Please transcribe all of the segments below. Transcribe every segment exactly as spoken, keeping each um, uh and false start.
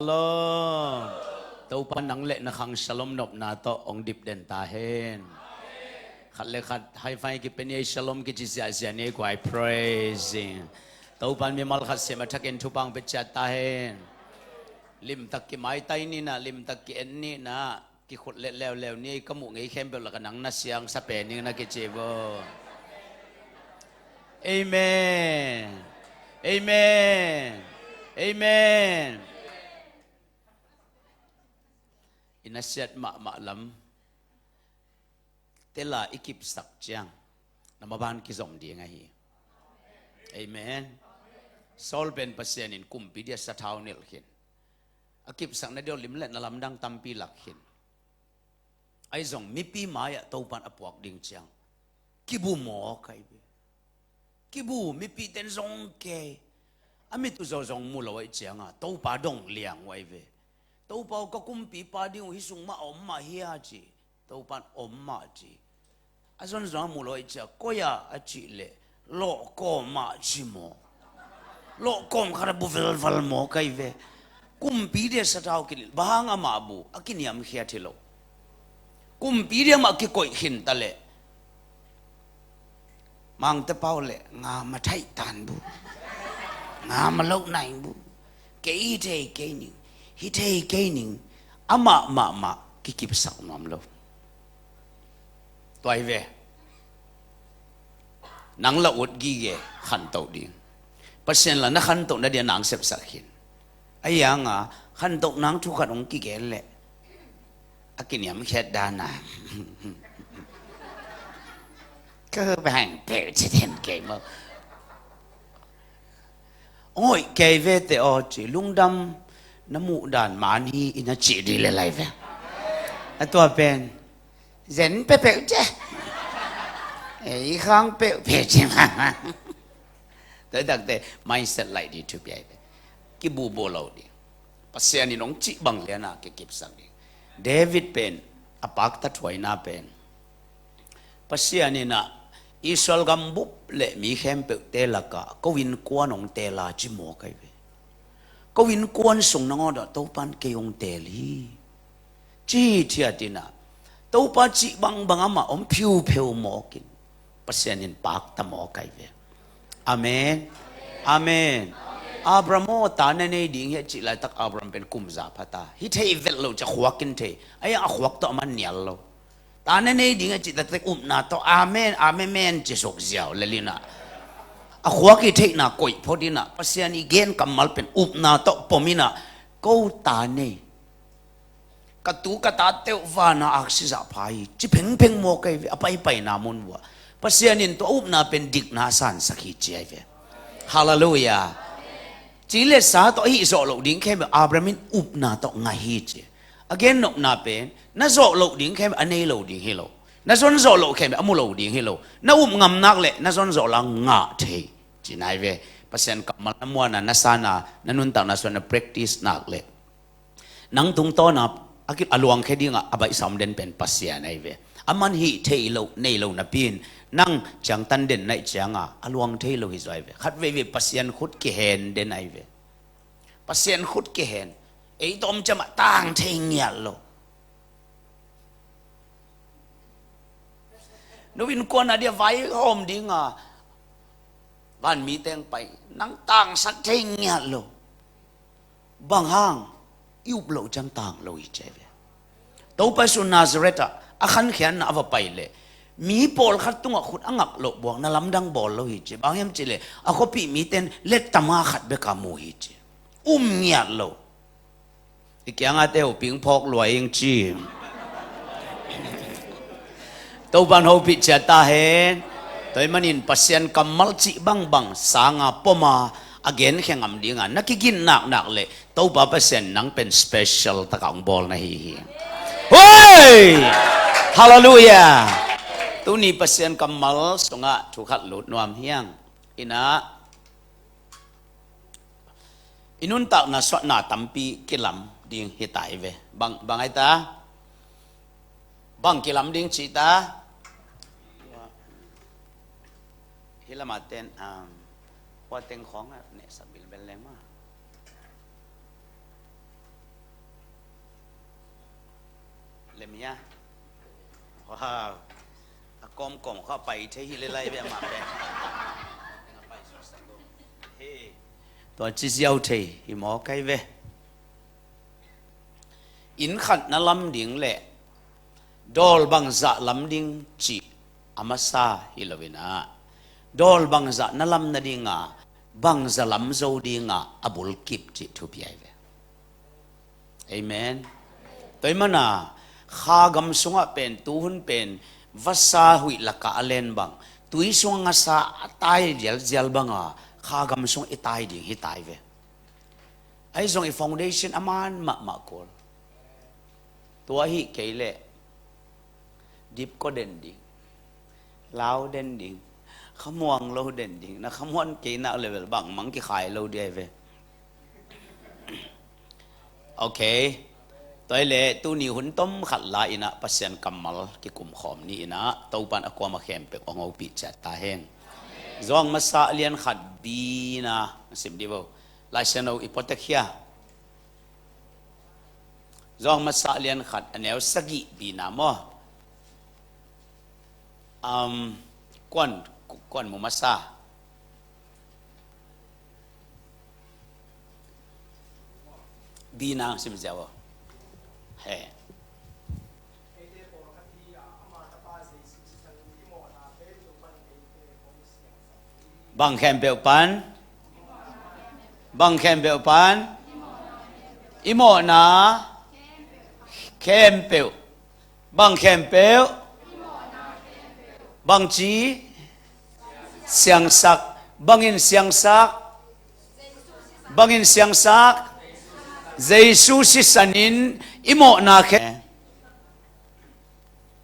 Shalom. Topa nang le na khang shalom nopna tawh hong dip den ta hen. Khat le khat high five kipia ni ei, shalom kici ziahziah ni ei guai, praising. Topa in mimal khat siam a thakin thupha hong pia ciat ta hen. Limtak kimaitai ni na, limtak ki-en ni na. Kikhut let leuleu ni ei, ka muh ngei khempeuh lakah nang na siangsa pen ing na kici bo. Amen. Amen. Amen. I nasiat mahmah lam tela i kipsak ciang na maban kizom ding ahi. Amen. Saul pen Pasian in kumpi dia sathau nilh khin. A kipsakna dia lim le na lamdang tampi lak khin. Ahi zong mipi mai-ah Topa in a puak ding ciang kibu maw kai ve. Kibu, mipi ten zong kei. A mit uh zaw zong mu lo ahi cianga Topa dong liang uh ahi ve. Topa aw, ka kumpipa ding uh hih sung mah a om mah hia ci. Topa in om mah ci. A zon zong a mu lo ahi cia, koi-ah a cih leh lawhkawm ah ci maw? Lawhkawm khat a bu velval maw kai ve. Kumpi dia sathau kilil, bang hang amah bu a kiniamkhiat hi lo. Kumpi dia mah kikoih khinta leh Mangte pau le ngam a thaih tan bu, ngam a loh naing bu. Kei hi thei kei ning, hi thei kei ning. Amah mahmah kikipsak nuam lo. Tua hi ve. Nang la ut gige khantoh ding. Pasian la na khantoh na dia nang sepsak khin. A ianga khantoh nang thu khat hong kigen leh a kiniamkhiat dana. Ka bang peuh ci den kei maw? Oi, kei vete aw ci, lungdam na muh dan man hi ina ci di le lai ve. A tua pen zen peuhpeuh ce. Ei khang peuhpeuh ci. Tua takte mindset lai di thupi ai ve. Kibubo lo di. Pasian in hong cih bang liana kikipsak ding. David pen a pakta thuaina pen Pasian in ah Israel gambup le mi khempeuhte lakah ko innkuan hong tela ci maw kai ve. Ko innkuan sung nangawn ah Topa in kei hong tel hi. Ci thiat in ah Topa cih bangbang amah om phiupheu mawk in Pasian in pakta mawk ai ve. Amen. Amen. Abraham aw, ta na nei ding hi a cih laitak Abraham pen kum za phata. Hi thei vet lo cia khuak in thei. Aia a khuak tawh a man nial lo. Ta na nei ding a cih taktak upna tawh amen, amen, men ci suk ziau le linah. A khuak i theihna koih phot inah Pasian i gen kammal pen upna tawh pom inah ko ta nei. Ka tu ka ta teuh vana aksi zah pha hi ci phengpheng maw kai ve a paipaina mun vua. Pasian in tua upna pen dikna a sansak hi ci ai ve. Halleluiah. Ci le sa tawh a hih zawh loh ding khempeuh Abraham in upna tawh ngah hi ci. A gen nopna pen na zawh loh ding khempeuh a nei lo ding hi lo. Na zon zawh loh khempeuh a mu lo ding hi lo. Na up ngam nak le na zon zawh la ngah thei ci nai ve. Pasian kammal na muana na sana na nuntakna suan na practice nak le nang tungtawna a ki a luangkhe dinga a baihsa om den pen Pasian ahi ve. A man hih thei lo nei lo napi in nang ciangtan den naih cianga a luang thei lo hi zaw ahi ve. Khat veivei Pasian khut kihen den ahi ve. Pasian khut kihen. Ei tawm ciamah tang thei ngiat lo. Nu innkuan a dia vai hawm dinga vanmi teng pai nang tangsak thei ngiat lo. Bang hang i up loh ciang tang lo hi ci ai ve. Topa Jesu Nazareth ah a khankhiatna a va pai leh mi pawlkhat tungah khut a ngak loh buakna lamdang bawl lo hi ci. Bang hiam cih leh a khuapih miten lettama khat beka mu hi ci. Um ngiat lo. I kiangate ho pingphawk lua ing ci. Topan hopih ciat ta hen. Tua ahih manin Pasian kammal cih bangbang sanga poma a genkhia ngam dinga na kigin naknak le Topa Pasian nang pen special taka hong bawl na hi hi. Hoi! Halleluiah. Tuni Pasian kammal sungah thu khat lut nuam hiang. Inah i nuntakna suahna tampi kilam ding hi ta hi ve. Bang, bang ai ta? Bang kilam ding ci ta? Hi lama ten, um, hua teng khawng a nehsak bilbel leng ma. Lem hia? Wow. A kawmkawm kha pai thei hi le lai ve mah pen. He. Tua ci ziau thei hi maw kai ve. Inn khat na lam ding le dawl bangzah lam ding cih a masa hi lo in ah, dawl bangzah na lam nading a, bangzah lam zo ding a, a bulkip cih thupi ai ve. Amen. Tua ahih man a, kha gam sungah pen, tuhun pen, vasa huih lakah a len bang, tui sungah ngasa a tai zialzial bang a, kha gam sungah i tai ding hi tai ve. Ahi zong i foundation a man mahmah kul. Tua hi kei leh dipko den ding, lau den ding, khamuang lo den ding, na khamuan kei nak level bangmah kikhai lo ding ai ve. Ok. Tua hi leh tuni hun tom khat la in ah Pasian kammal kikum khawm ni in ah Topan a kuamah khempeuh hong hopih ciat ta hen. Zawng masa lian khat B na sim dih vo. Lai Siangtho i pua tek hia? Zawng masa lian khat a neu sagih B na maw? Um, kuan, kuan mu masa? B na sim ziau aw. He. Bang khempeuh pan? Bang khempeuh pan? I mawhna khempeuh. Bang khempeuh? Bangci? Siangsak. Bangin siangsak? Bangin siangsak? Jesu sisan in i mawhna khe.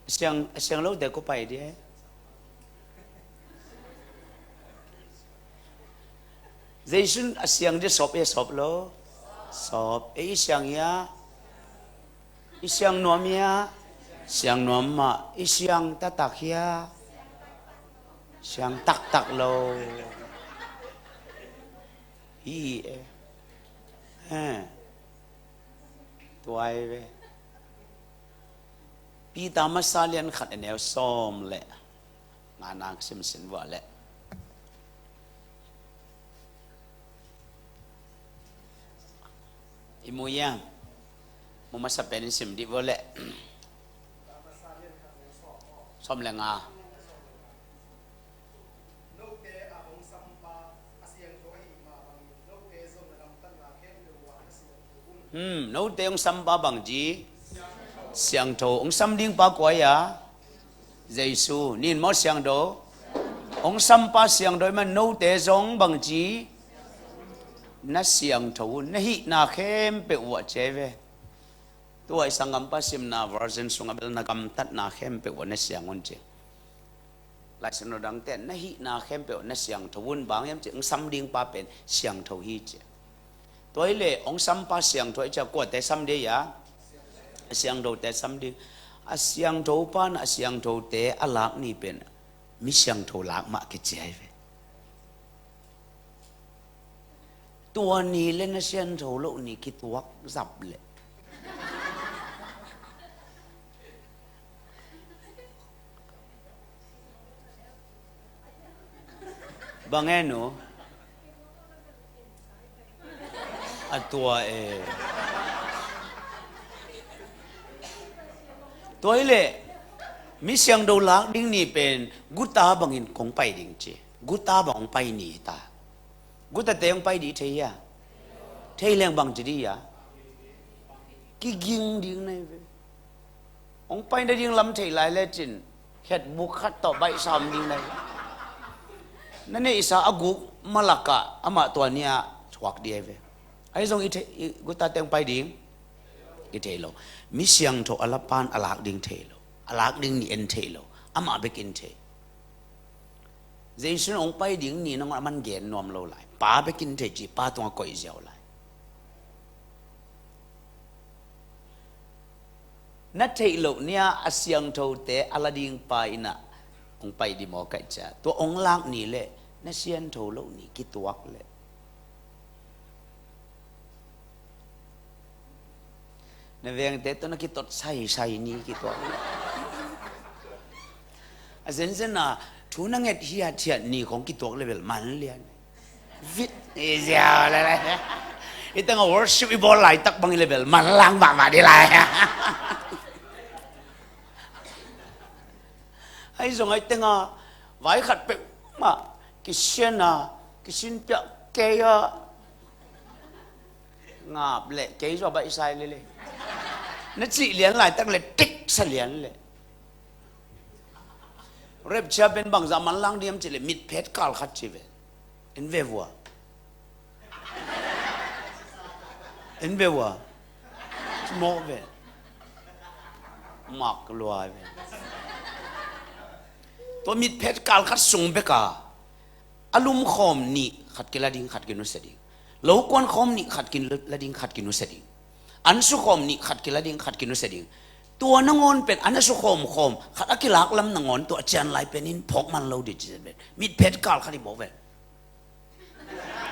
Siang, siang lote kua pai dih e? Jesu in a siang dih sawp e, sawp lo? Sawp e. I siang hia? I siang nuam hia? Siang nuam mah. I siang taktak hia? Siang taktak lo. Hi e. He. Tuai ve. Peter masa lian khat a neu sawm le nga na simsim vua le. I mu hiam? Mu masa pen in sim dih vua le. Sawm le nga. Hmm, note hong sampa bangci? Siangtho. Hong sam ding pa kua hia? Jesu. Nin maw siangtho? Hong sampa siangtho ahih man note zong bangci? Na siangtho un. Na hihna khempeuh uah ci ai ve. Tua i sanggampa simna version sungah bel na gamtatna khempeuh uah na siang un ci. Lai Siangtho dangte na hihna khempeuh na siangtho un, bang hiam cih hong sam ding pa pen siangtho hi ci. Tua hi leh hong sam pa siangtho hi ci a, kuate sam ding hia? A siangthote sam ding. A siangtho pa na a siangthote a lak ni pen mi siangtho lak mah kici ai ve. Tua ni le na siangtho loh ni kituak zap leh. Bang e nu? A tua e. Tua hi leh mi siangtho lak ding ni pen guta bangin kong pai ding ci. Guta bang hong pai ni hi ta. Gutate hong pai dih thei hia? Thei leng bang ci dih hia? Kiging ding na hi ve. Hong pai nading lam thei lai lecin khetbuk khat tawh baihsa om ding na hi. Na neihsa a guk malakah amah tua ni-ah thuak dih ahi ve. Ahi zong i thei, i gutate hong pai ding? I thei lo. Mi siangtho a la pan a lak ding thei lo. A lak ding ni en thei lo. Amah bek in thei. Jesu in hong pai ding ni nangawn a man gen nuam lo lai. Pa bek in thei ci, Pa tungah koih ziau lai. Na theih loh ni-ah a siangthote a la ding pa in ah hong pai dih maw kaih ciah? Tua hong lak ni leh na siangtho loh ni kituak leh. Na vengte tawh na kitot saisai ni kituak. A zenzen a thu na nget hiathiat ni khong kituak le bel man lian. Vit i ziau le le. I tengah worship i bawl laitak bang i le bel manlang mahmah dih lai. Ahi zong ahi tengah vai khat peuhmah kisian a, kisin piak kei a, ngap leh kei zua baihsai lele. Na cih lian laitak le tiksa lian le. Rapture pen bangzah manlang diam cih le mitphet kal khat ci ve. En ve vua. En ve vua. Mawh ve. Mak lua ve. Tua mitphet kal khat sung bek a, a lum khawm nih khat kila ding, khat kinusia ding. Lo kuan khawm nih khat kila ding, khat kinusia ding. An su khawm nih khat kila ding, khat kinusia ding. Tua nangawn pen an a su khawm khawm khat a kilak lam nangawn tua a cian lai pen in phawk man lo dih ci zen pen. Mitphet kal khat i bawk ven.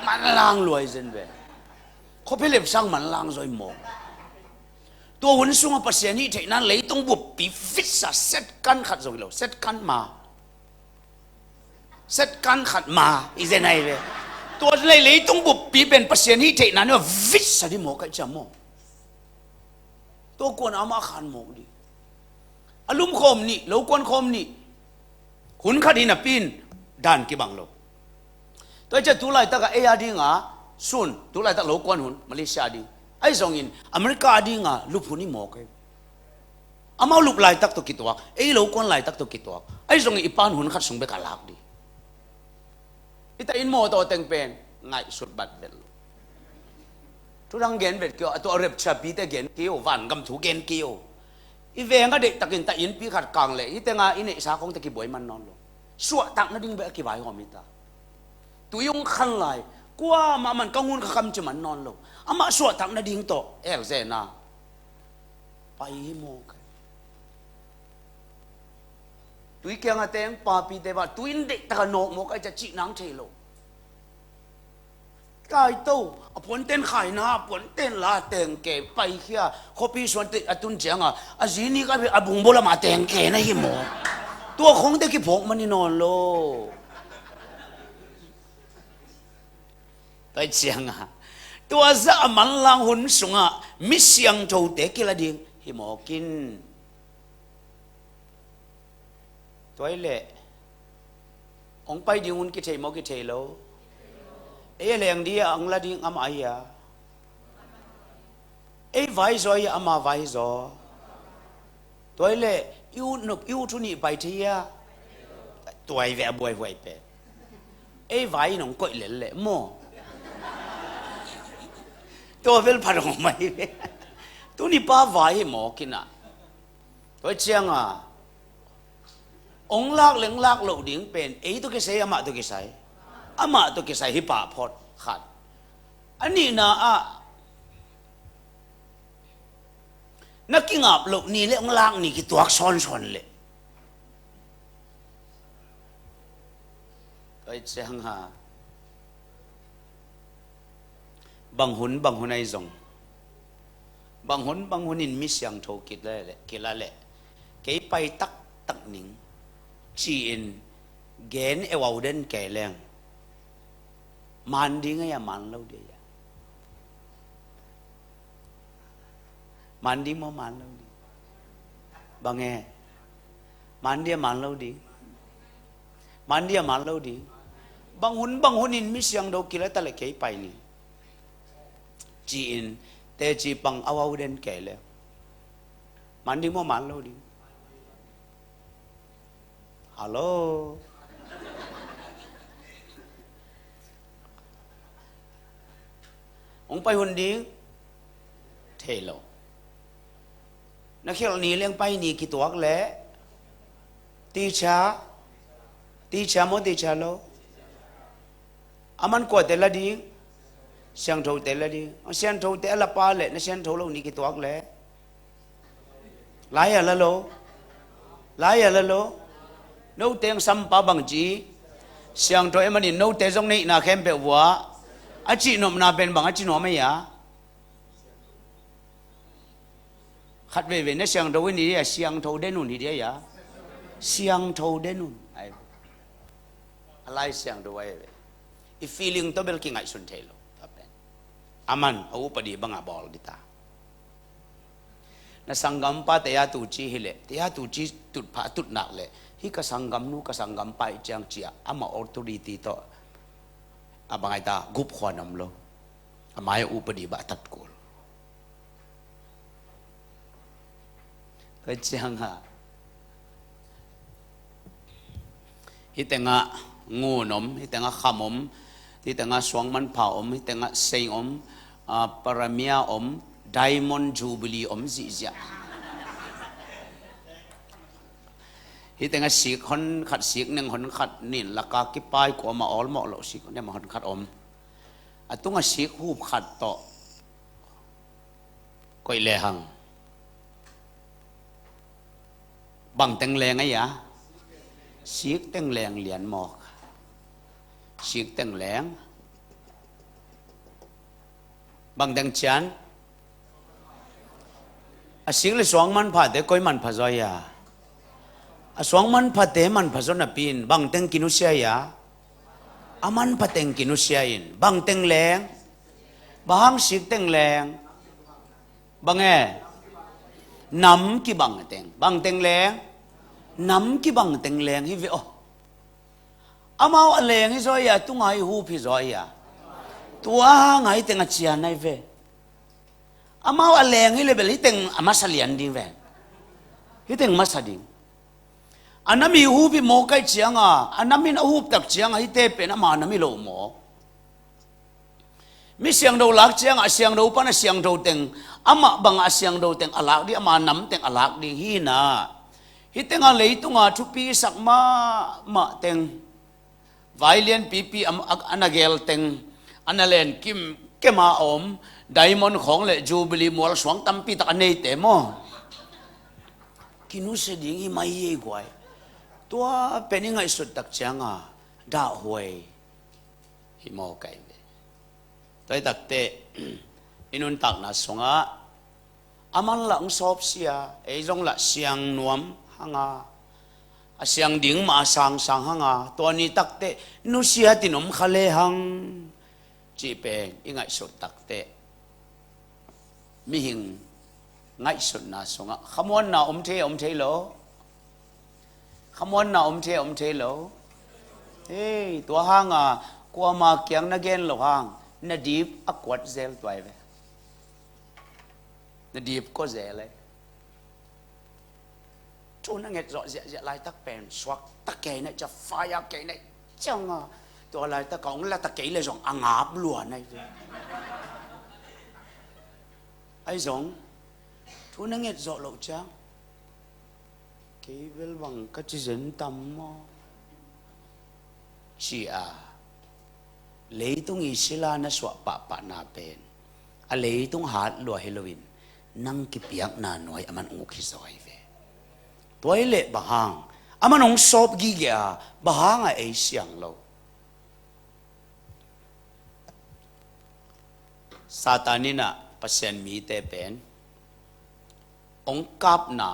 Manlang luai zen ve. Khuaphi lepsang manlang zaw i mawk. Tua hun sungah Pasian hih theihna leitung buppi vitsa set kan khat zong hi lo, set kan ma. Set kan khat ma i zen ahi ve. Tua lei leitung buppi pen Pasian hih theihna ni a vitsa dih mawk ahi cia maw. Tua kuan amah khan mawk dih. A lum khawm nih, lo kuan khawm nih. Hun khat hi napi in dan kibang lo. Tua hi cia tu laitak a ei a ding a sun, tu laitak lo kuan hun Malaysia a ding. Ahi zongin America a ding a lup hun i mawk ahi. Amau lup laitak tawh kituak, ei lo kuan laitak tawh kituak. Ahi zongin i pan hun khat sung bek a lak dih. I ta in mawtaw teng pen ngaihsut bat vet lo. Thudang gen vet kei aw, a tua rapture pite gen kei aw, vangam thu gen kei aw. I veng a deihtakin ta in pi khat kang le i tenga i neihsa khongte kibuai man nawn lo. Suahtak nading bek a kivaihawm hi ta. Tui hong khan lai kuamah man ka ngun ka kam ci man nawn lo. Amah suahtak nading tawh elzena pai hi mawk. Tui kianga teng papite bang tui in deihtaka nawk mawk ahi cia cih nang thei lo. Kaito a puanten khaina a puanten la tengke paikhia khuapi suan a tun cianga a zinik a bung bawlamah tengke na hi mawk. Tua khongte kiphawk man hi nawn lo. Tua hi cianga tua zah a manlang hun sungah mi siangthote kila ding hi mawkin. Tua hi leh hong pai ding hun kithei maw kithei lo? Ei a leng dih a hong la ding amah ahi a. Ei vai zaw ahi a, ama vai zaw. Tua hi leh i ut nuk i ut thu nih pai thei a. Tua hi ve a buaihuai pen. Ei vai in hong koih lel leh maw. Tua vel phat hong mai ve. Tuni pa vai hi mawk inah. Tua hi cianga hong lak leng lak loh ding pen ei tawh kisai amah tawh kisai. Amah tawh kisai hi pah phot khat. A nihna ah na kingap loh ni le hong lak ni kituak sawnsawn leh. Tua hi cianga bang hun bang hun ahi zong bang hun bang hunin mi siangtho kila leh, kila leh kei pai taktak ning ci-in gen euau den kei leng man ding ahi a man lo ding ahi a. Man ding maw man lo ding? Bang e? Man ding a man lo ding? Man ding a man lo ding? Bang hun bang hunin mi siangtho kila ta le kei pai ni ci-in teci pang auau den kei le man ding maw man lo ding? Hallo. Hong pai hun ding thei lo. Na khialh ni leng pai ni kituak leh teacher, teacher maw teacher lo? A man kuate la ding? Siangthote la ding. A siangthote a la pa leh na siangtho lo ni kituak leh lai a la lo. Lai a la lo. Note hong sampa bang ci? Siangtho e manin note zong neihna khempeuh vua a cihnopna pen bang a cihnop ahi a? Khat veivei na siangtho in hi dia, siangtho den un hi dia, siangtho den un. Ai, a Lai Siangtho ai ve. I feeling tawh bel kingaihsun thei lo. Tua pen a man a upadi banga bawl dita. Na sanggampa taya tuci hileh, taya tuci tutphah tutnak leh, hih ka sanggamnu ka sanggampa ih ciang cia amah authority tawh a bangai ta gupkhuan om lo. A mai a upadi bah a tatkul. Tua ciangah hih tengah ngun om, hih tengah kham om, hih tengah suangmanpha om, hih tengah seng om, ah, paramia om, diamond jubilee om zihziah. Hih tengah sik honkhat, sik neng honkhat, nin laka kipai kuama awlmawh loh sik nem honkhat om. A tungah sik hup khat tawh koih lehang bang teng leng a ia? Sik teng leng lian mawk. Sik teng leng. Bang teng cian? A sik le suangmanphate koi manpha zaw ia? A suangmanphate manpha zaw napi in bang teng kinusia ia? A manpha teng kinusia in. Bang teng leng? Bang hang sik teng leng? Bang e? Nam kibang teng. Bang teng leng? Nam kibang teng leng hi ve aw. Amau a leng hi zaw ia, tunga i hup hi zaw ia? Tua hanga hih teng a cian ai ve. Amau a leng hi le bel hih teng a masa lian ding ve. Hih teng masa ding. A nam i hup hi mawk ai cianga, a nam in a hup tak cianga hihte pen ama nam hi lo maw? Mi siangtho lak cianga a siangtho pan a siangtho teng, amah banga a siangtho teng a lak ding, ama nam teng a lak ding hi na. Hih tenga leitunga thupi sak mahmah teng, vai lianpipi a, a, a na gel teng, a na len kim kema a om, diamond khawng le jubilee mual suang tampi tak a neite maw? Kinusia ding hi mai hi ei guai. Tua pen i ngaihsut tak cianga dahhuai hi maw kai ve. Tua hi takteh i nuntakna sungah a man lah hong sawpsia, ei zong lah siang nuam hanga, a siang ding mah a sangsang hanga, tua ni takteh nusia tin om kha lehang cih pen i ngaihsut takteh mihing ngaihsutna sungah khamuanna om thei, om thei lo. Khamuanna om thei, om thei lo. Hei, tua hanga kuama kiang na gen lo hang na dip a kuat zel tuai ve. Na dip kua zel e. Thu na nget zawh ziahziah laitak pen suak ta kei na cia, faya kei na cianga, tua laitaka hong la ta kei le zong a ngap lua na hi ve. Ai zong thu na nget zawh loh ciang, kei bel bang ka ci zen tam maw? Ci a, leitung i sila na suah pahpahna pen a leitung hat lua hi loin nang kipiakna nuai a man uk hi zaw hi ve. Tua hi leh bang hang a man hong sawp gige a, bang hang a ei siang lo? Satan in ah Pasian mite pen hong kapna,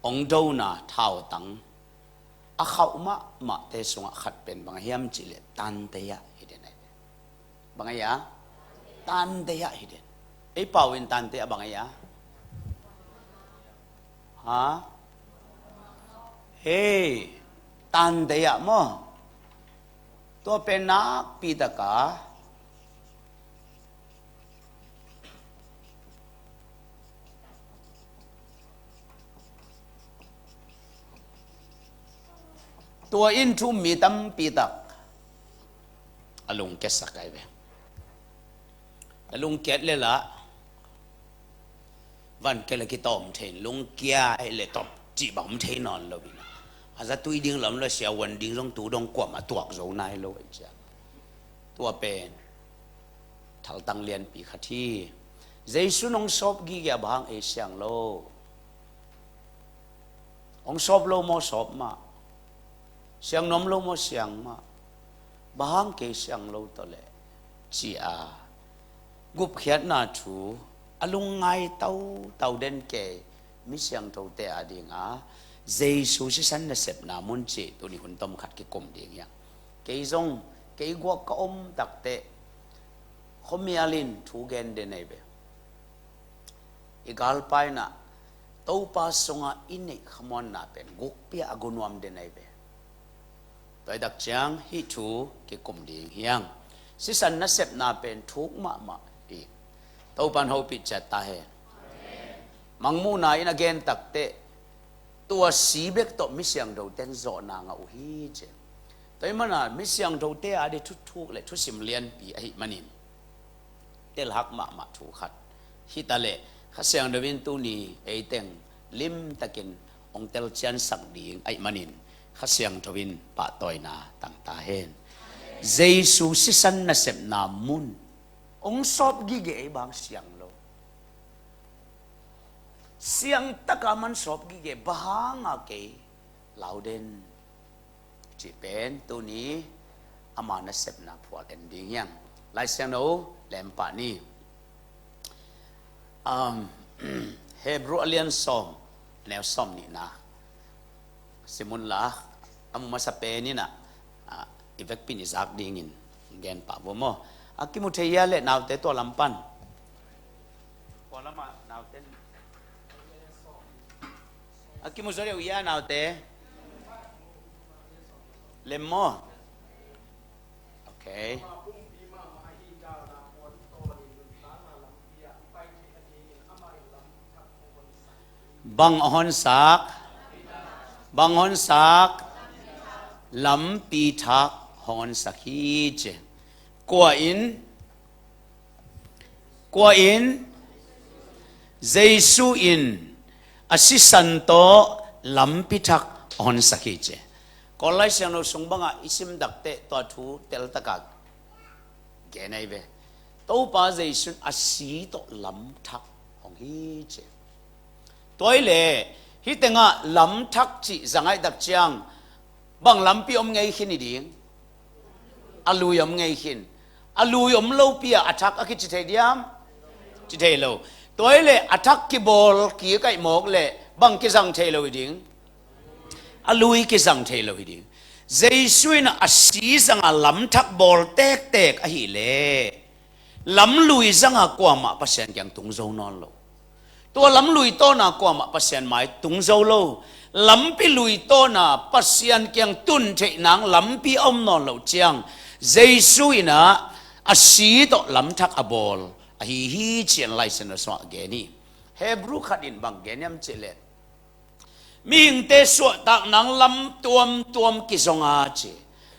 hong dona thautang a khauh mahmahte sungah khat pen bang a hiam cihleh tante ah hi den ahi ve. Bang a hi a? Tante ah hi den. Ei pau in tante ah bang a hi a? Ha? Hei, tante ah maw? Tua pen nakpi taka tua in thu-um mi tampi tak a lungkiasak ahi ve. A lungkiat le lah van kei le kitawm thei in, lungkia ahi le tawp cih bang om thei nawn lo in, a zatui ding lam le siavuan ding zong tu dong kuamah tuak zo nai lo ahi ciang, tua pen thaltang lianpi khat hi. Jesu in hong sawp gige a, bang hang ei siang lo? Hong sawp lo maw? Sawp mah. Siang nuam lo maw? Siang mah. Bang hang kei siang lo tawh leh? Ci a, gupkhiatna thu a lungngai tautau den kei mi siangthote a dinga Jesu sisan nasepna mun cih tuni hun tom khat kikum ding hiang. Kei zong, kei guak ka om takteh khuamial in thu gen den ahi ve. I galpaina Topa sungah i neih khamuanna pen gukpi-a a gunuam den ahi ve. Tua i dak ciang hih thu kikum ding hiang. Sisan nasepna pen thuk mahmah hi. Topan hopih ciat ta hen. Mangmuhna in a gen takteh tua si bek tawh mi siangthote in zawhna ngah uh hi ci. Tua i mana mi siangthote a di thuthuk le thusim lianpi ahih manin telhak mahmah thu khat hi ta leh, Kha Siangtho in tuni ei teng limtakin hong telciansak ding ahih manin Kha Siangtho in pahtawina tang ta hen. Jesu sisan nasepna mun hong sawp gige ei bang siang lo. Siangtaka man sawp gige bang hanga kei lau den. Cih pen tuni ama nasepna phual en ding hiang. Lai Siangtho lempah ni. Um, Hebrew a lian sawm, a neu sawm nihna sim unla, a mu masa pen in ah, ah, i vekpi in i zak dingin gen pah vo maw. A kimu thei hia leh naute tua lam pan. Tua lamah naute a kimu zaw deuh hia naute? Lem maw? Ok. Bang a honsak, bang honsak, lampi thak honsak hi ci. Kua in, kua in, Jesu in a sisan tawh lampi thak a honsak hi ci. Kawl Lai Siangtho sung bangah i sim takteh tua thu teltakah gen ahi ve. Topa Jesu in a si tawh lam thak hong hi ci. Tua hi leh hih tengah lam thak cih zang ahih tak ciang bang lampi om ngei khin hi ding? A lui om ngei khin. A lui om lopi-ah a thak a kici thei diam? Ci thei lo. Tua hi leh a thak kibawl kik ahih mawk leh bang kizang thei lo hi ding? A lui kizang thei lo hi ding. Jesu in a si zanga lam thak bawl tektek ahih leh lam lui zanga kuamah Pasian kiang tung zo nawn lo. Tua lam lui tawna kuamah Pasian mai tung zo lo. Lampi lui tawna Pasian kiang tun theih nang lampi a om nawn loh ciang Jesu in ah a si tawh lam thak a bawl ahi hi ci-in Lai Siangtho sungah gen hi. Hebrew khat in bang gen hiam cih leh, mihingte suahtak nang lam tuamtuam kizong a ci.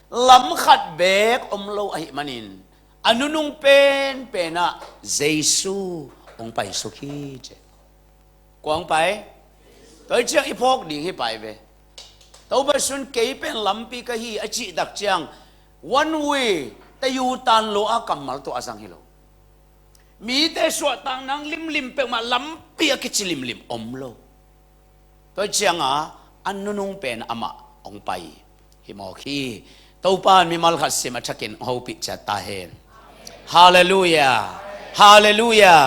Lam khat beek om lo ahih manin a nunung penpen ah Jesu hong paisuk hi ci. Kua hong pai? Tua hi ciang i phawk ding hi pai ve. Topa Jesu in kei pen lampi ka hi a cih tak ciang one way, tei u tan lo a kammal tawh a zang hi lo. Mite suahtak nang limlim peuhmah lampi a kici limlim om lo. Tua cianga a nunung pen amah hong pai hi mawk hi. Topa in mimal khat sim a thakin hopih ciat ta hen. Halleluia. Halleluia.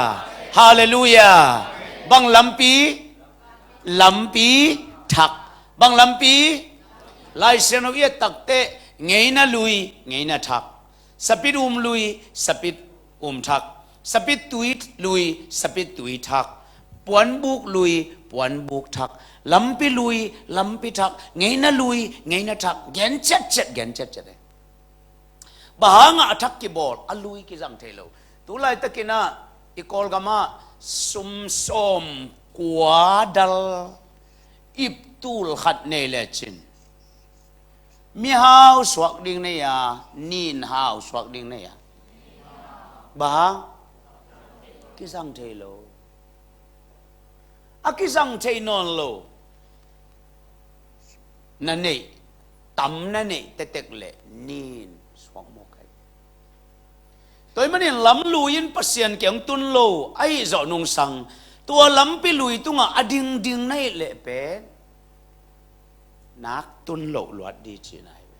Halleluia. Bang lampi? Lampi thak. Bang lampi? Lai Siangtho i et takteh ngeina lui, ngeina thak. Sapit um lui, sapit um thak. Sapit tui lui, sapit tui thak. Puanbuk lui, puanbuk thak. Lampi lui, lampi thak. Ngeina lui, ngeina thak. Gen ciatciat, gen ciatciat e. Bang hangah a thak kibawl, a lui kizang thei lo. Tulaitakin ah i Kawlgamah sum sawm kua dal ip tul khat nei lecin mihau suak ding nei a, nin hau suak ding nei a, bang hang? Kizang thei lo. A kizang thei nawn lo. Na neih, tam na neih tektek leh nin suak mawk hi. Tua ahih manin lam lui in Pasian kiang tun lo ahi zawh nungsang, tua lampi lui tungah a dingding na hih leh pen nak tun loh luat ding cihna hi ve.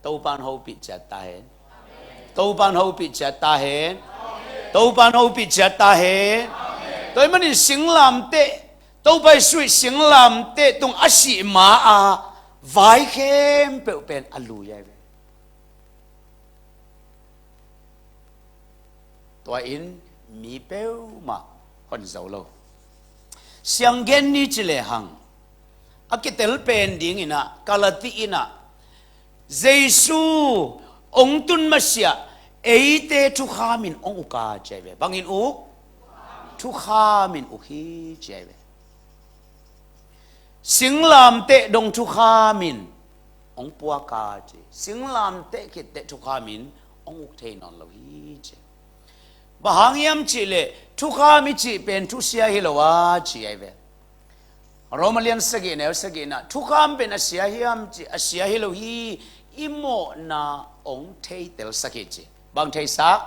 Topan hopih ciat ta hen. Topan hopih ciat ta hen. Topa in hopih ciat ta hen. Tua ahih manin singlamteh, Topa Jesuh i singlamteh tung a sih ma-a vai khempeuh pen a lui ahi ve. Tua in mi peuhmah hon zo lo. Siang gen ni ci lehang, a kitel pen dingin ah, Galati in ah, Jesuh hong tun masiah eite thukham in hong uk a, ci ahi ve. Bang in uk? Thukham in uk hi, ci ahi ve. Singlamteh dong thukham in hong puak a, ci. Singlamteh khit teh thukham in hong uk thei nawn lo hi, ci. Bang hang hiam cih leh thukham i cih pen thusia hi lo a, ci ahi ve. Roma lian sagih neu sagih in ah, thukham pen a sia hiam cih, a sia hi lo hi, i mawhna hong theitel sak hi, ci. Bang theisak?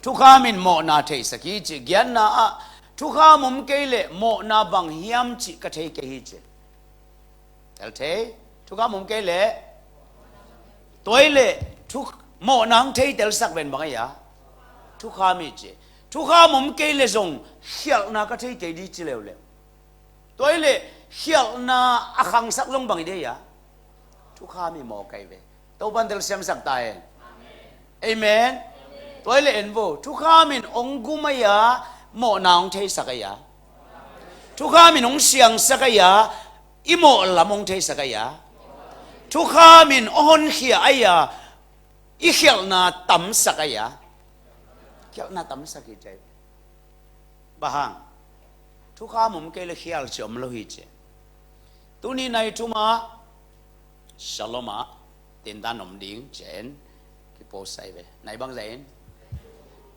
Thukham in mawhna theisak hi, ci. Giatna ah, thukham om kei leh mawhna bang hiam cih ka thei kei hi, ci. Tel thei, thukham om kei leh. Tua ahih leh, thu, mawhna hong theitel sak pen bang ahi a? Thukham hi, ci. Thukham om kei leh zong khialhna ka thei kei ding, ci leuleu. Tua ahih leh khialhna a khangsak zong bang hi ding ahi a? Thukham hi mawk ahi ve. Topa in telsiamsak ta hen. Amen. Tua ahih leh en vo. Thukham in hong gum ahi a, mawhna hong theisak ahi a? Thukham in hong siangsak ahi a, i mawh lam hong theisak ahi a? Thukham in hong honkhia ahi a, i khialhna tamsak ahi a? Khialhna tamsak hi, ci ahi. Bang hang? Thukham om kei leh khial cih om lo hi, ci. Tuni nai thum ah Shalom ah tintan om ding ci-in kipost ahi ve. Nai bangzah in?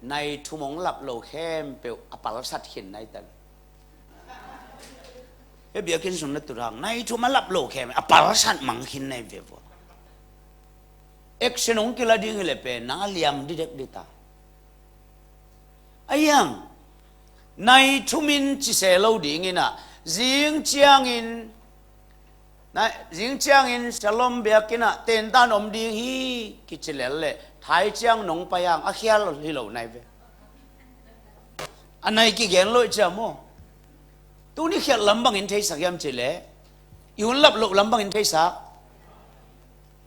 Nai thum hong lap lo khempeuh a palsat khin nai tan. Hih biakinn sung na tut hang, nai thum a lap lo khempeuh a palsat mang khin nai ve vua. Action hong kila ding hi leh pen nang a liam didek dita. A hiang, nai thum in ci se lo dingin ah, zing ciangin, nai, zing ciangin Shalom biakinn ah tintan om ding hi kici lel leh, thai ciang nong pai hang a khial hi lo nai ve. A nai kigen lo i ci a maw. Tuni khialh lam bangin theisak hiam cih leh, i hun lap loh lam bangin theisak.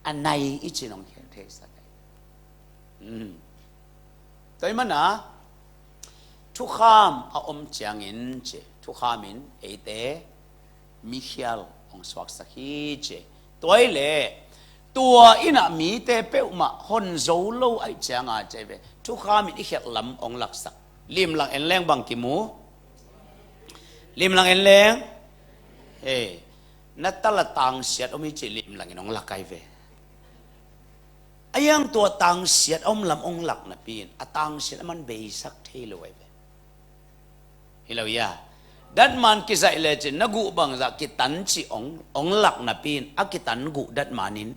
A nai i ci nong khialh theisak. Hmm. Tua ahih manin ah, thukham a om ciangin ci, thukham in eite mikhial hong suaksak hi ci. Tua ahih leh, tua in ah mite peuhmah hon zo lo ahih ciangin ci ve. Thukham in i khialh lam hong laksak. Limlang en leng bang kimu? Limlang en leng. He, na tal ah tangsiat om hi ci, limlang in hong lak ahi ve. A hiang, tua tangsiat a om lam hong lak napi in, a tangsiat a man beisak thei lo ahi ve. Hi lo hia? Datman kizaih lecin na guh bangzah kitan cih hong, hong lak napi in, a kitan guh datman in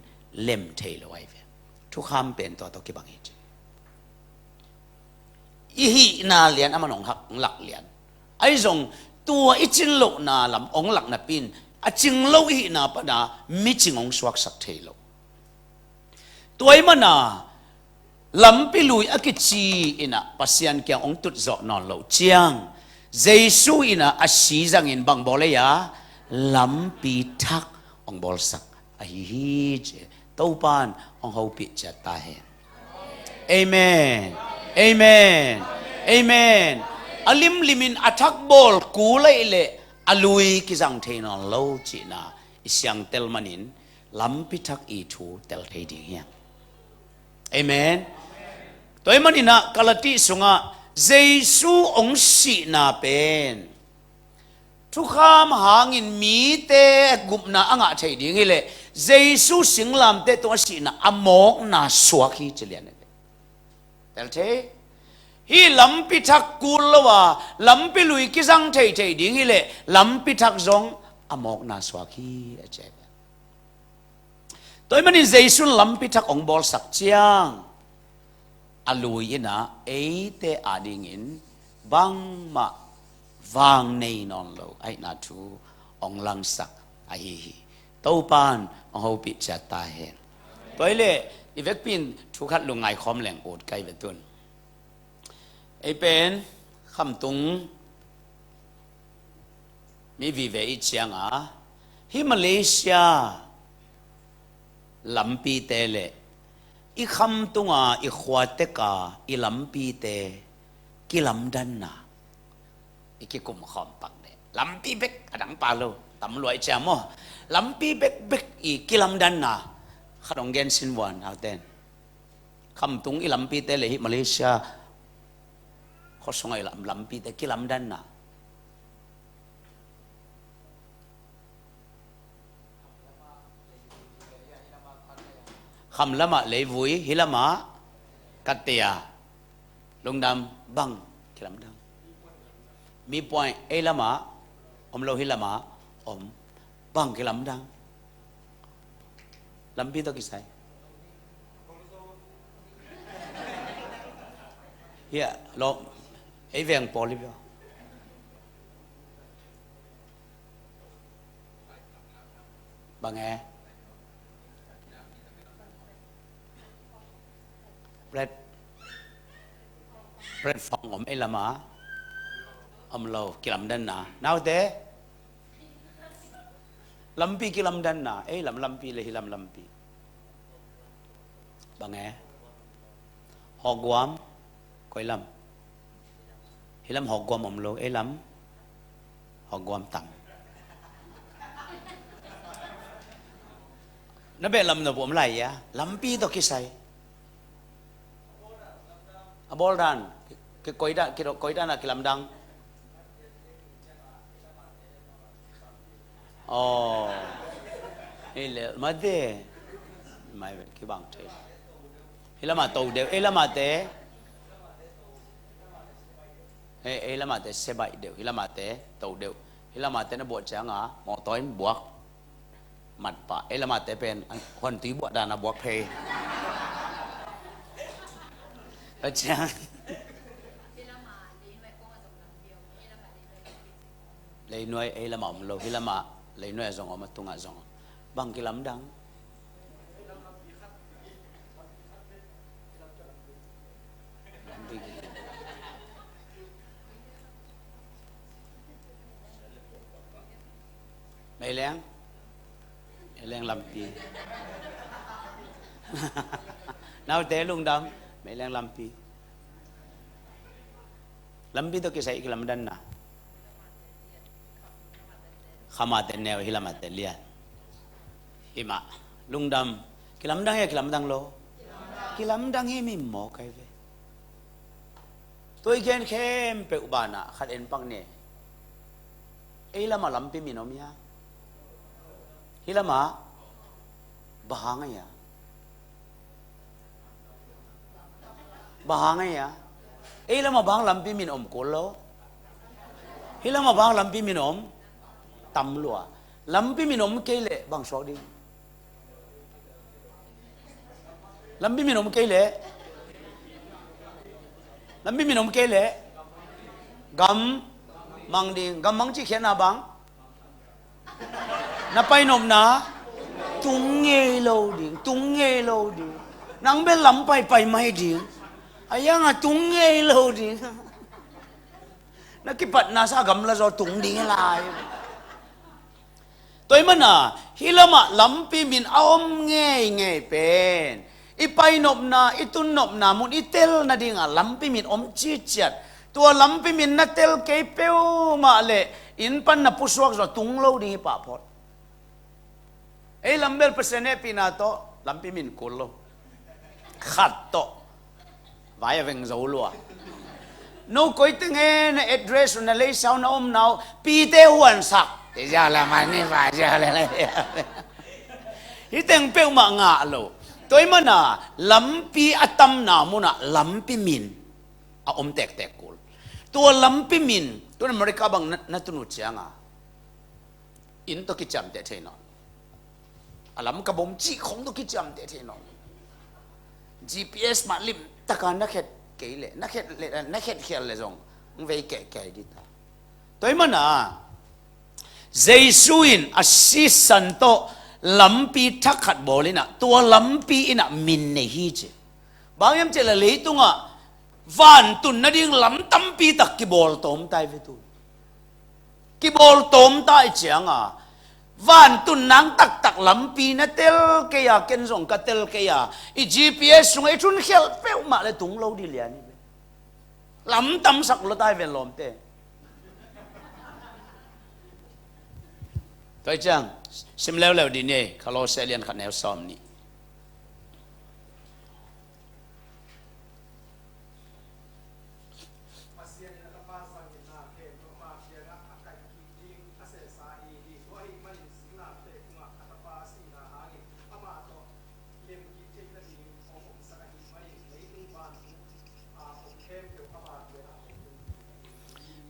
lem thei lo ahi ve. Thukham pen tua tawh kibang hi ci. I hihna lian a man hong hak, hong lak lian. Ahi zong tua i cing lohna lam hong lak napi in, a cing lo i hihna pan ah micing hong suaksak thei lo. Tua ahih manin ah, lampi lui a kici in ah Pasian kiang hong tut zawh nawn loh ciang, Jesu in ah a si zangin bang bawl ei a, lampi thak hong bawlsak ahi hi ci. Topa in hong hopih ciat ta hen. Amen. Amen. Amen. A limlim in a thak bawl kul ahih leh a lui kizang thei nawn lo cihna i siangtel manin lampi thak i thu tel thei ding hi hang. Amen. Tua ahih manin ah Galati sungah Jesu hong sihna pen thukham hangin mite gupna a ngah thei ding hi leh, Jesu singlamteh tungah sihna a mawkna suak hi ci lian hi. Tel thei. Hih lampi thak kul lo a, lampi lui kizang thei thei ding hi leh, lampi thak zong a mawkna suak hi a ci. Tua ahih manin Jesu in lampi thak hong bawlsak ciang, a lui in ah eite adingin bangmah vang nei nawn lo ahihna thu hong langsak ahi hi. Topa in hong hopih ciat ta hen. Tua ahih leh i vekpi in thu khat lungngai khawm leng ut ka hi ve tun. Ei pen khamtung mi vive i cianga, hih Malaysia lampite le i khamtunga i khuateka i lampite kilamdanna i kikum khawm pak deh. Lampi bek a dang pa lo, tam lua i cia maw? Lampi bekbek i kilamdanna khat hong gen sin vuan, hau ten. Khamtung i lampite le hih Malaysia khuasunga i lam, lampite kilamdanna. Kham lamah leivui, hih lamah katia. Lungdam, bang kilamdang? Mi point, ei lamah om lo, hih lamah om. Bang kilamdang? Lampi tawh kisai. Hiah lo, ei veng pawl hi bia. Bang e? Plat-, platform om ei lamah om lo, kilamdanna. Naute, lampi kilamdanna, ei lam lampi le hih lam lampi. Bang e? Hawguam, koi lam? Hih lam hawguam om lo, ei lam hawguam tam. Na beh lam na buam lai ia, lampi tawh kisai. A bawl dan, ki, ki koi dan, ki koi dan a kilamdang. Aw. Ei le mate. Mai kibang thei. Hih lamah to deuh, ei lamahte. Ei, ei lamahte sebaih deuh, hih lamahte to deuh. Hih lamahte na buah cianga mawtaw in buak. Matpah, ei lamahte pen huantui buah dana buak phei. Tua ciang. Leinuai ei lamah om lo, hih lamah leinuai a zong om, a tungah zong om. Bang kilamdang? Meileng? Meileng lampi. Naute lungdam, Meileng lampi. Lampi tawh kisai i kilamdanna. Khamate neu, hih lamate lian. Himah, lungdam. Kilamdang hia, kilamdang lo? Kilamdang hi, mi maw kai ve. Tua i gen khempeuh banah khat en pak ni. Ei lamah lampi min om hia? Hih lamah bang hang hia? Bang hang hia? Ei lamah bang lampi min om kul lo? Hih lamah bang lampi min om tam lua? Lampi min om kei leh bang suak ding? Lampi min om kei leh, lampi min om kei leh gam mang ding. Gam mang cih khiatna bang? Na painopna tung ngei lo ding, tung ngei lo ding. Nang bel lam paipai mai ding. A ianga tung ngei lo ding. Na kipatna sa gamla zaw tung ding hi lai. Tua ahih mana hih lamah lampi min a om ngeingei pen i painopna, i tunnopna mun i tel nadinga lampi min om ciciat. Tua lampi min na tel kei peuhmah leh inn pan na pusuak zaw tung lo ding hi pah phot. Ei lam bel Pasian hehpihna tawh lampi min kul lo. Khat tawh vai a veng zo lua. No koi teng e, na address uh, na leisau, na omna uh, pite huansak. Te ziau le mani va ziau le le. Hih teng peuhmah ngah lo. Tua ahih mana lampi a tamna munah lampi min a om tektek kul. Tua lampi min, tuan America bang na, na tun uh cianga inn tawh kiciamteh thei nawn. A lam ka bom cih khong tawh kiciamteh thei nawn. G P S mah limtaka na khet kei leh, na khet leh, na khet khial leh zong hong vei kehkei dita. Tua ahih mana Jesu in a sisan tawh lampi thak khat bawl inah, tua lampi inah min nei hi ci. Bang hiam cih leh leitungah Vantun nading lam tampi tak kibawl tawm tai ve tu. Kibawl tawm tai cianga vantun nang taktak lampi na tel kei a, ken zong ka tel kei a, i G P S sungah i thun khialh peuhmah le tung lo dih lian hi ve. Lam tamsak lo tai ve lawmte. Tua ciang sim leuleu dih ni, Kolose lian khat neu sawm nih.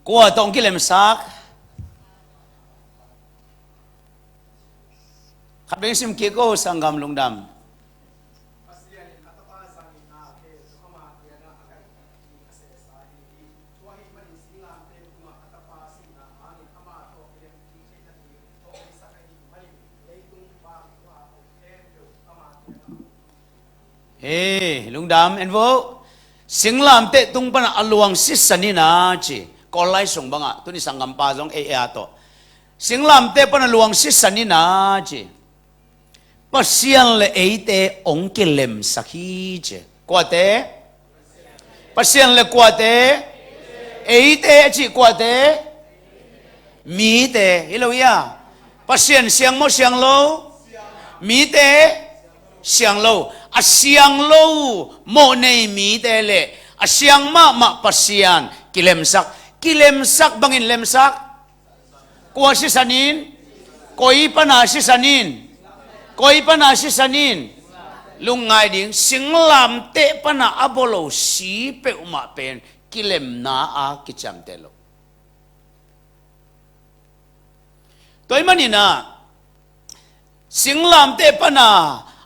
Kua tawh hong kilemsak? Khat beng sim kik o, sanggam lungdam. Hei, lungdam en vo. Singlamteh tung pana a luang sisan in a ci. Kawl lai sung bangah tuni sanggampa zong ei ei a tawh, singlamteh pana luang sisan in a ci. Pasian le eite hong kilemsak hi ci. Kuate? Pasian le kuate? Eite a cih kuate? Mite hi lo ia. Pasian siang maw siang lo? Mite siang lo. A siang lo mawh nei mite le a siang mahmah Pasian kilemsak. Kilemsak bangin lemsak. Kua sisan in? Koi pana sisan in? Koi pana sisan in? Lungngai ding, singlamteh pana a bolo si peuhmah pen kilemna a kiciamteh lo. Tua ahih manin ah singlamteh pana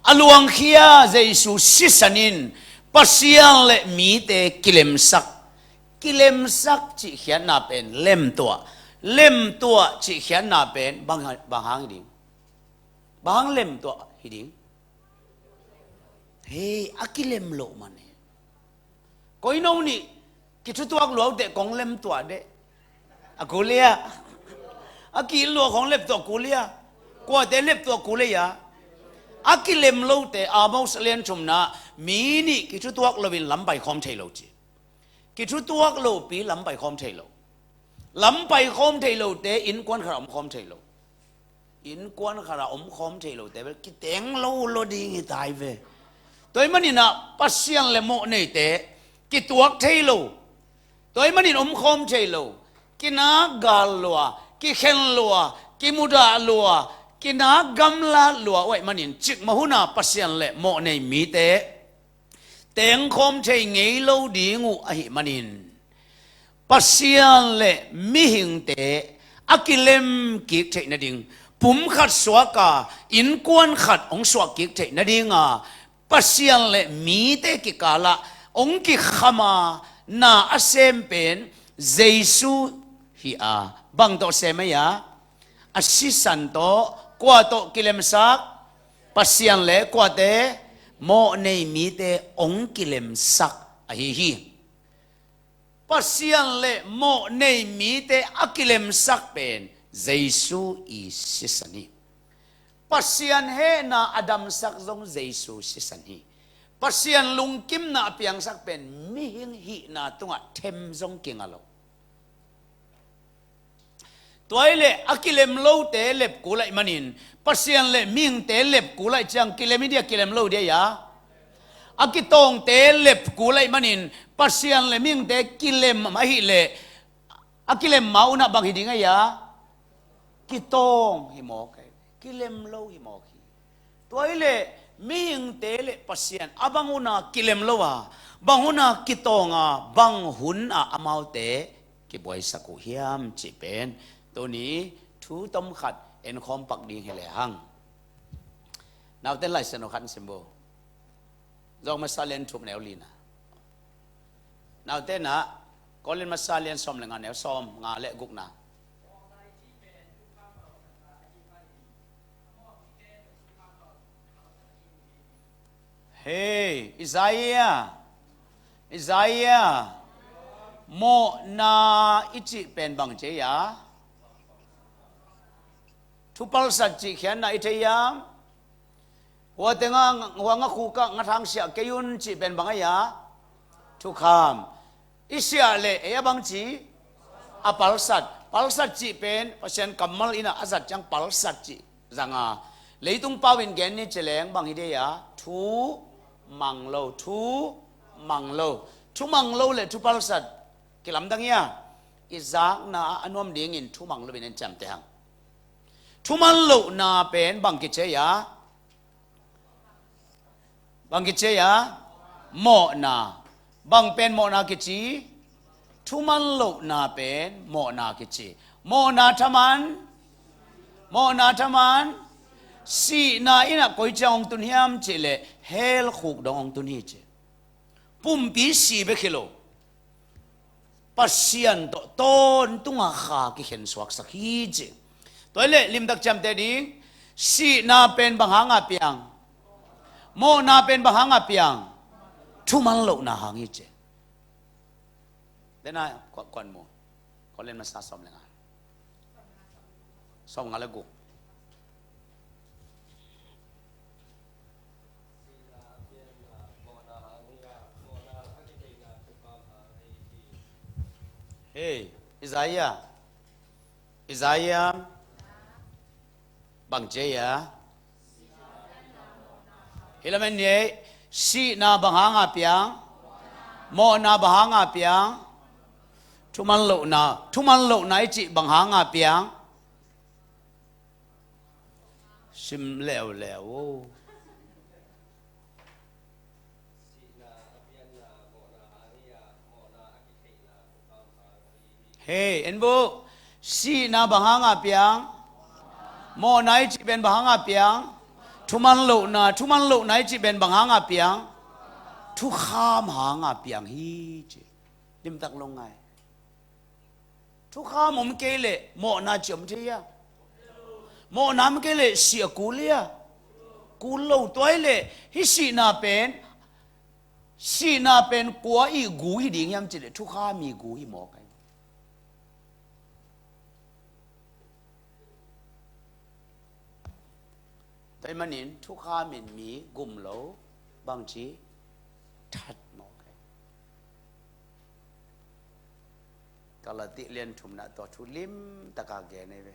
a luangkhia Jesu sisan in Pasian le mite kilemsak. Kilemsak cih khiatna pen lemtuah. Lemtuah cih khiatna pen bang, bang hang hi ding? Bang hang lemtuah hi ding? Hei, a kilem loh man hi. Koi no nih kithutuak luaute kong lemtuah deh. A kul hia? A kihil lua kong leptuah kul hia? Kuate leptuah kul hia? A kilem lote, Amos lian thumna, mi nih kithutuak loin lam paikhawm thei lo ci. Kithutuak lopi lam paikhawm thei lo. Lam paikhawm thei lote innkuan khatah omkhawm thei lo. Innkuan khatah omkhawm thei lote bel kiteng lo lo ding hi tai ve. Tua ahih manin ah Pasian le mawh neite kituak thei lo. Tua ahih manin omkhawm thei lo. Kinak gal lua, kikhen lua, kimudah lua, kinak gamlat lua. Tua ahih manin cikmah hunah Pasian le mawh nei mite tengkhawm thei ngei lo ding uh ahih manin, Pasian le mihingte a kilem kik theih nading, pumkhat suaka innkuan khat hong suah kik theih nadinga Pasian le mite kikalah hong kikhama na a sem pen Jesu hi a, bang tawh sem ahi a? A sisan tawh. Kua tawh kilemsak? Pasian le kuate? Mawh nei mite hong kilemsak ahi hi. Pasian le mawh nei mite a kilemsak pen Jesu i sisan hi. Pasian hehna a damsak zong Jesu sisan hi. Pasian lungkimna a piangsak pen mihing hihna tungah them zong kinga lo. Tua ahih leh a kilem lote lep kul ahih manin, Pasian le mihingte lep kul ahih ciang kilem hi dia, kilem lo dia? A kitawngte lep kul ahih manin, Pasian le mihingte kilem ahih leh a kilem ma unah bang hi ding ahi a? Kitawng hi mawk hi. Kilem lo hi mawk hi. Tua ahih leh mihingte le Pasian a bang hunah kilem lo a, bang hunah kitawng a, bang hunah amaute kibuaisak uh hiam cih pen tuni thu tomkhat enkhawm pak ding hi lehang. Naute Laisiangtho khat sim bo. Zawk masa lian thum neu lina. Naute na, Korin masa lian sawm le nga neu sawm nga le gukna. Hei, Isaiah. Isaiah, mawhna i cih pen bang ci a? Thupalsat cih khiatna i thei hiam? Hua tengah, hua ngakhukah ngathang siah kei un cih pen bang a hia? Thukham. I siah leh ei a bang ci? A palsat. Palsat cih pen Pasian kammal in a zat ciang palsat cih zang a, leitung pau in gen ni ci leng bang hi dei a? Thu mang lo, thu mang lo. Thu mang lo le thu palsat kilamdang hia? I zakna a nuam dingin thu mang lo in en ciamteh hang. Thuman lohna pen bang kici a? Bang kici a? Mawhna. Bang pen mawhna kici? Thuman lohna pen mawhna kici. Mawhna thaman, mawhna thaman. Sihna in a koi ciang hong tun hiam cih leh hell khuk dong hong tun hi ci. Pumpi si bek hi lo, Pasian tawh tawntung a kha kikhen suaksak hi ci. Tua hi leh limtak ciamteh ding. Sihna pen bang hang a piang? Mawhna pen bang hang a piang? Thuman lohna hang hi ci. Dena kuan mu. Korin masa sawm le nga, sawm nga le guk. Hei, Isaiah. Isaiah. Bang ci a? Hi lam en ni ei. Sihna bang hang a piang? Mawhna bang hang a piang? Thuman lohna. Thuman lohna i cih bang hang a piang? Sim leuleu o. Hei, en bu. Sihna bang hang a piang? Mawhna i cih pen bang hang a piang? Thuman lohna. Thuman lohna i cih pen bang hang a piang? Thukham hang a piang hi ci. Limtak lungngai. Thukham om kei leh mawhna ci om thei hia? Mawhna om kei leh sih a kul hia? Kul lo. Tua hi leh hih sihna pen, sihna pen kua i gu hi ding hiam cih leh thukham i gu hi mawk hi. Tua ahih manin thukham in mi gum lo, bangci, that mawk hi. Galati lian thumna tua thu limtaka gen ei ve.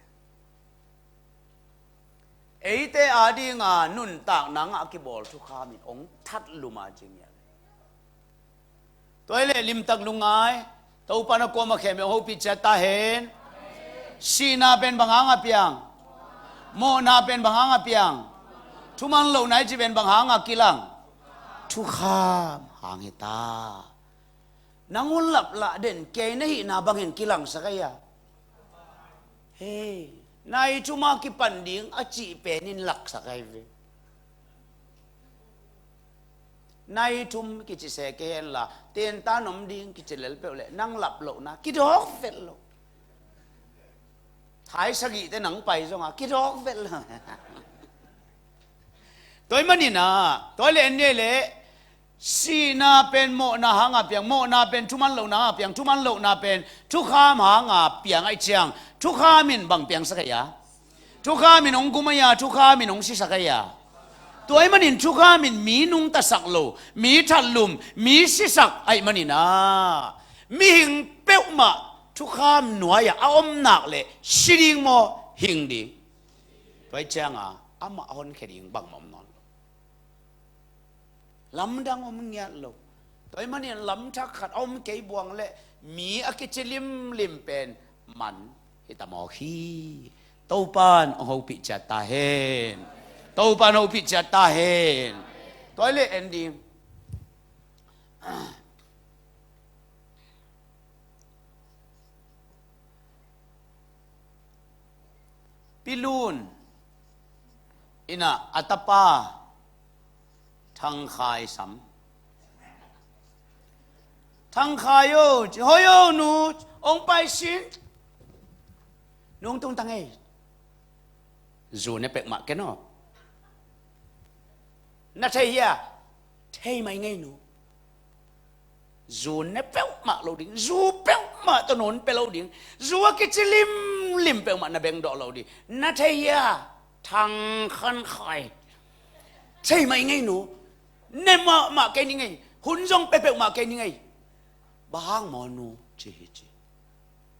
Eite adinga nuntakna ngah a kibawl thukham in hong that lum a ci ngiat. Tua hi leh limtak lungngai. Topa na kuamah khempeuh hong hopih ciat ta hen. Sihna pen bang hang a piang? Mawhna pen bang hang a piang? Thuman lohna i cih pen bang hang a kilang? Thukham hang hi ta. Nang hun laplah den kei na hihna bangin kilangsak a hia? Hei, nai thum a kipan ding a cih pen in laksak ahi ve. Nai thum kici se kei hen la, tentan om ding kici lel peuh leh nang lap lohna kidawk vet lo. Thai sagihte nang pai zonga kidawk vet lo. Tua ahih manin ah, tua hi leh en ni ei leh, sihna pen mawhna hanga piang, mawhna pen thuman lohna hanga piang, thuman lohna pen thukham hanga piang ahih ciang, thukham in bang piangsak a hia? Thukham in hong gum a hia, thukham in hong sisak a hia? Tua ahih manin thukham in mi nungtasak lo, mi thatlum, mi sisak ahih manin ah, mihing peuhmah thukham nuai-ah a om nak leh si ding maw, hing ding? Tua ahih cianga amah a honkhia ding bangmah om nawn lo. Lamdang om ngiat lo. Tua ahih manin lamthak khat a om kei buang leh mi a kici limlim pen man hi ta mawk hi. Topan hong hopih ciat ta hen. Topan hong hopih ciat ta hen. Tua hi leh en ding. Pi Lun in ah a tapa Thang Khai sam. Thang Khai aw, ci, hoi aw nu, hong pai sin. Nung tung tang ei. Zu ne pek mah ken aw. Na thei hia? Thei mai ngei nu. Zu ne peuhmah lo ding, zu peuhmah tawh na hun pia lo ding, zu a kici limlim peuhmah na bengdawh lo ding. Na thei hia? Thang Khan Khai. Thei mah ing ei nu. Ne mahmah kei ning ei. Hun zong pia peuhmah kei ning ei. Bang hang maw nu, ci hi ci.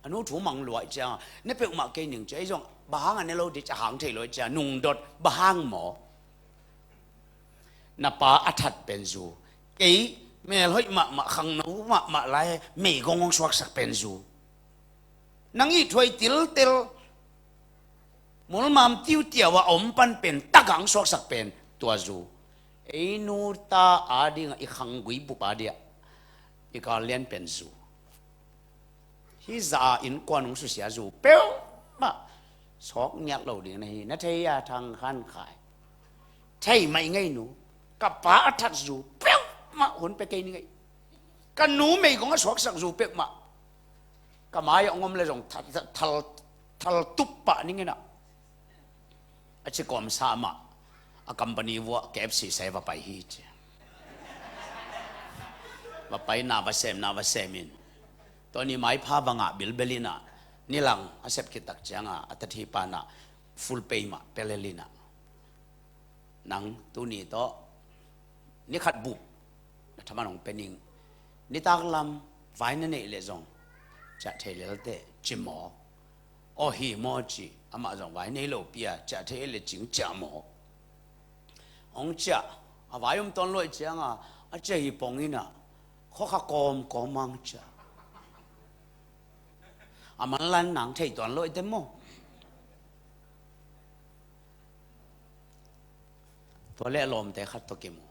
A nu thu mang lua ahih ciangin, ne peuhmah kei ning ci, ei zong bang hang a ne lo ding ci, a hang thei lo ahih ciangin, nungdot, bang hang maw? Na pa a that pen zu. Kei, mel hoih mahmah, khangno mahmah lai, meigong hong suaksak pen zu. Nang i thuai tiltel, mulmam tiutiau a om pan pen, tak a hong suaksak pen, tua zu. Ei nu ta a dingah, i khanggui bup a dingah, i kal lian pen zu. Hih zah a innkuan hong susia zu peuhmah sawk ngiat lo ding na hi, na thei hia, Thang Khan Khai? Thei mah ing ei nu. Ka pa a that zu peuhmah hun pia kei ning ei. Ka nu meigong a suaksak zu peuhmah. Ka mai ah hong om leh zong thal, thal, thal tup pah ning ei na. A ci kawmsa mah, a company vuah K F C sai va pai hi ci. Va pai na va sem, na va sem in. Tua ni maipha va ngah bilbel in ah, nilang a sep khit tak ciangin, a tathi pan ah full pay mah pia lel in ah. Nang tuni tawh ni khat bup na thaman hong pia ning. Nitak lam vai na neih leh zong ciah thei lel teh, ci mawk. Aw hi maw ci, amah zong vai nei lo pi a, ciah thei leh cing ciah mawk. Hong ciah, a vai om tuan lo ahih ciangin, a ciah hi pong in ah, khuakha kawmkawm mang ciah. A manlan nang thei tuan lo ahih teh maw. Tua leh a lawmte khat tawh kimu.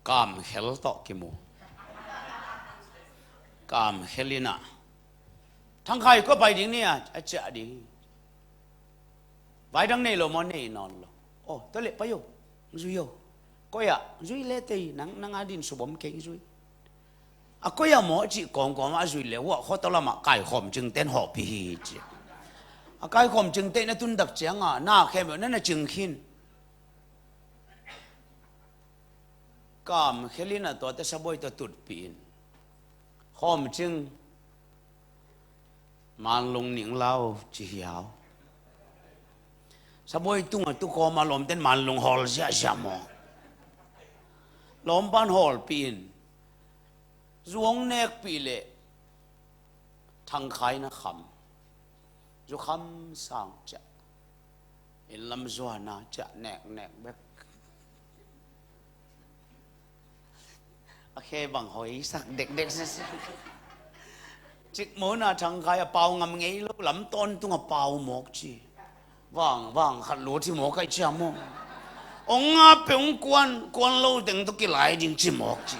Kamkhel tawh kimu. Kamkhel in ah, Thang Khai, kua pai ding ni a, a ciah ding. Vai dang nei lo maw, nei nawn lo. Aw, tua leh pai o, zui o. Koi ah, zui le tei, nang, nang a din subom kei zui. A koi ah maw cih kawmkawm a zui leh, uah khuata lamah kaikhawm cingte'n hawhpih hi ci. A kaikhawm cingte'n a tun tak ciangin, na khempeuh na na cing khin. Kamkhel in ah tuate sabuai tawh tutpih in. Khawm cing. Manlung ning lau ci hiau. Sabuai tungah tu kawm a lawmte'n manlung hawl ziahziah mawk. Lawm pan hawlpih in. Zu hong nekpih leh Thang Khai na kham. Zu kham sang ciah. Inn lam zuan a ciah neknek bek. A khe bang hoihsak dekdek sese. Cikmawhna Thang Khai a pau ngam ngei lo, lam tawntung a pau mawk ci. Vang, vang khat lua ci mawk ahih ciang maw. Hong ngap peuh hong kuan, kuan lo teng tawh kilai ding ci mawk ci.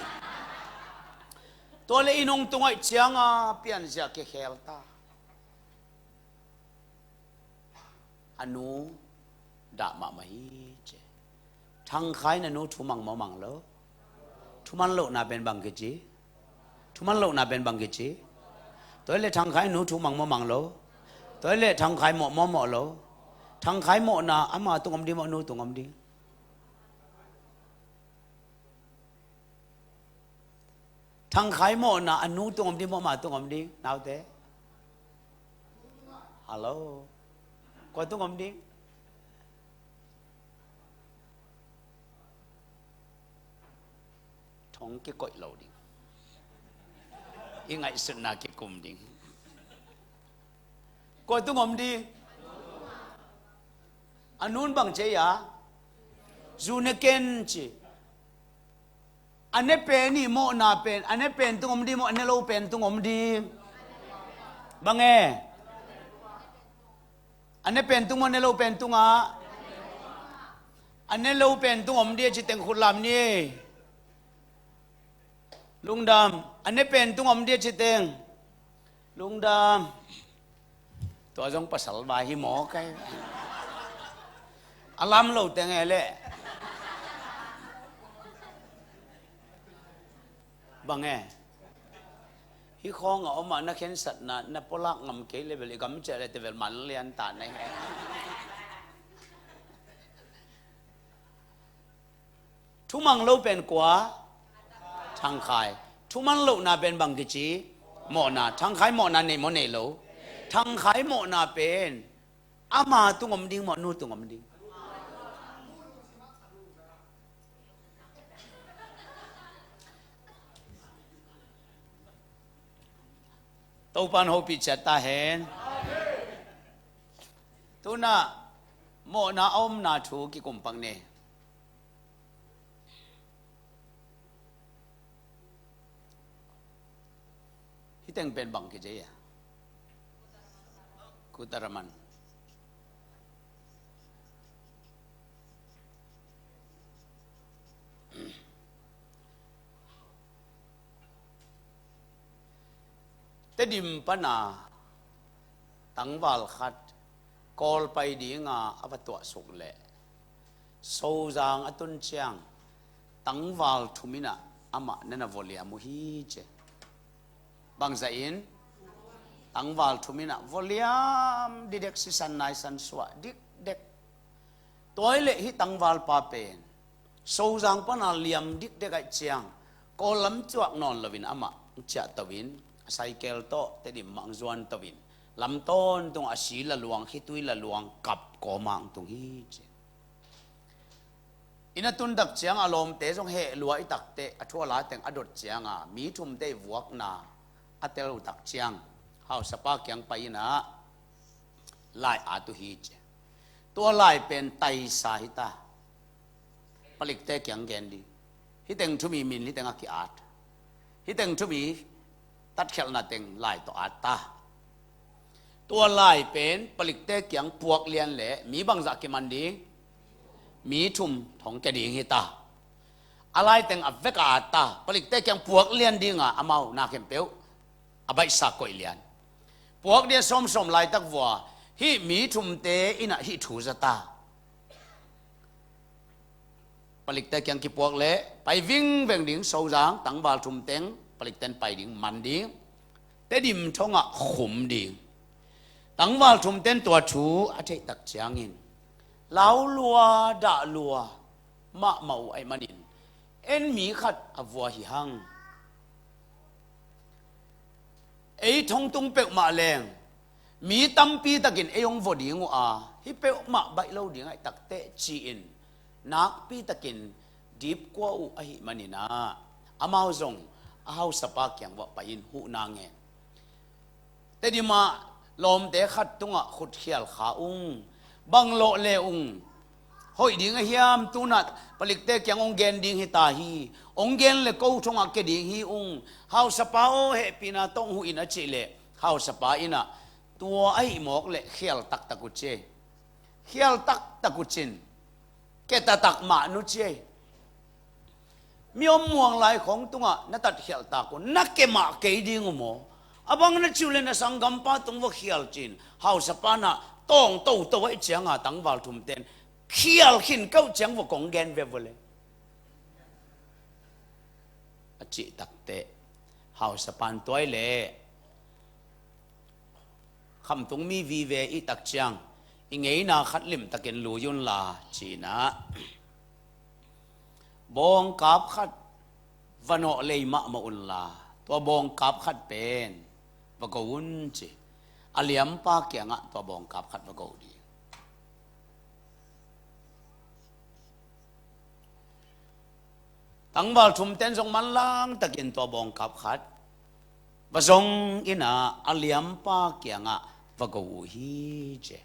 Tua leh inn hong tung ahih ciangin pianzia kikhel ta. A nu dah mahmah hi ci. Thang Khai in a nu thu mang maw mang lo? Thuman lohna pen bang kici? Thuman lohna pen bang kici? Tua hi leh Thang Khai nu thu mang maw mang lo? Tua hi leh Thang Khai mawh maw mawh lo? Thang Khai mawhna ama tung om ding maw, nu tung om ding? Thang Khai mawhna a nu tung om ding maw, ama tung om ding, naute? Hello. Kua tung om ding? Thong kikoih lo ding. I ngaihsutna kikum ding. Kua tung om ding? A nu'n bang ci a? Zu ne ken ci. A ne pen i mawhna pen, a ne pen tung om ding maw, a ne lo pen tung om ding? Bang e? A ne pen tung maw, a ne lo pen tung a? A ne lo pen tung om ding a ci teng khut lam ni. Lungdam, a ne pen tung om ding a ci teng. Lungdam. Tua zong pasal vai hi maw kai. A lam lo teng e leh. Bang e. Hih khawng a om a na khensatna, na pulak ngam kei leh bel i gam ciah leh teh bel man lian ta na hi. Thumang lo pen kua? Thangkhai. Thuman lohna pen bang kici? Mawhna. Thangkhai mawhna nei maw nei lo? Thangkhai mawhna pen ama tung om ding maw, nu tung om ding? Topan hopih ciat ta hen. Tuna mawhna a omna thu kikum pak ni. Hih teng pen bang kici a? Kutaraman. Tedim pana tangval khat Kawl pai dinga a va tuahsuk leh Sozang a tun ciang tangval thum inah amah na na voliam uh hi ci. Bangzah in? Tangval thum inah voliam dikdek, sisan naisan suah dikdek. Tua hi leh hih tangvalpa pen Sozang pana liam dikdek ahih ciang Kawl lam cuak nawn loin amah ciahto in, a saikel tawh Tedim mah zuanto in, lam tawntungah a si la luang, khitui la luang, kap kawma tung hi ci. Inn a tun tak ciang a lawmte zong heh lua i takteh a thu a la teng a dot cianga mi thumte i vuakna a tel uh tak ciang hausapa kiang pai inah lai at uh hi ci. Tua lai pen taisa hi ta. Palikte kiang gen ding. Hih teng thumi min hih teng a ki-at. Hih teng thumi tatkhialhna teng lai tawh at ta. Tua lai pen palikte kiang puak lian leh mi bangzah kiman ding? Mi thum thong kia ding hi ta. A lai teng a vek a at ta. Palikte kiang puak lian dinga amau na khempeuh a baihsa koih lian. Puak dia sawmsawm laitak vua hih mi thumte inah hih thu za ta. Palikte kiang kipuak leh pai vingveng ding, Sozang tangval thum teng palikten pai ding, man ding, Tedim thongah khum ding. Tangval thumten tua thu a theih tak ciangin lau lua, dah lua mahmah uh ahih manin en mi khat a vua hi hang. Ei thongtung peuhmah leng mi tampi takin ei hong vua ding uh a, hih peuhmah baih lo ding ahih takteh ci-in nakpi takin dipkua uh ahih maninah amau zong a hausapa kiang uah pai-in huhna ngen. Tedim ah lawmte khat tungah khut khial kha ung. Bang lawh le ung. Hoih ding a hiam? Tunah palikte kiang hong gen ding hi ta hi. Hong gen le ko thongah kia ding hi ung. Hausapa aw, hehpihna tawh hong huh in a cih leh hausapa inah tua ahih mawk leh khial taktak uh ci. Khial taktak uh cin. Kia taktak mah nu ci. Mi om muang lai khong tungah na tatkhialh tak uh, na kia mah kei ding uh maw? A bang na cih uh leh na sanggampa tung va khial cin. Hausapa na tawng toto ahih cianga tangval thumten khial khin keuh ciang va kong gen ve vua leh a cih takteh hausapan tua hi leh khamtung mi vive i tak ciang i ngeina khat limtakin lui unla ci-inah bawngkap khat va nawh lei mahmah unla, tua bawngkap khat pen va go un ci. A liampa kiangah tua bawngkap khat va go ding. Tangval thumten zong manlang takin tua bawngkap khat va zong inah a liampa kiangah va go uh hi ci.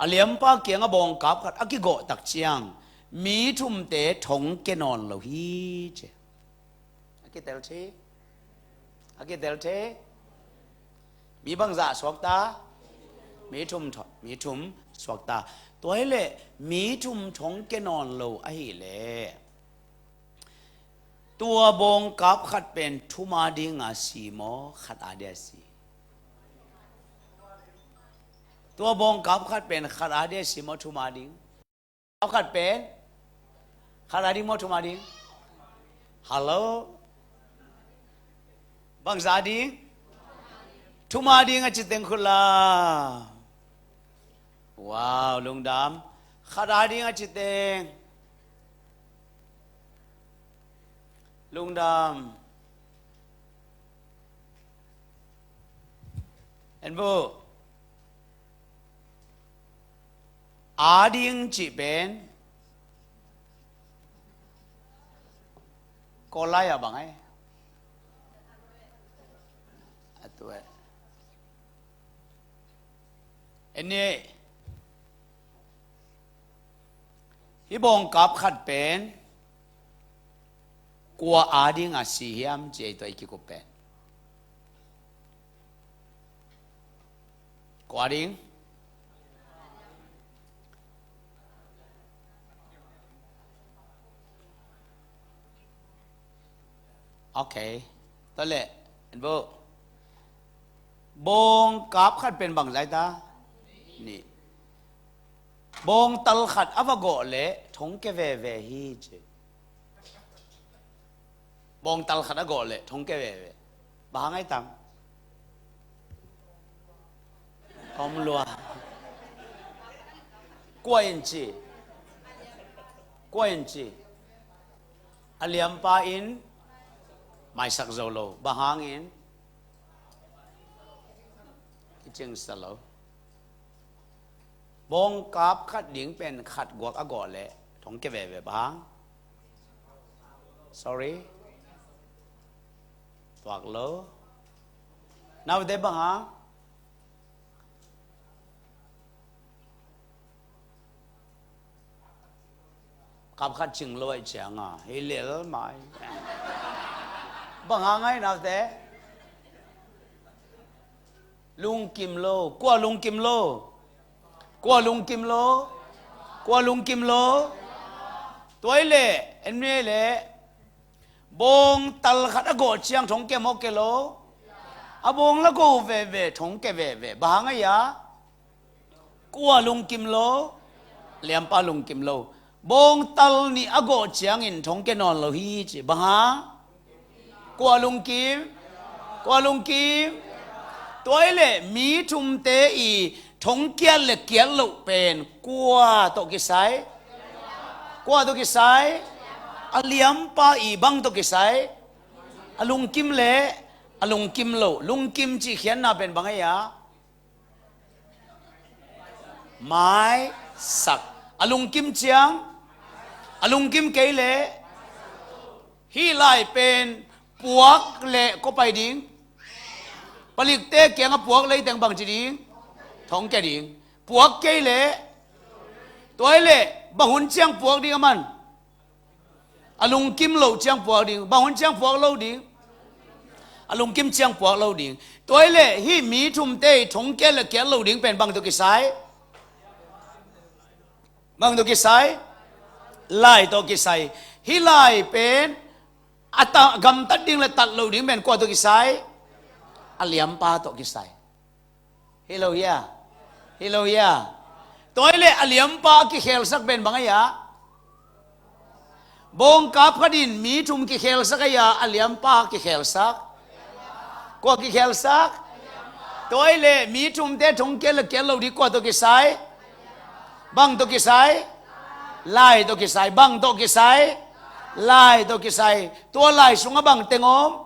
A liampa kiangah bawngkap khat a kigawh tak ciang mi thumte thong kia nawn lo hi ci. A kitel thei. A kitel thei. Mi bangzah suakta? Mi thum tho-, mi thum suakta. Tua hi leh mi thum thong kia nawn lo ahih leh tua bawngkap khat pen thum a dinga si maw, khat a dia si? Tua bawngkap khat pen khat a dia si maw, thum a ding? Khat pen khat a ding maw, thum a ding? Hallo? Bangzah a ding? Thum a ding a ci teng khut la. Wow, lungdam. Khat a ding a ci teng. Lungdam. En bu. Ading cih pen Kawl lai ah bang ai? A tu eh. En ni. Hih bawngkap khat pen kua ading a si hiam ci ei tua i kikup pen. Kua ading? Ok. Tua leh, en bu. Bawngkap khat pen bang zai ta? Nih. Bawngtal khat a va gawh leh thong kia veve hi ci. Bawngtal khat a gawh leh thong kia veve. Bang hang ai tam? Om lua. Kua in ci? Kua in ci? A liampa in maisak zo lo. Bang hangin? Kicingsa lo. Bawngkap khat ding pen khat guak a gawh leh thong kia veve bang hang? Sorry. Tuak lo. Naute bang hang? Kap khat cing lo ai ciang a hi lel mai. Bang hang ai naute? Lungkim lo. Kua lungkim lo? Kua lungkim lo? Kua lungkim lo? Tua i leh en mi leh bawngtal khat a gawh ciang thong kia maw kia lo? A bawng la gawh veve thong kia veve. Bang hang ai a? Kua lungkim lo? Liampa lungkim lo. Bawngtal nih a gawh ciangin thong kia nawn lo hi ci. Bang hang? Kua lungkim? Kua lungkim? Tua i leh mi thumte i thong kiat le kiat loh pen kua tawh kisai? Kua tawh kisai? A liampa i bang tawh kisai? A lungkim le a lungkim lo. Lungkim cih khiatna pen bang ai a? Maisak. A lungkim ciang? A lungkim kei leh? Hih lai pen puak leh kua pai ding? Palikte kiangah puak leiteng bang ci ding? Thong kia ding. Puak kei leh? Tua i leh bang hun ciang puak ding a man? A lungkim lo ciang puak ding. Bang hun ciang puak lo ding? A lungkim ciang puak lo ding. Tua i leh hih mi thumte i thong kiat le kiat lo ding pen bang tawh kisai? Bang tawh kisai? Lai tawh kisai. Hih lai pen a ta-, gamtat ding le tat lo ding pen kua tawh kisai? A liampa tawh kisai. Hi lo hia? Hi lo hia? Tua i leh a liampa a kikhelsak pen bang ai a? Bawngkap khat in mi thum kikhelsak ai a, a liampa kikhelsak. Kua kikhelsak? Tua i leh mi thumte thong kiat le kiat lo ding kua tawh kisai? Bang tawh kisai? Lai tawh kisai. Bang tawh kisai? Lai tawh kisai. Tua lai sungah bang teng om?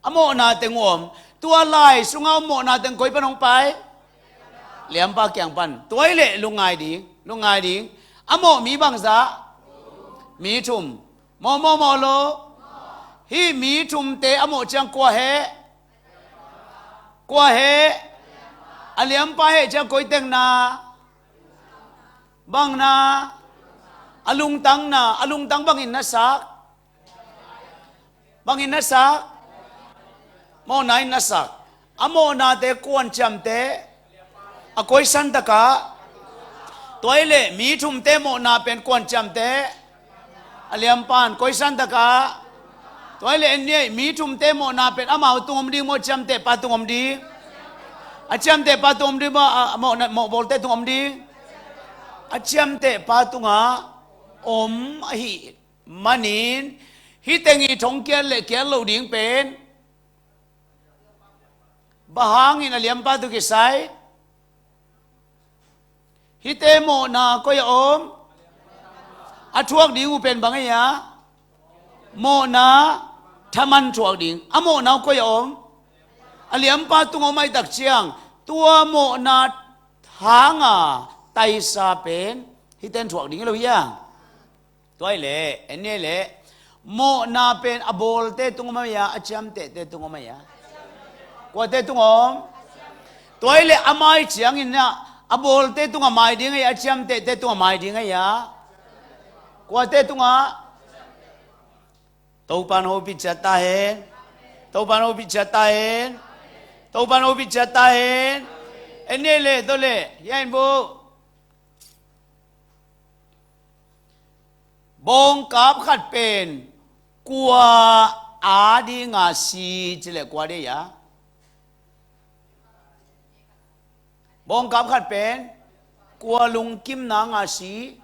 A mawhna teng om. Tua lai sungah a mawhna teng koi pan hong pai? Liampa kiang pan. Tua i leh lungngai ding, lungngai ding. A mawh mi bangzah? Mi thum. Mawh, mawh, mawh lo. Hih mi thumte a mawh ciang kua heh? Kua heh? A liampa heh ciang koi teng na? Bang na? A lungtang na. A lungtang bangin na sak? Bangin na sak? Mawhna in na sak. A mawhnate kuan ciamteh? A koi santakah? Tua i leh mi thumte mawhna pen kuan ciamteh? A liampan. Koi santakah? Tua i leh en ni ei, mi thumte mawhna pen amau tung om ding maw, a ciamteh pa tung om ding? A ciamteh pa tung om ding maw, a, a mawhna, mawhbawlte tung om ding? A ciamteh pa tungah om ahih manin, hih teng i thong kiat le kiat lo ding pen bang hangin a liampa tawh kisai? Hihte mawhna koi a om? A thuak ding uh pen bang ai a? Mawhna thaman thuak ding. A mawhna uh koi a om? A liampa tungah om ahih tak ciang, tua mawhna hanga taisa pen hihte in thuak ding hi lo hia? Tua hi leh, en ni leh, mawhna pen a bawlte tung om a hia, a ciamtehte tung om a hia? Kuate tung om? Tua hi leh a mai ciangin ah, a bawlte tungah mai ding a hia, a ciamtehte tungah mai ding a hia? Kuate tungah? Topa'n hopih ciat ta hen. Topa'n hopih ciat ta hen. Topa'n hopih ciat ta hen. En ni leh, tua leh, hia in bo. Bawngkap khat pen kua adinga si ci leh kua dei a? Bawngkap khat pen kua lungkim nanga si?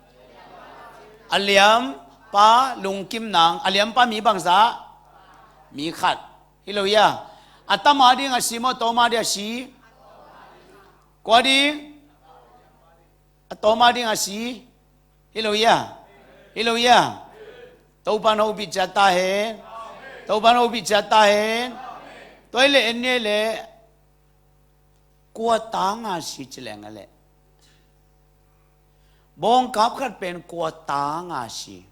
A liampa lungkim nang, a liampa mi bangzah? Mi khat. Hi lo hia? A tama dinga si maw, a tawma dinga si? Kua ding? A tawma dinga si? Hi lo hia? Hi lo hia? Topa'n hopih ciat ta hen. Topa'n hopih ciat ta hen. Tua hi leh en ni leh, kua tanga si ci leng a leh, bawngkap khat pen kua tanga si?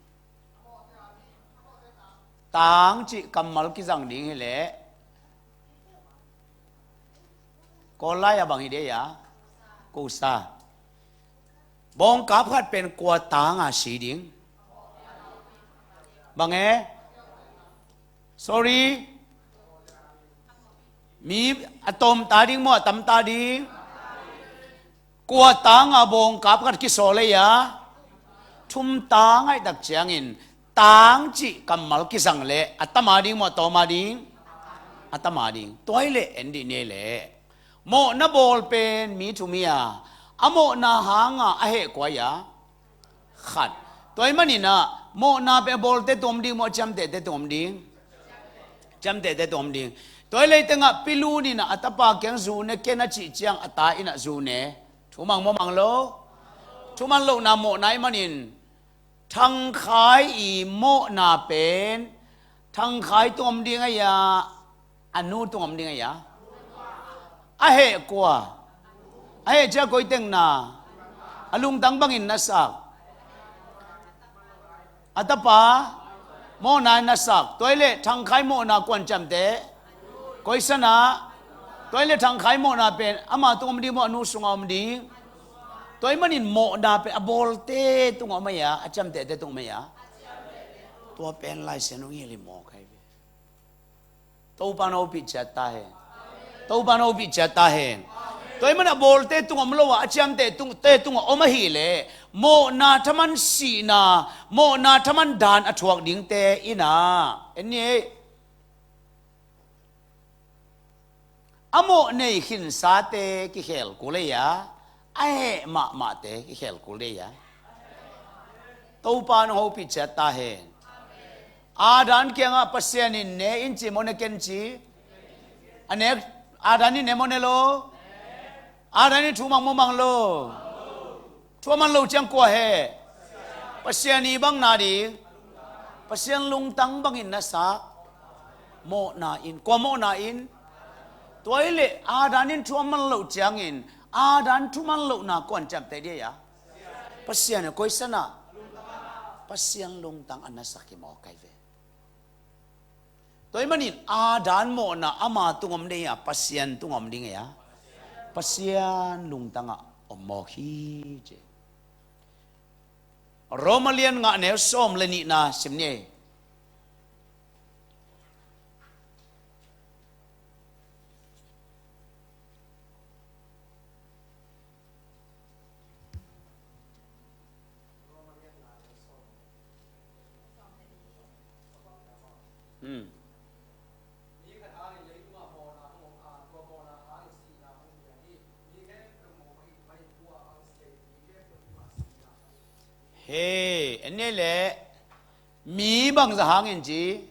Tang cih kammal kizang ding hi leh, Kawl lai a bang hi dei a? Kusa. Bawngkap khat pen kua tanga si ding? Bang e? Sorry. Mi a tawm ta ding maw, a tam ta ding? Kua tanga bawngkap khat kisawl ei a? Thum tang ahih tak ciangin, tang cih kammal kizang leh, a tama ding maw, a tawma ding? A tama ding. Tua hi leh en dih ni leh, mawhna bawl pen mi thum hi a, a mawhna hanga a heh kua hi a? Khat. Tua ahih manin ah, mawhna pen a bawlte tung om ding maw, a ciamtehte tung om ding? Ciamtehte tung om ding. Tua hi leh tengah Pi Lun in ah a tapa kiang zu ne ken a cih ciang, a ta in ah zu ne. Thumang maw mang lo? Thuman lohna mawhna ahih manin, Thang Khai i mawhna pen Thang Khai tung om ding a hia, a nu tung om ding a hia? A heh kua? A heh ciang koi teng na? A lungtang bangin na sak? A tapa mawhna in na sak. Tua hi leh Thang Khai mawhna kua'n ciamteh? Koi sa na? Tua hi leh Thang Khai mawhna pen ama tung om ding maw, a nu sungah om ding? Tua ahih manin mawhna pen a bawlte tungah om a hia, a ciamtehte tung om a hia? Tua pen Lai Siangtho hong hilh hi mawk ahi ve. Topa'n hopih ciat ta hen. Topa'n hopih ciat ta hen. Tua ahih manin a bawlte tungah om lo a, a ciamteh tung, te tungah om ahih leh, mawhna thaman sihna, mawhna thaman daan a thuak dingte in ah, en ni ei. A mawh nei khinsate kikhel kul ei a, a heh mahmahte kikhel kul ei a. Topa'n hong hopih ciat ta hen. Adam kiangah Pasian in ne in ci maw, ne ken ci? A nek, Adam in ne maw, ne lo? Adam in thu mang maw, mang lo? Thu a man loh ciang kua heh? Pasian i bang na ding? Pasian lungtang bangin na sak. Mawhna in. Kua mawhna in? Tua hi leh Adam in thu a man loh ciangin, Adam thu man lohna kua'n ciamteh ding a hia? Pasian. Koi sa na? Pasian lungtang a na sak hi mawk ahi ve. Tua ahih manin Adam mawhna ama tung om ding a hia, Pasian tung om ding a hia? Pasian lungtangah om mawk hi ci. Roma lian nga, neu sawm le nihna sim ni ei. Hmm. He, en ni leh, mi bangzah hangin ci?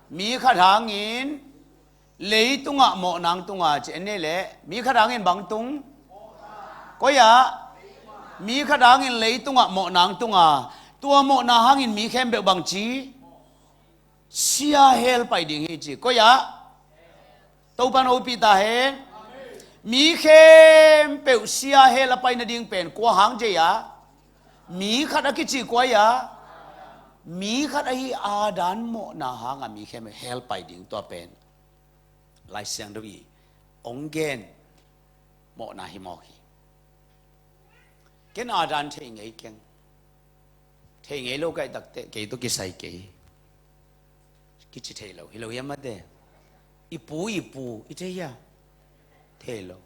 Mi khat hangin, leitungah mawh nang tunga ci, en ni leh, mi khat hangin bang tung? Koi ah? Mi khat hangin leitungah mawh nang tunga, tua mawhna hangin mi khempeuh bang ci? Sia hell pai ding hi ci. Koi ah? Topa na upih ta hen. Mi khempeuh sia hell a pai nading pen kua hang ci a? Mi khat a kici kua a? Mi khat ahi Adam mawhna hanga mi khempeuh hell pai ding, tua pen Lai Siangtho i ong gen mawhna hi mawk hi. Ken Adam thei ngei keng. Thei ngei lo ka hih takteh kei tawh kisai kei. Kici thei lo hi lo hiam mate? I pu i pu i thei hia? Thei lo.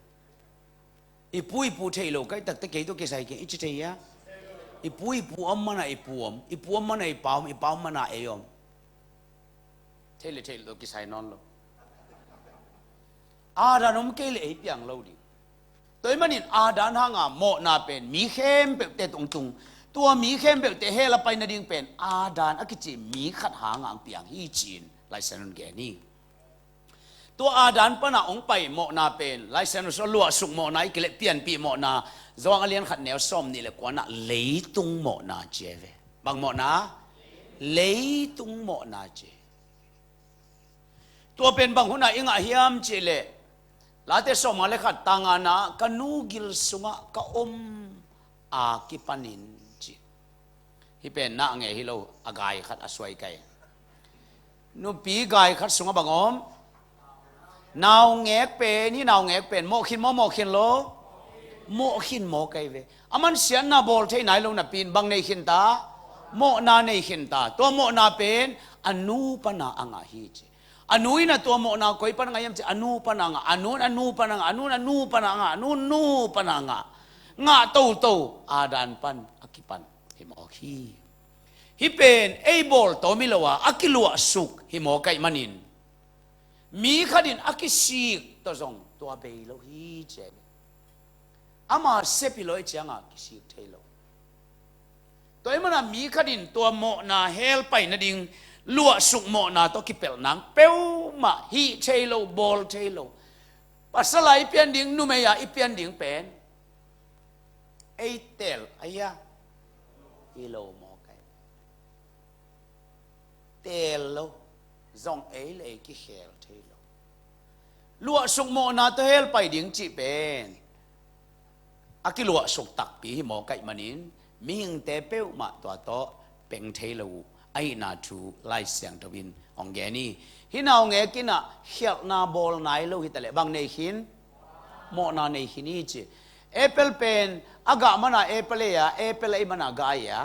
I pu i pu thei lo ka hih takteh kei tawh kisai kei, i ci thei hia? I pu i pu om mana i pu om, i pu om mana i pa om, i pa om mana ei om. Thei le thei lo kisai nawn lo. Adam om kei le ei piang lo ding. Tua ahih manin Adam hanga mawhna pen mi khempeuhte tungtung, tua mi khempeuhte hell a pai nading pen Adam a kici mi khat hanga ang piang hi ci-in Lai Siangtho in gen hi. Tua Adam pana ong pai mawhna pen Lai Siangtho sung luahsuk mawhna i kileh pianpih mawhna, Johan a lian khat neu sawm nih le kuana leitung mawhna ci ve. Bang mawhna? Leitung mawhna ci. Tua pen bang huna i ngah hiam cihleh, Late sawmnga le khat tangana ka nu gil sungah ka om a kipanin ci. Hih pen na ngei hi lo, a gai khat a suai kai. Nupi gai khat sungah bang om? Naungek pen, hih naungek pen mawh khin maw, mawh khin lo? Mawh khin maw kai ve. A man siatna bawl thei nai lo napi in bang nei khin ta? Mawhna nei khin ta. Tua mawhna pen a nu pana a ngah hi ci. A nu in a tua mawhna koi pana ngah hiam ci, a nu pana ngah, a nu in a nu pana ngah, a nu in a nu pana ngah, a nu in nu pana ngah. Ngah toto Adam pan a kipan hi mawk hi. Hih pen ei bawl tawm hi lo a, a kiluahsuk hi mawk ahih manin mi khat in a kisik tawh zong tua bei lo hi ci. Ama sep hi lo ahih cianga kisik thei lo. Tua ahih mana mi khat in tua mawhna hell pai nading luahsuk mawhna tawh kipelh nang peuhmah hih thei lo, bawl thei lo. Pasal a i pian ding, numei a i pian ding pen ei teel a hia? Hi lo maw kai. Teel lo, zong ei le ei kikhel thei lo. Luahsuk mawhna tawh hell pai ding cih pen a kiluahsuk takpi hi mawk ahih manin mihingte peuhmah tua tawh peng thei lo uh ahihna thu Lai Siangtho in hong gen hi. Hih naungek in ah khialhna bawl nai lo hi taleh bang nei khin? Mawhna nei khin hi ci. Apple pen a gah mana apple ei a, apple ei mana gah ei a?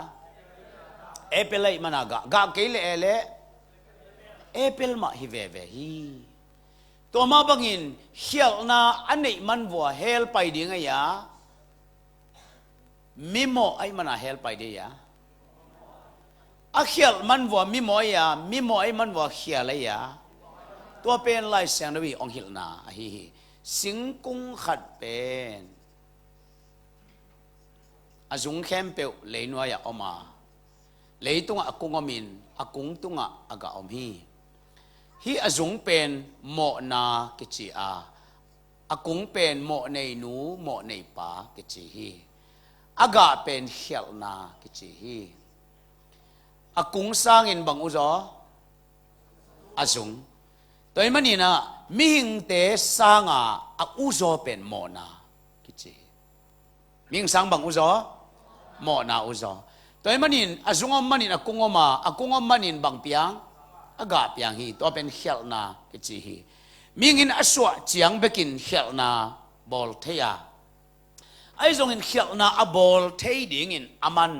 Apple ei mana gah, gah kei le e le apple mah hi veve hi. Tua mah bangin khialhna a neih man vua hell pai ding ei a? Mimawh ahih mana hell pai ding ei a? A khialh man vua mimawh ei a, mimawh ahih man vua khial ei a? Tua pen Lai Siangtho i hong hilhna ahi hi. Singkung khat pen a zung khempeuh leinuai ah om a, leitungah a kung omin a kung tungah a gah om hi. Hih a zung pen mawhna kici a, a kung pen mawh nei nu, mawh nei pa kici hi. A gah pen khialhna kici hi. A kung sangin bang uzaw? A zung. Tua ahih manin ah mihingte sanga a uzaw pen mawhna kici hi. Mihing sang bang uzaw? Mawhna uzaw. Tua ahih manin a zung om manin a kung om a, a kung om manin bang piang? A gah piang hi. Tua pen khialhna kici hi. Mihing in a suah ciang bekin khialhna bawl thei a, ahi zongin khialhna a bawl thei dingin a man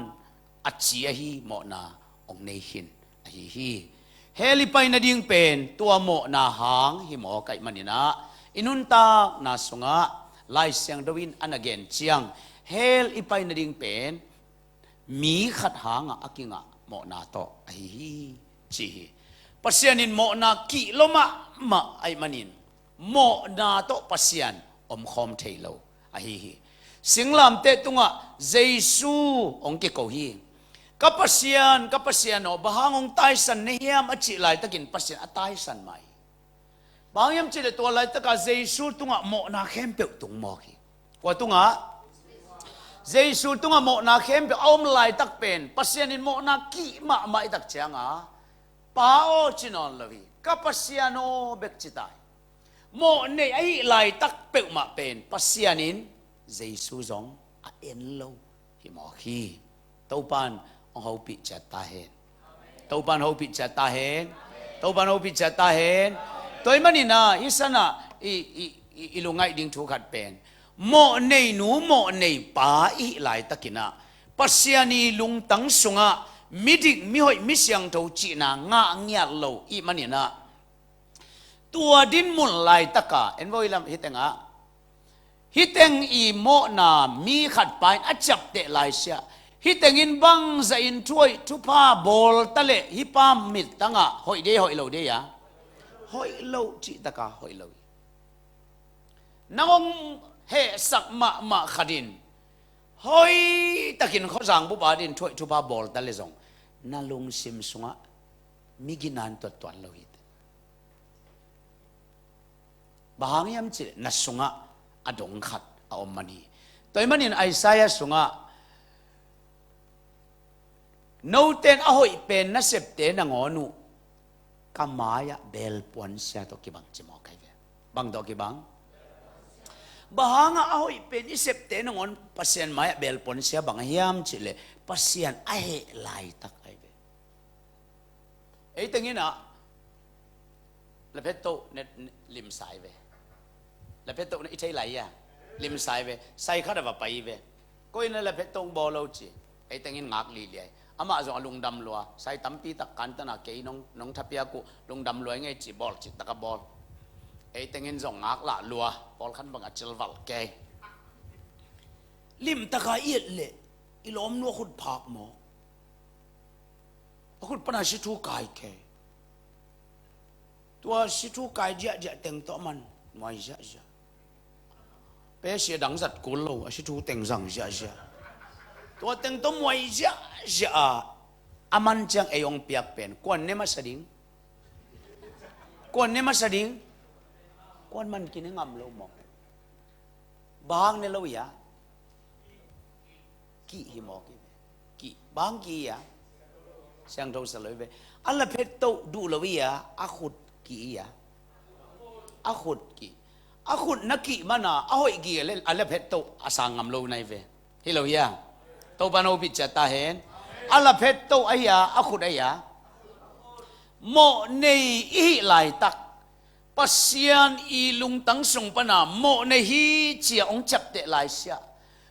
a ci ahi mawhna hong nei khin ahi hi. Hell i pai nading pen tua mawhna hang hi mawk ahih manin ah i nuntakna sungah Lai Siangtho in a na gen ciang hell i pai nading pen mi khat hangah a kingah mawhna tawh ahi hi ci hi. Pasian in mawhna kih lo mahmah ahih manin mawhna tawh Pasian omkhawm thei lo ahi hi. Singlamteh tungah Jesu hong kiko hi. Ka Pasian, ka Pasian aw, bang hang hong taisan na hiam a cih laitakin Pasian a taisan mah hi. Bang hang hiam cihleh tua laitaka Jesu tungah mawhna khempeuh tung mawk hi. Kua tungah? Jesu tungah mawhna khempeuh a om laitak pen Pasian in mawhna kih mahmah i tak cianga Pa aw ci nawn lo hi, ka Pasian aw bek ci ta hi. Mawhnei ahih laitak peuhmah pen Pasian in Jesu zong a en lo hi mawk hi. Topan hong hopih ciat ta hen. Topan hopih ciat ta hen. Topan hopih ciat ta hen. Tua ahih manin ah hih sanah i, i, i, i lungngaih ding thu khat pen, mawhneinu mawhneipa i hih laitakin ah Pasian i lungtang sungah midik, mihoih, misiangtho cihna ngah ngiat lo i hih manin ah, tua dinmun laitaka en vo i lam hih tengah, hih teng i mawhna mi khat pa in a ciapteh laisiah, hih tengin bangzah in thuhoih thupha bawl ta leh hih pa mittangah hoih dei, hoih lo dei a? Hoih lo, cihtaka hoih lo hi. Nang hong hehsak mahmah khat in hoihtakin khuazang bup adingin thuhoih thupha bawl ta leh zong, na lungsim sungah migina'n tuat tuan lo hi. Bang hang hiam cih leh na sungah a dong khat a om man hi. Tua ahih manin Isaiah sungah, note in a hoih pen nasepte nangawn uh ka mai-ah belpuan sia tawh kibang ci mawk hi ve. Bang tawh kibang? Bang hangah a hoih pen i septe nangawn Pasian mai-ah belpuan sia bang hiam cih leh Pasian a heh laitak ahi ve. Ei tengin ah laphetto ne, ne, limsa hi ve. Laphetto ne i thei lai a, limsa hi ve. Sai khat a va pai hi ve. Koi in ah laphetto hong bawl lo ci. Ei tengin ngak lihliai. Amah zong a lungdam lua. Sai tampi tak kan tan a, kei nong, nong thapiak uh, lungdam lua ing ei ci, bawl cihtak a bawl. Ei tengin zong ngak lah lua. Pawlkhat bang a cilvalh kei. Limtak a i et leh i lawmnu a khut phak maw? A khut pan a sithu kai kei. Tua sithu kai ziahziah teng tawh a man muai ziahziah. Pe sia dang zat kul lo, a sithu teng zang ziahziah. Tua teng tawh muai ziahziah a, a man ciang ei hong piak pen kuan ne masa ding? Kuan ne masa ding? Kuan man kine ngam lo maw? Bang ne lo ia? Kih hi mawk hi ve. Kih. Bang kih ia? Siangtho sa lo hi ve. A laphetto duh lo ia, a khut kih ia? A khut kih. A khut na kih man a, a hoih gige leh a laphetto a sang ngam lo na hi ve. Hi lo hia? Topan hopih ciat ta hen. A laphetto ahi a, a khut ahi a? Mawhnei i hih laitak Pasian i lungtang sung pana mawhnei hi ci-a hong ciapteh laisiah,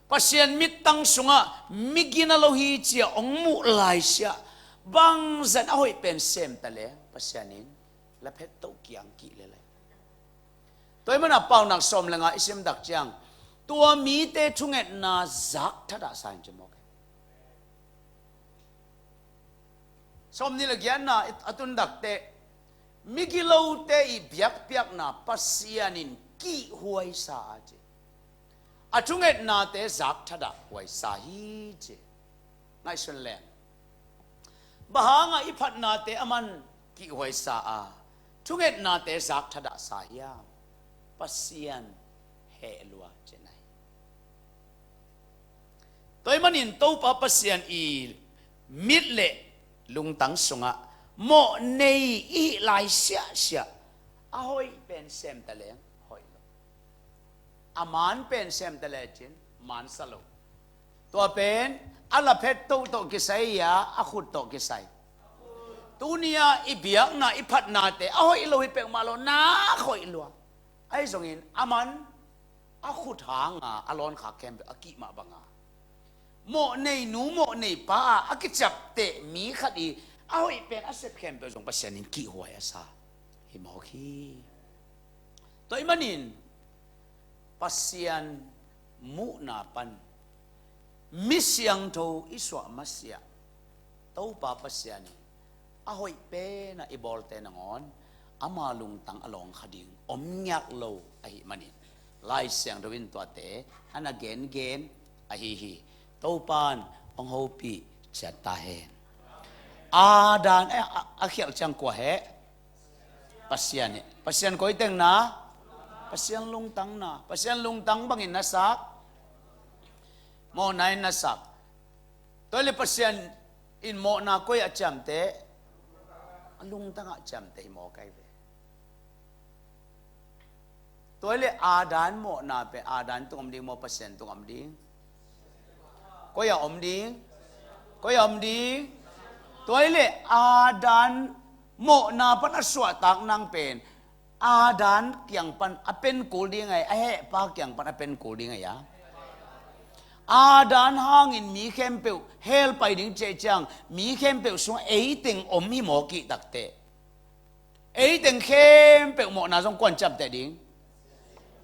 Pasian mittang sungah migina lo hi ci-a hong muh laisiah, bangzah in a hoih pen sem ta leh Pasian in laphetto kiang kih lel lai. Tua ahih manin Paunak sawm le nga i sim tak ciang, tua mite thungetna zak thadah sa in ci mawk hi. Sawmnih le giatna a tun tak teh, migilote i biakpiakna Pasian in kihhuaisa a ci. A thungetnate zak thadah huaisa hi ci. Ngaihsun leng. Bang hangah i phatnate a man kihhuaisa a, thungetnate zak thadahsa hiam? Pasian heh lua cihna hi. Tua ahih manin Topa Pasian i mit le lungtang sungah mawhnei i hih lai siahsiah, a hoih pen sem ta leng hoih lo. A man pen sem ta lecin man sa lo. Tua pen a laphet toh tawh kisai a, a khut tawh kisai. Tuni-a i biakna, i phatnate a hoih lo hi peuhmah lo, nak hoih lua. Ahi zongin a man, a khut hanga a lawnkhak khempeuh a kih mah banga, mawhnei nu, mawhnei pa a, a kiciapteh mi khat i a hoih pen a sep khempeuh zong Pasian in kihhuai a sa hi mawk hi. Tua ahih manin Pasian muhna pan mi siangtho i suah masiah, Topa Pasian in a hoih penah i bawlte nangawn ama lungtang a lawngkha ding om ngiat lo ahih manin, Lai Siangtho in tuate a na gengen ahi hi. Topan hong hopih ciat ta hen. A dan, eh, a, a khialh ciang kua heh? Pasian heh. Pasian koi teng na? Pasian lungtang na. Pasian lungtang bangin na sak? Mawhna in na sak. Tua leh Pasian in mawhna koi ah ciamteh? A lungtang ah ciamteh hi mawk ahi ve. Tua hi leh Adam mawhna pen Adam tung om ding maw, Pasian tung om ding? Koi a om ding? Koi a om ding? Tua hi leh Adam mawhna pan a suahtak nang pen Adam kiang pan a pen kul ding ahi, a hehpa kiang pan a pen kul ding ahi a. Adam hangin mi khempeuh hell pai ding cih ciang mi khempeuh sungah eiteng om hi mawk hi takteh, eiteng khempeuh mawhna zong kuan ciamteh ding?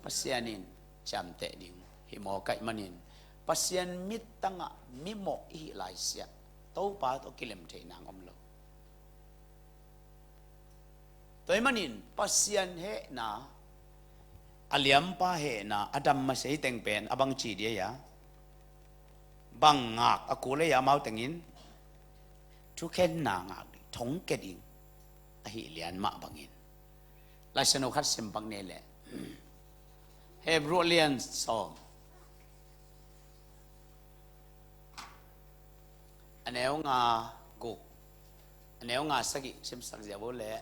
Pasian in ciamteh ding hi mawk ahih manin Pasian mittangah mimawh i hih laisiah Topa tawh kilem thei nang om lo. Tua ahih manin Pasian hehna, a liampa hehna a dam masa hi teng pen a bangci dih ahi a, bang ngak a kul ahi a, amau tengin thukhenna ngak ding, thongkia ding ahi lian mah bangin. Laisiangtho khat sim pak ni leh, Hebru lian sawm, a neu nga guk, a neu nga sagih simsak ziau leh.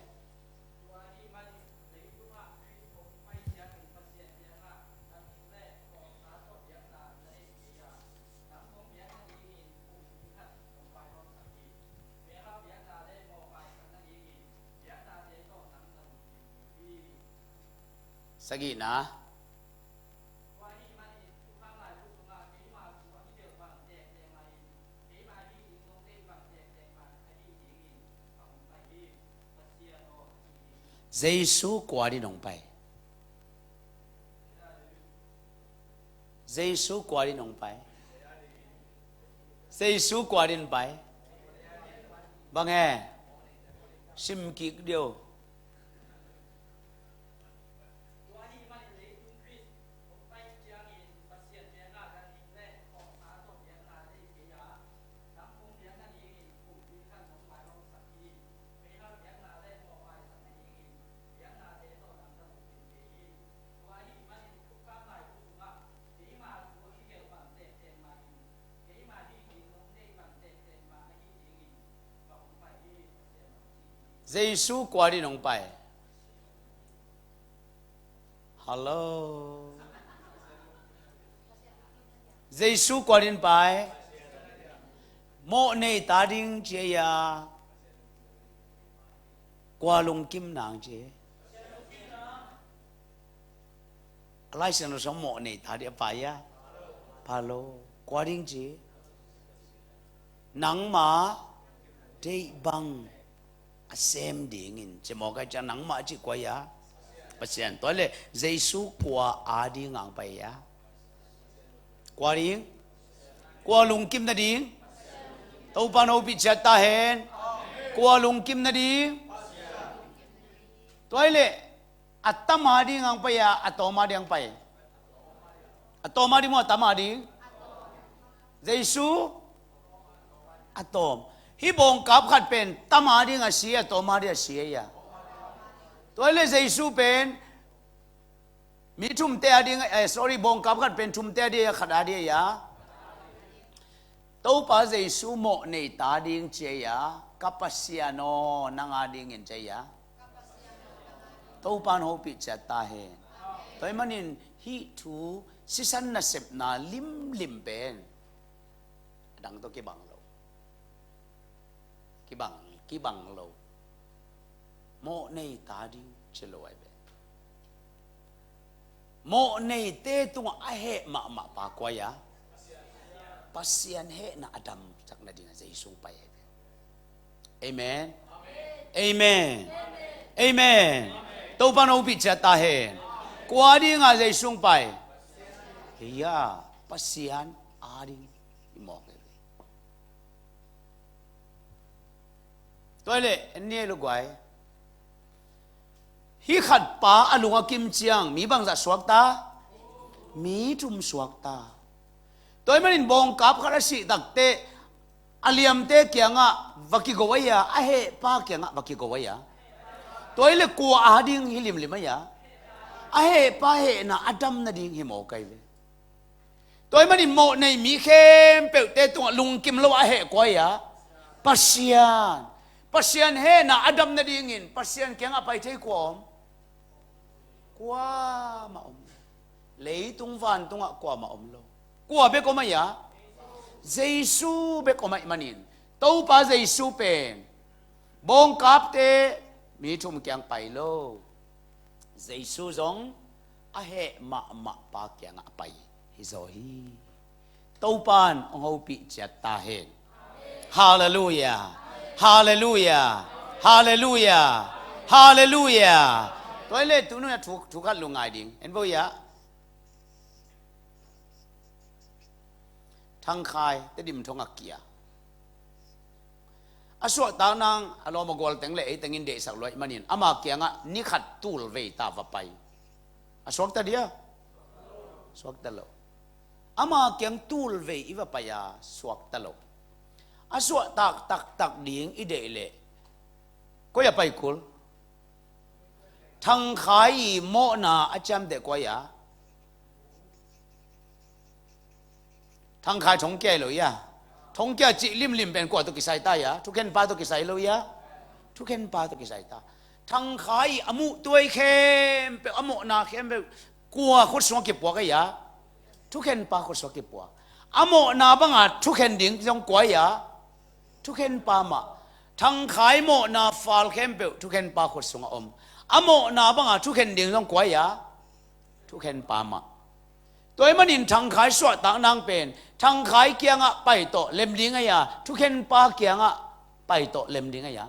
Sagihna. Jesu kua dingin hong pai? Jesu kua dingin hong pai? Jesu kua dingin pai? Bang e? Sim kik dih o. Jesu kua dingin hong pai? Hallo. Jesu kua dingin pai? Mawhnei ta ding ci a, kua lungkim nang ci? A Laisiangtho sung mawhnei ta ding a pai a, pha lo. Kua ding ci? Nangma deih bang a sem dingin ci mawk ahih ciang nangmah a cih kua hi a? Pasian. Tua hi leh Jesu kua a ding ngang pai hi a? Kua ding? Kua lungkim nading? Topa in hopih ciat ta hen. Kua lungkim nading? Tua hi leh a tam a ding ngang pai hi a, a tawm a ding ngang pai? A tawm a ding maw, a tam a ding? Jesu a tawm. Hih bawngkap khat pen tam a ding a si, a tawm a ding a si ahi a. Tua hi leh Jesu pen mi thumte a ding, eh, sorry, bawngkap khat pen thumte a ding a, khat a ding ahi a. Topa Jesu mawhnei ta ding ci ahi a, ka Pasian aw, nang a dingin ci ahi a. Topa in hopih ciat ta hen. Tua ahih manin hih thu sisan nasepna limlim pen a dang tawh kibang lo. Kibang, kibang lo. Mawhnei ta ding ci lo ahi ve. Mawhneite tungah a heh mahmah pa kua hi a? Pasian hehna a damsak nading a Jesu pai ahi ve. Amen. Amen. Amen. Topa in hopih ciat ta hen. Kua ding a Jesu hong pai? Hi a, Pasian a ding hi mawk hi ve. Tua hi leh en ni ei lo guai. Hih khat pa a lung a kim ciang mi bangzah suak ta? Mi thum suak ta. Tua ahih manin bawngkap khat a sih takteh a liamte kiangah va kigo ahi a, a hehpa kiangah va kigo ahi a. Tua hi leh kua a ding hi limlim ahi a? A hehpa hehna a dam nading hi mawk ahi ve. Tua ahih manin mawhnei mi khempeuhte tungah lungkim lo a heh kua hi a? Pasian. Pasian hehna a dam nadingin Pasian kiangah pai thei kua om? Kuamah om lo. Leitung vantungah kuamah om lo. Kua bek om ahi a? Jesu bek om ahih manin Topa Jesu pen bawngkapte mi thum kiang pai lo. Jesu zong a heh mahmah Pa kiangah a pai hi zaw hi. Topan hong hopih ciat ta hen. Halleluia. Halleluia. Halleluia. Halleluia. Tua hi leh tu nung a thu, thu khat lungngai ding en vo ia. Thangkhai Tedim thong a kia a suahtak nang a lawm a gual teng le ei tengin deihsak luai manin ama kiangah ni khat tul vei ta va pai. A suakta dia? Suakta lo. Ama kiang tul vei i va pai a suakta lo. A suahtak taktak ding i deih leh koi a pai kul? Thangkhai i mawhna a ciamteh kua ia? Thangkhai thongkia hi lo ia. Thongkia cih limlim pen kua tawh kisai ta ia? Thukhenpa tawh kisai lo ia. Thukhenpa tawh kisai ta. Thangkhai i a muh tuai khempeuh, a mawhna khempeuh kua khut sungah kipuak ahi a? Thukhenpa khut sungah kipuak. A mawhna banga thukhen ding zong kua ahi a? Thukhenpa mah. Thangkhai mawhna fal khempeuh thukhenpa khut sungah om. A mawhna banga thukhen ding zong kua ahi a? Thukhenpa mah. Tua ahih manin Thangkhai suahtak nang pen Thangkhai kiangah pai tawh lem ding ahi a, thukhenpa kiangah pai tawh lem ding ahi a?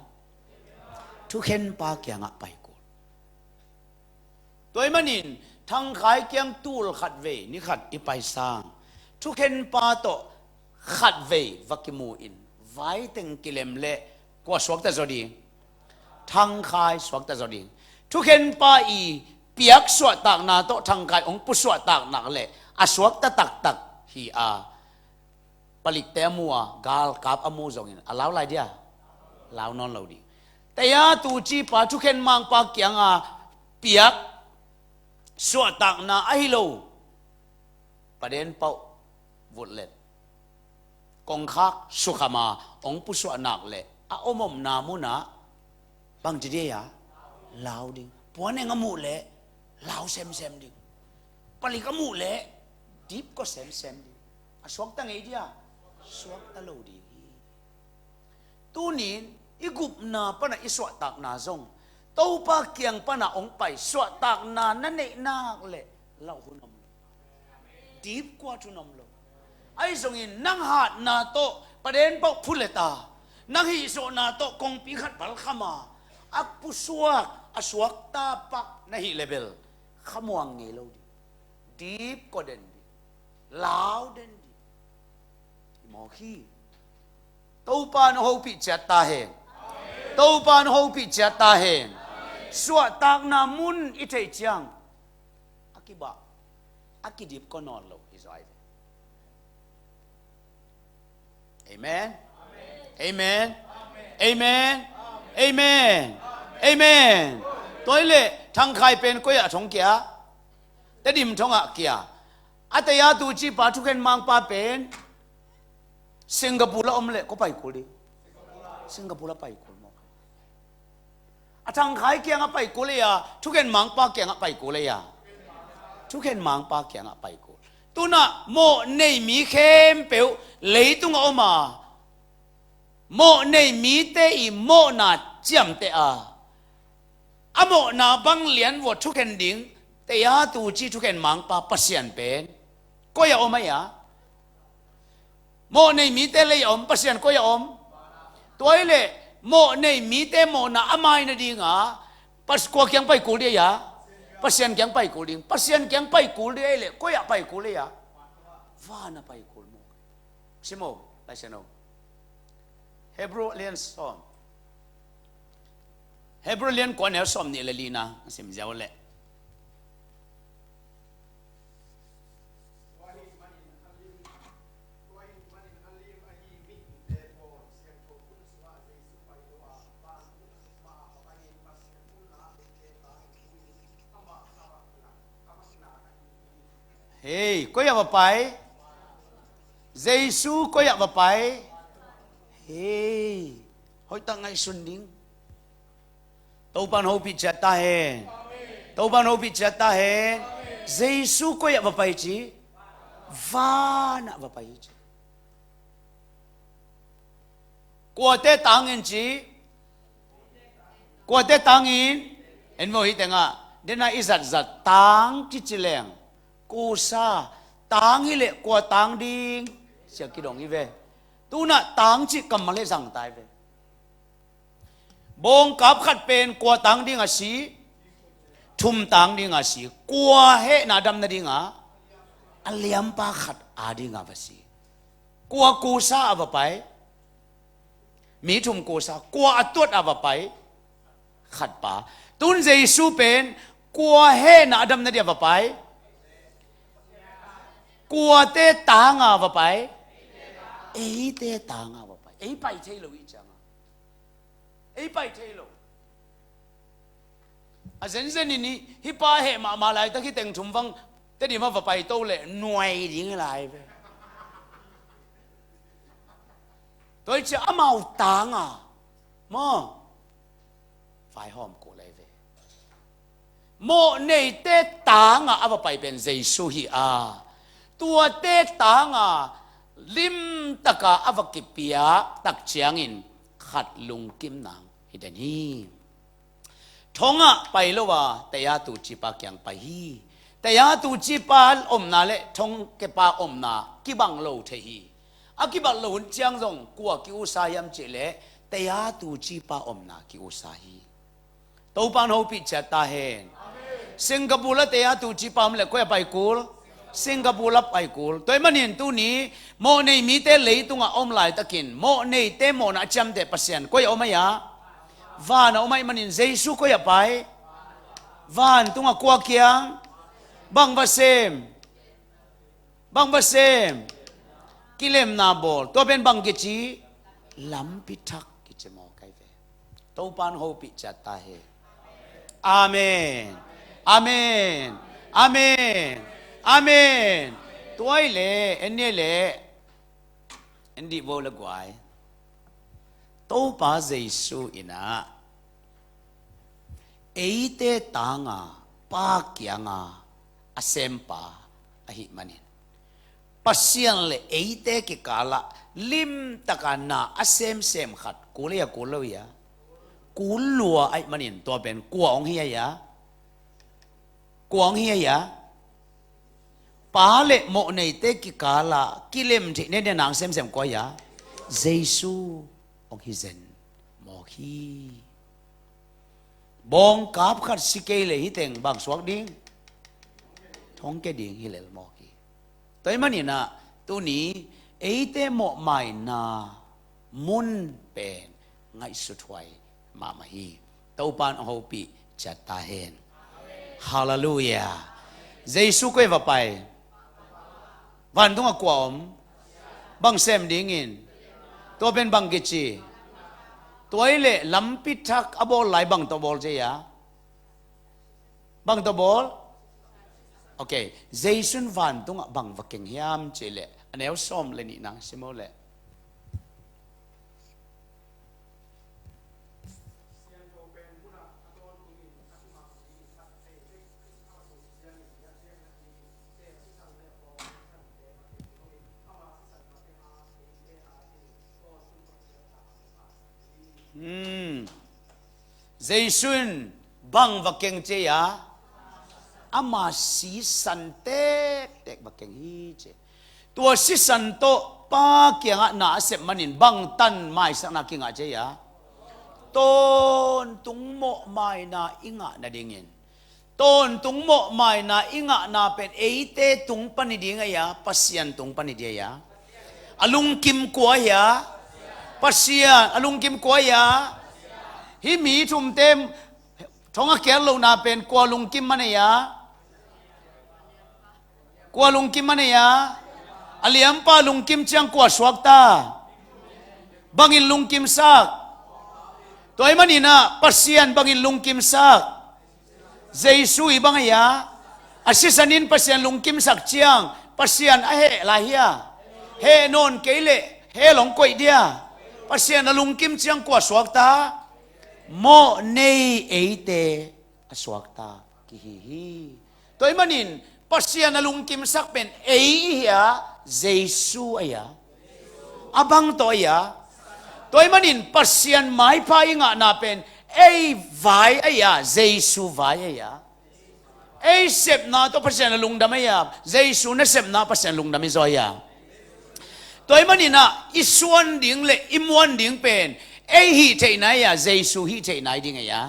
Thukhenpa kiangah pai kul. Tua ahih manin Thangkhai kiang tul khat vei ni khat i pai sang, thukhenpa tawh khat vei va kimu in, vai teng kilem leh kua suakta zaw ding? Thangkhai suakta zaw ding. Thukhenpa i piak suahtakna tawh Thangkhai hong pu suahtakna leh a suakta taktak hi a, palikte a mu a, galkap a mu zongin a lau lai dia? Lau nawn lo ding. Taya tucipa thukhen mangpa kianga piak suahtakna ahi lo, paden pauh vutlet, kongkhak sukhama hong pusuah nak leh a omomna munah bangci dia? Lau ding. Puaneng a muh leh lau semsem ding. Palik a muh leh dipkua semsem ding. A suakta ngei dia? Suakta lo ding hi. Tunin i gupna pana i suahtakna zong Topa kiang pana hong pai suahtakna na neih nak leh lauh hun om lo. Dipkuat hun om lo. Ahi zongin nang hatna tawh paden pauh phuleta, nang hihzawhna tawh kongpi khat balkhama a pusuak a suakta pak na hih leh bel khamuang ngei lo ding. Dipkua den ding. Lau den ding. Hi mawk hi. Topa na hopih ciat ta hen. Topa na hopih ciat ta hen. Suahtakna mun i theih ciang a kibah, a kidipkua nawn lo hi zaw ai ve. Amen. Amen. Amen. Amen. Amen. Tua hi leh Thangkhai pen koi ah thong kia? Tedim thong ah kia. A taya tucipa thukhen mangpa pen Singapore a om leh kua pai kul ding? Singapore a pai kul mawk. A Thangkhai kiangah pai kul ei a, thukhen mangpa kiangah pai kul ei a? Thukhen mangpa kiangah pai kul. Tunah mawh nei mi khempeuh leitungah om a, mawh nei mite i mawhna ciamteh a, a mawhna bang lian vua thukhen ding taya tuci thukhen mangpa Pasian pen koi ah om ai a? Mawh nei mite lei a om, Pasian koi ah om? Tua hi leh mawh nei mite mawhna a mai nadinga Pas-, kua kiang pai kul ding ai a? Pasian kiang pai kul ding. Pasian kiang pai kul ding ai leh koi ah pai kul ai a? Van ah pai kul mawk. Sim o, Lai Siangtho. Hebrew lian sawm. Hebrew lian kua neu sawm nih le lina a sim ziau leh. Hei, koi ah va pai? Jesu koi ah va pai? Hei. Hoihtak ngaihsun ding. Topan hopih ciat ta hen. Topan hopih ciat ta hen. Jesu koi ah va pai ci? Van ah va pai ci. Kuate tangin ci? Kuate tangin? En maw, hi tengah dena i zatzat tang kici leng, kusa, tang hileh kua tang ding sia kidong hi ve. Tunah tang cih kammal hi zangtai ve. Bawngkap khat pen kua tang dinga si? Thum tang dinga si. Kua hehna dam nadinga? A liampa khat a dinga va si. Kua kusa a va pai? Mi thum kusa. Kua a tuat a va pai? Khat pa. Tun Jesu pen kua hehna a dam nadia va pai? Kuate tanga va pai? Eite tanga va pai. Ei pai thei lo i cianga, ei pai thei lo. A zenzen in hi, hi pa heh mahmah laitak hi teng thum vang Tedim a va paito leh nuai ding hi lai ve. Tua hi cia amau tanga maw, vaihawm kul lai ve. Mawhneite tanga a va pai pen Jesu hi a, tuate tanga limtaka a va kipiak tak ciangin khat lungkim nang hi den hi. Thongah pai lo a, taya tucipa kiang pai hi. Taya tucipa omna le thongkepa omna kibang lo thei hi. A kibang lo hun ciang zong kua ki-usa hiam cih leh taya tucipa omna ki-usa hi. Topan hopih ciat ta hen. Singapore a taya tucipa om leh koi a pai kul? Singapore a pai kul. Tua ahih manin tuni mawhnei mite leitungah om laitakin mawhneite mawhna a ciamteh Pasian koi a om ahi a? Van a om ahih manin Jesu koi a pai? Vantungah kua kiang? Bang va sem? Bang va sem? Kilemna bawl. Tua pen bang kici? Lampi thak kici maw kai ve. Topan hopih ciat ta hen. Amen. Amen. Amen. Amen. Tua hi leh en ni leh en dih vo le guai. Topa Jesu in ah eite tanga Pa kianga a sempa ahih manin, Pasian le eite kikalah limtaka na a semsem khat kul hi a, kul lo hi a? Kul lua ahih manin tua pen kua hong hi ahi a? Kua hong hi ahi a? Pa le mawhneite kikalah kilem theih nadinga na hong semsem kua hi a? Jesu hong hi zen mawk hi. Bawngkap khat si kei leh hi teng bang suak ding? Thongke ding hi lel mawk hi. Tua ahih manin ah tuni eite mawhmaina mun pen ngaihsuthuai mahmah hi. Topan a hopih ciat ta hen. Halleluiah. Jesu koi va pai? Vantungah kua om? Bang sem dingin? Tua pen bang kici? Tua hi leh lampi thak a bawl lai bang tawh bawl ci a? Bang tawh bawl? Ok. Jesu in vantungah bang va keng hiam cih leh a neu sawm le nihna sim o leh. Hmm. Jesu in bang va keng ci a? Ama sisan tektek va keng hi ci. Tua sisan tawh Pa kiangah na a sep manin bangtan maisakna kingah ci a? Tawntung mawhmaina i ngah nadingin, tawntung mawhmaina i ngahna pen eite tung pan hi ding ahi a, Pasian tung pan hi ding ahi a? A lungkim kua ahi a? Pasian. A lungkim kua ahi a? Hih mi thumte thong a kiat lohna pen kua lungkim man ahi a? Kua lungkim man ahi a? A liampa lungkim ciang kua suakta? Bangin lungkimsak? Tua ahih manin ah Pasian bangin lungkimsak? Jesu hi bang ahi a? A sisan in Pasian lungkimsak ciang Pasian a heh lai hi a? Heh nawn kei leh hell hong koih dia? Pasian a lungkim ciang kua suakta? Mawh nei eite a suakta kihi hi. Tua ahih manin Pasian a lungkimsak pen ei i hi a, Jesu a hi a. A bang tawh a hi a. Tua ahih manin Pasian maipha i ngahna pen ei vai a hi a, Jesu vai a hi a. Ei sepna tawh Pasian a lungdam a hi a, Jesu nasepna Pasian lungdam i zaw a hi a. Tua ahih manin ah i suan ding le i muan ding pen ei hih theihna a hi a, Jesu hih theihna hi ding a hi a.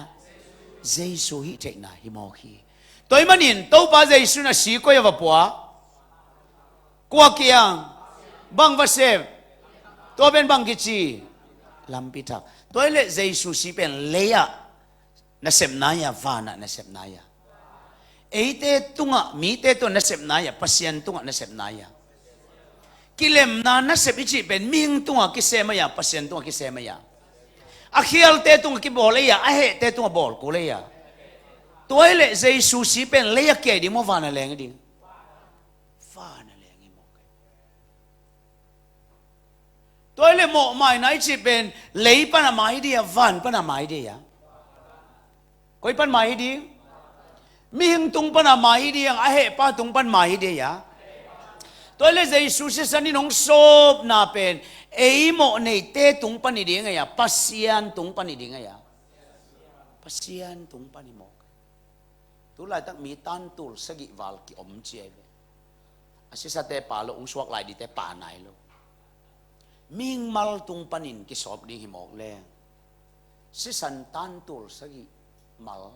Jesu hih theihna hi mawk hi. Tua ahih manin Topa Jesu in a si koi ah va pua? Kua kiang? Bang va sep? Tua pen bang kici? Lampi thak. Tua ahih leh Jesu si pen lei ah nasepna a hi a, van ah nasepna a hi a. Eite tungah, mite tungah nasepna a hi a, Pasian tungah nasepna a hi a. Kilemna nasep i cih pen mihing tungah kisem a hi a, Pasian tungah kisem a hi a. A khialte tungah kibawl a hi a, a hehte tungah bawl kul a hi a. Tua ahih leh Jesu si pen lei ah kiai ding maw, van ah leng ding? Van ah leng hi mawk hi. Tua ahih leh mawhmaina i cih pen lei pan a mai ding a, van pan a mai ding a? Koi pan mai hi ding? Mihing tung pan a mai hi ding a, a hehpa tung pan mai hi ding a? Tua ahih leh Jesu sisan in hong sawpna pen ei mawh neite tung pan hi ding a, Pasian tung pan hi ding a? Pasian tung pan hi mawk. Tu laitak mi tantul sagih val kiom ci a hi ve. A sisate pa lo, hong suak lai dingte pa nai lo. Mihing mal tung panin kisawp ding hi mawk leng, sisan tantul sagih mal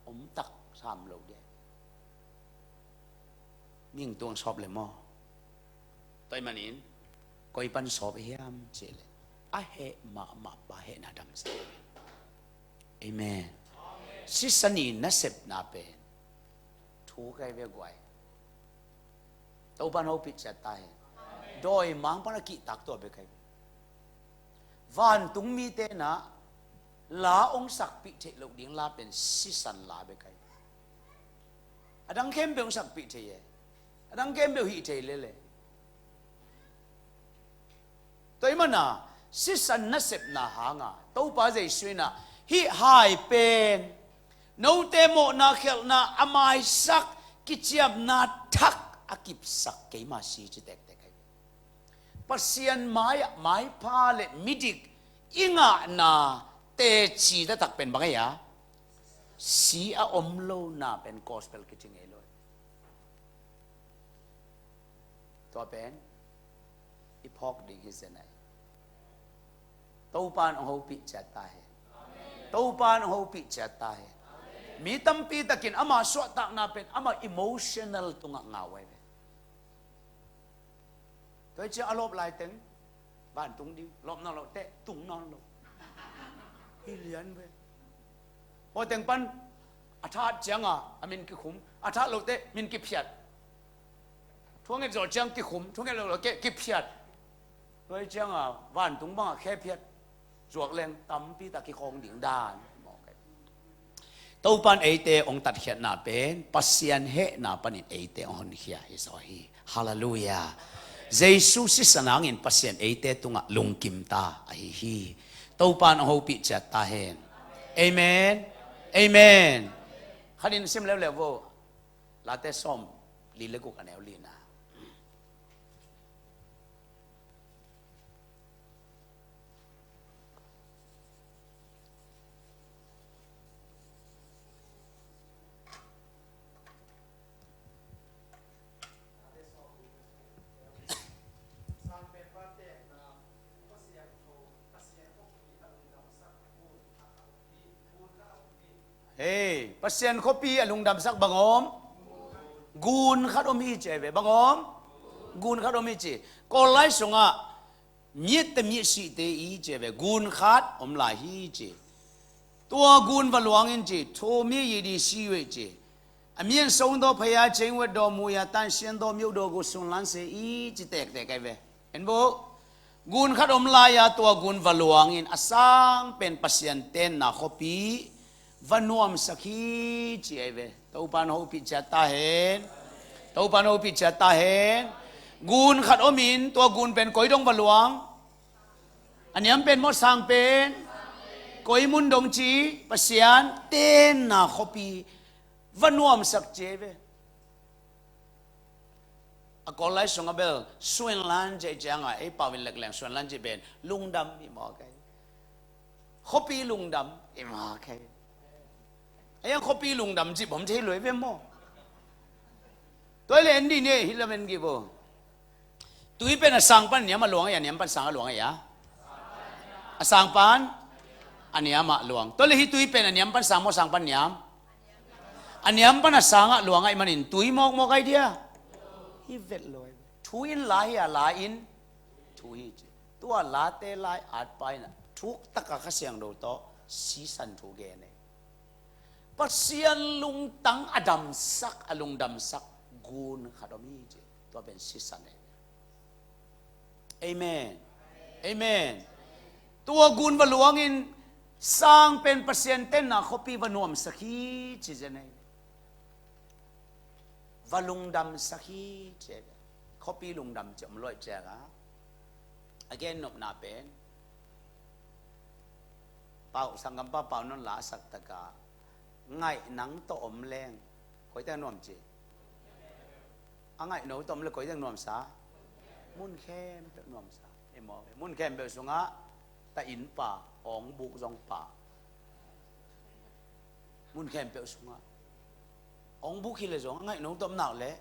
om tak sam lo ding. Mihing tung sawp le maw? Tua ahih manin koi pan sawp hiam cih leh a heh mahmah pa hehna damsak. Amen. Sisan i nasepna pen thu kai ve guai. Topan hopih ciat ta hen. Dawimang pan a kihtak tua bek kai ve. Vantung mite na la hong sakpih theih loh ding la pen sisan la bek kai ve. A dang khempeuh hong sakpih thei e. A dang khempeuh hih thei lele. Tua ahih mana sisan nasepna hanga Topa Jesu in ah hih hai pen note mawhna khialhna a maisak kiciamna thak a kipsak keima si ci tektek ahi. Pasian mai-ah maipha le midik i ngahna teci taktak pen bang ahi a? Si a om lona pen gospel kici ngei lo. Tua pen i phawk ding hi zen ahi. Topan hong hopih ciat ta hen. Topan hong hopih ciat ta hen. Mi tampi takin ama suahtakna pen ama emotional tungah ngau ahi ve. Tua hi ciang a lawp laiteng vantung ding, lawp nawn loh teh tung nawn lo. Hi lian ve. Hua teng pan a that cianga a min kikhum, a that loh teh min kiphiat. Thuanget zawh ciang kikhum, thuanget loh loh keh kiphiat. Tua hi cianga vantung bangah khe phiat zuak leng tampi tak kikhawng ding dan. Topan eite hong tatkhiatna pen Pasian hehna panin eite hong honkhia hi zaw hi. Halleluiah. Jesu sisan hangin Pasian eite tungah lungkim ta ahi hi. Topan hong hopih ciat ta hen. Amen. Amen. Khatin sim leuleu vo. Late sawm li le guk a neu lina. Hei, Pasian khuapi a lungdamsak bang om? Gun khat om hi ci ahi ve, bang om? Gun khat om hi ci. Kawl lai sungah miatte miasihte i ci ahi ve, gun khat om lai hi ci. Tua gun va luang in ci, thu mi yi di si wei ci. A mian song do phaya cheng wet do muya tan sian do miu do gu sun lan se i ci tektek ahi ve. En bo, gun khat om lai-a tua gun va luangin a sang pen Pasian tenna khuapi va nuamsak hi ci ahi ve. Topan hopih ciat ta hen. Topan hopih ciat ta hen. Gun khat omin tua gun pen koi dong va luang? A A niam pen maw, sang pen? Koi mun dong ci, Pasian tenna khuapi va nuamsak ci ve. A Kawl lai sungah bel Suanlan ci ciangah, ei pau in lekleng Suanlan ci pen lungdam i mawk hi. Khuapi lungdam i mawk hi. A yang khuapi lungdam ci bawm thei lo hi ve maw? Tua hi leh en dih ni, hih lam en gih bo. Tui pen a sang pan a niam a luang a, a niam pan sang a luang a. A sang pan a niam a luang. Tua hi leh hih tui pen a niam pan sang maw, sang pan niam? A niam pan a sang a luang ahih manin tui mawkmawk ai dia. Hih vet lo hi. Thu in la hi a, la in thu hi ci. Tua late lai at pa in a thuk taka Kha Siangtho tawh sisan thu gen hi. Pasian lungtang a damsak, a lungdamsak gun khat om hi ci. Tua pen sisan hi. Amen. Amen. Tua gun va luangin sang pen Pasian tenna khuapi va nuamsak hi ci zen hi. Va lungdamsak hi ci. Khuapi lungdam ci om luai ciangah a gennopna pen Pau, sanggampa Pau non la a sak taka ngaih nang tawh om leng koi teng nuam ci? A ngaih no tawh om leng koi teng nuamsa? Mun khempeuh nuamsa. Ei maw, mun khempeuh sungah ta innpa, awngbuk zong pa. Mun khempeuh sungah awngbuk hi leh zong a ngaih no tawh om nak leh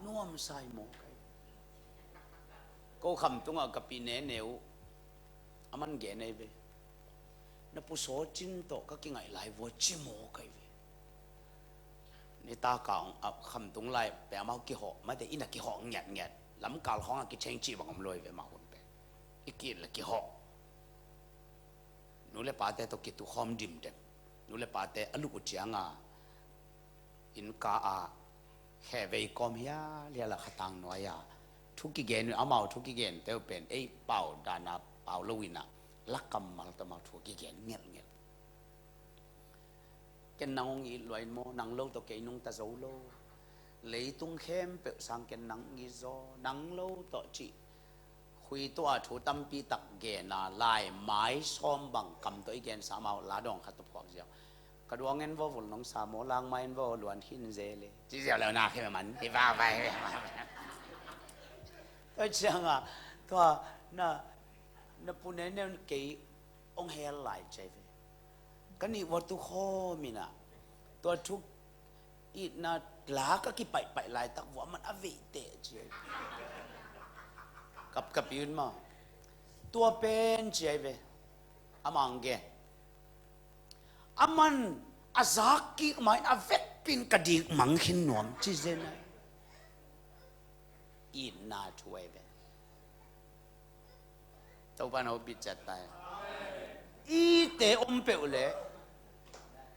nuamsa hi mawk hi. Ko kham tungah ka pi Nene uh a man gen ei ve. Na Pu Saw Cin tawh ka kingaih lai vua ci mawk hi ve. Ni ta ka ong a kham tung lai pe amau kihawh, mate inn a kihawh ngiatngiat. Lamkal khawng a kitheng cih bang om lo hi ve, amau hun pe. I ki-it leh kihawh. Nu le pate tawh kitukhawm dimdem. Nu le pate a luk uh cianga innka ah khevei kawm hialhial a khatang nuai-a thu kigen uh, amau thu kigente uh pen ei pau dana pau lo in a la kammal tawh amau thu kigen ngelhngelh. Ken nang hong it lua in maw, nang lo tawh kei nungta zo lo. Leitung khempeuh sang ken nang hong it zaw, nang lo tawh cih. Khui tuah a thu tampi tak gen a, lai mai sawm bang kam tawh i gensa, amau la dawng khat tawh phuak ziau. Ka duang en vaw vul nong sa maw, lang mai en vaw luan khin ze le. Ci ziau lo na khe man hi va vai. Tua cianga tua na, na Pu Nene un kei hong hel lai ci ai ve. Ka nih vua tu khawm in a, tua thu itna la ka kipaihpaih laitak vua man a veih teh ci ai. Kap, ka pi un maw, tua pen ci ai ve. Amah hong gen. Aman a zak kik ma in a vekpi in ka dikmang khin nuam ci zen ai. Itna thu ai ve. Topa na hopih ciat ta hen. Ite om peuh leh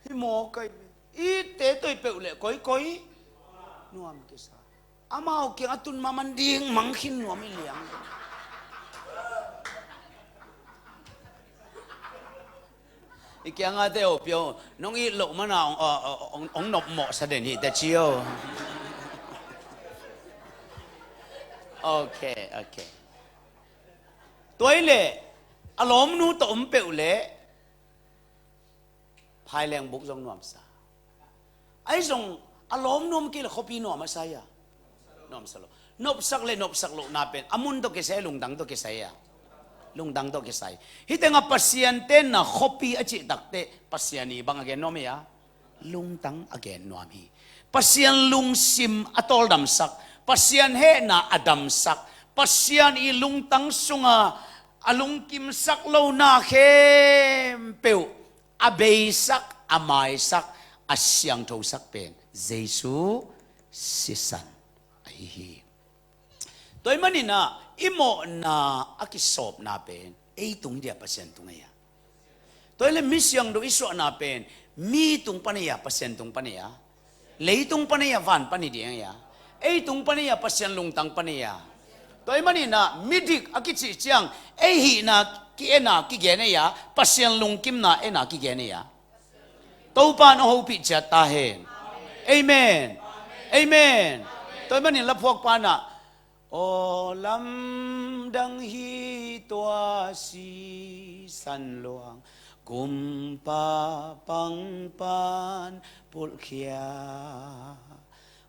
hi mawk ai ve. Ite toi peuh leh koikoi nuam kisa. Amau kiang a tun ma man dikmang khin nuam i liang. I kiangah te oh pio, nong it loh mana ong, ong, ong, ong nop mawh sa den hi te ci oh. Ok, ok. Tua hi leh a lawmnu tawh om peuh leh phaileng buk zong nuamsa. Ahi zong a lawm nuam kei leh khuapi nuam a sa hia? Nuamsa lo. Nopsak le nopsak lohna pen a mun tawh kisai, lungtang tawh kisai hia? Lungtang tawh kisai. Hih tengah Pasian tenna khuapi a cih takteh Pasian i bang a gen nuam hia? Lungtang a gen nuam hi. Pasian lungsim a tawldamsak, Pasian hehna a damsak, Pasian i lungtang sunga a lungkimsak lona khempeuh a beisak, a maisak, a siangthosak pen Jesu sisan ahi hi. Tua ahih manin ah i mawhna a kisawpna pen ei tung dia Pasian tung ei a. Tua hi leh mi siangtho i suahna pen mi tung pan ei a, Pasian tung pan ei a. Leitung pan ei a, van pan hi ding ei a. Ei tung pan ei a, Pasian lungtang pan ei a. Tua ahih manin ah midik a kicih ciang ei hihna ki-en a kigen ei a, Pasian lungkimna en a kigen ei a. Topa in a hopih ciat ta hen. Amen. Amen. Tua ahih manin laphuakpa in ah Aw lamdang hi tua sisan luang, kumpa pangpan pulhkhia.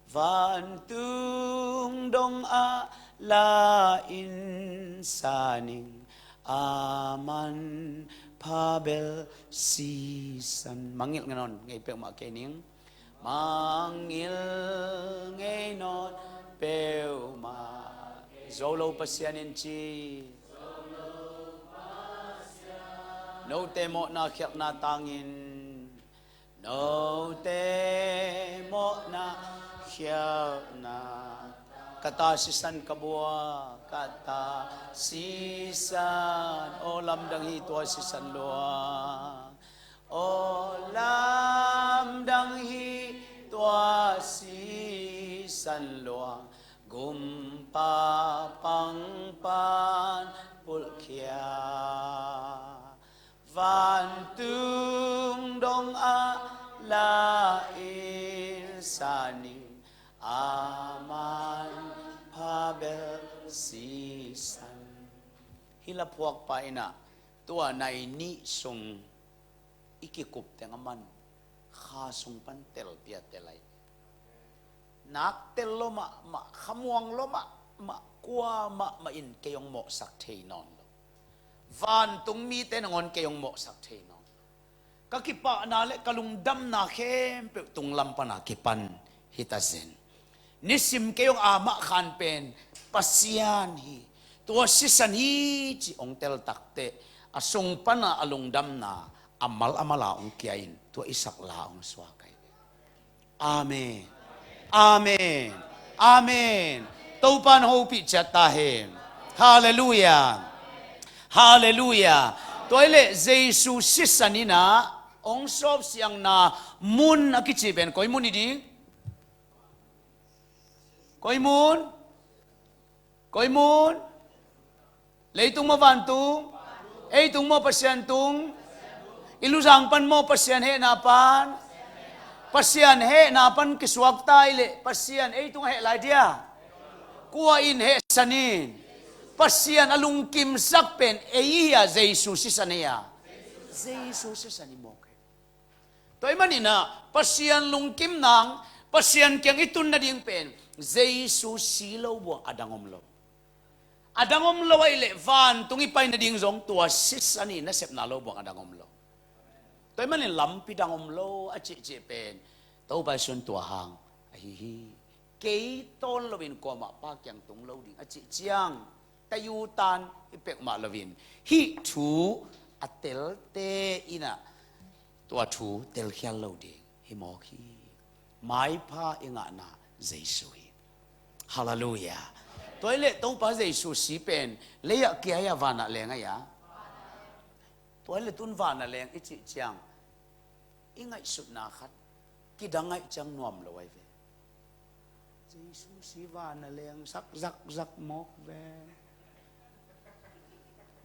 Vantung dong ah la in sa ning, a manpha bel sisan. Mangngilh ngei nawn ngei peuhmah kei ning. Mangngilh ngei nawn peuhmah. Zo lo Pasian in ci. Note mawhna khialhna tangin, note mawhna khialhna. Ka ta sisan ka bua, ka ta sisan. Aw lamdang hi tua sisan luang. Aw lamdang hi tua sisan luang, kumpa pangpan pulhkhia. Vantung dong ah la in sa ning, a manpha bel sisan. Hih laphuakpa in ah tua nai nih sung i kikup teng a man kha sung pan telpi a tel ahi. Nak tel lo mahmah, khamuang lo mahmah, kua mahmah in kei hong mawhsak thei nawn lo. Vantung mite nangawn kei hong mawhsak thei nawn lo. Ka kipahna le ka lungdamna khempeuh tunglam pana kipan hi ta zen. Nisim kei hong amah khan pen Pasian hi, tua sisan hi ci hong tel takteh, a sung pana a lungdamna a mal a mala hong kia in tua i sak la hong suak ahi. Amen. Amen. Amen. Topa in hopih ciat ta hen. Halleluia. Halleluia. Tua hileh Jesu sisan in ah hong sawpsiangna mun a kici pen koi mun hi ding? Koi mun? Koi mun? Leitung maw vantung? Ei tung maw Pasian tung? I luzang pan maw Pasian hehna pan? Pasian hehna pan kisuak ta hileh Pasian ei tung a heh lai dia? Kua in hehsan in? Pasian a lungkimsak pen ei hi a, Jesu sisan hi a? Jesu sisan hi mawk hi. Tua ahih manin ah Pasian lungkim nang, Pasian kiang i tun nading pen Jesu si lo buang a dang om lo. A dang om lo ahih leh vantung i pai nading zong tua sisan i nasepna lo buang a dang om lo. Tua ahih manin lampi dang om lo a cihcih pen Topa Jesu in tua hang ahi hi. Kei tawn loin kuamah Pa kiang tung lo ding a cih ciang, tayu tan hi peuhmah loin hih thu a telte in ah tua thu telkhial lo ding hi mawk hi. Maipha i ngahna Jesu hi. Halleluia. Tua hileh Topa Jesu si pen lei ah kia hi a, van ah leng ahi a? Tua hileh tun van ah leng i cih ciang i ngaihsutna khat kidang aih ciang nuam lo ahi ve. Jesu si van ah leng sak zakzak mawk ve.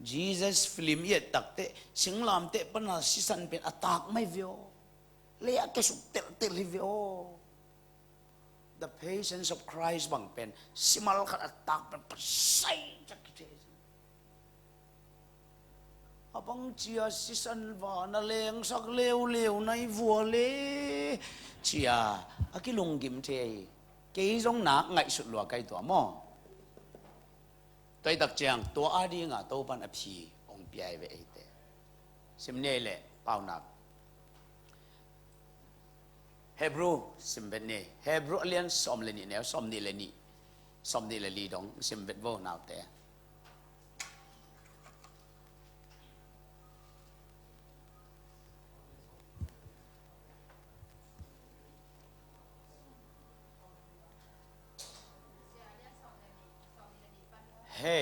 Jesus film i et takteh singlamteh pana sisan pen a tak mai ve aw. Lei ah kia suk teltel hi ve aw. The Patience of Christ bang pen simal khat a tak pen pasai cak kithei. A bang cia sisan van a lengsak leuleu nai vua le cia a kilunggim thei ahi. Kei zong nak ngaihsut lua kai tua maw? Tua i tak ciang tua a dinga Topan a phi hong pia hi ve eite. Sim ni ei leh paunak. Hebru sim vet ni. Hebru a lian sawm le nih, neu sawm nih le nih, sawm nih le li dong sim vet vo naute. He.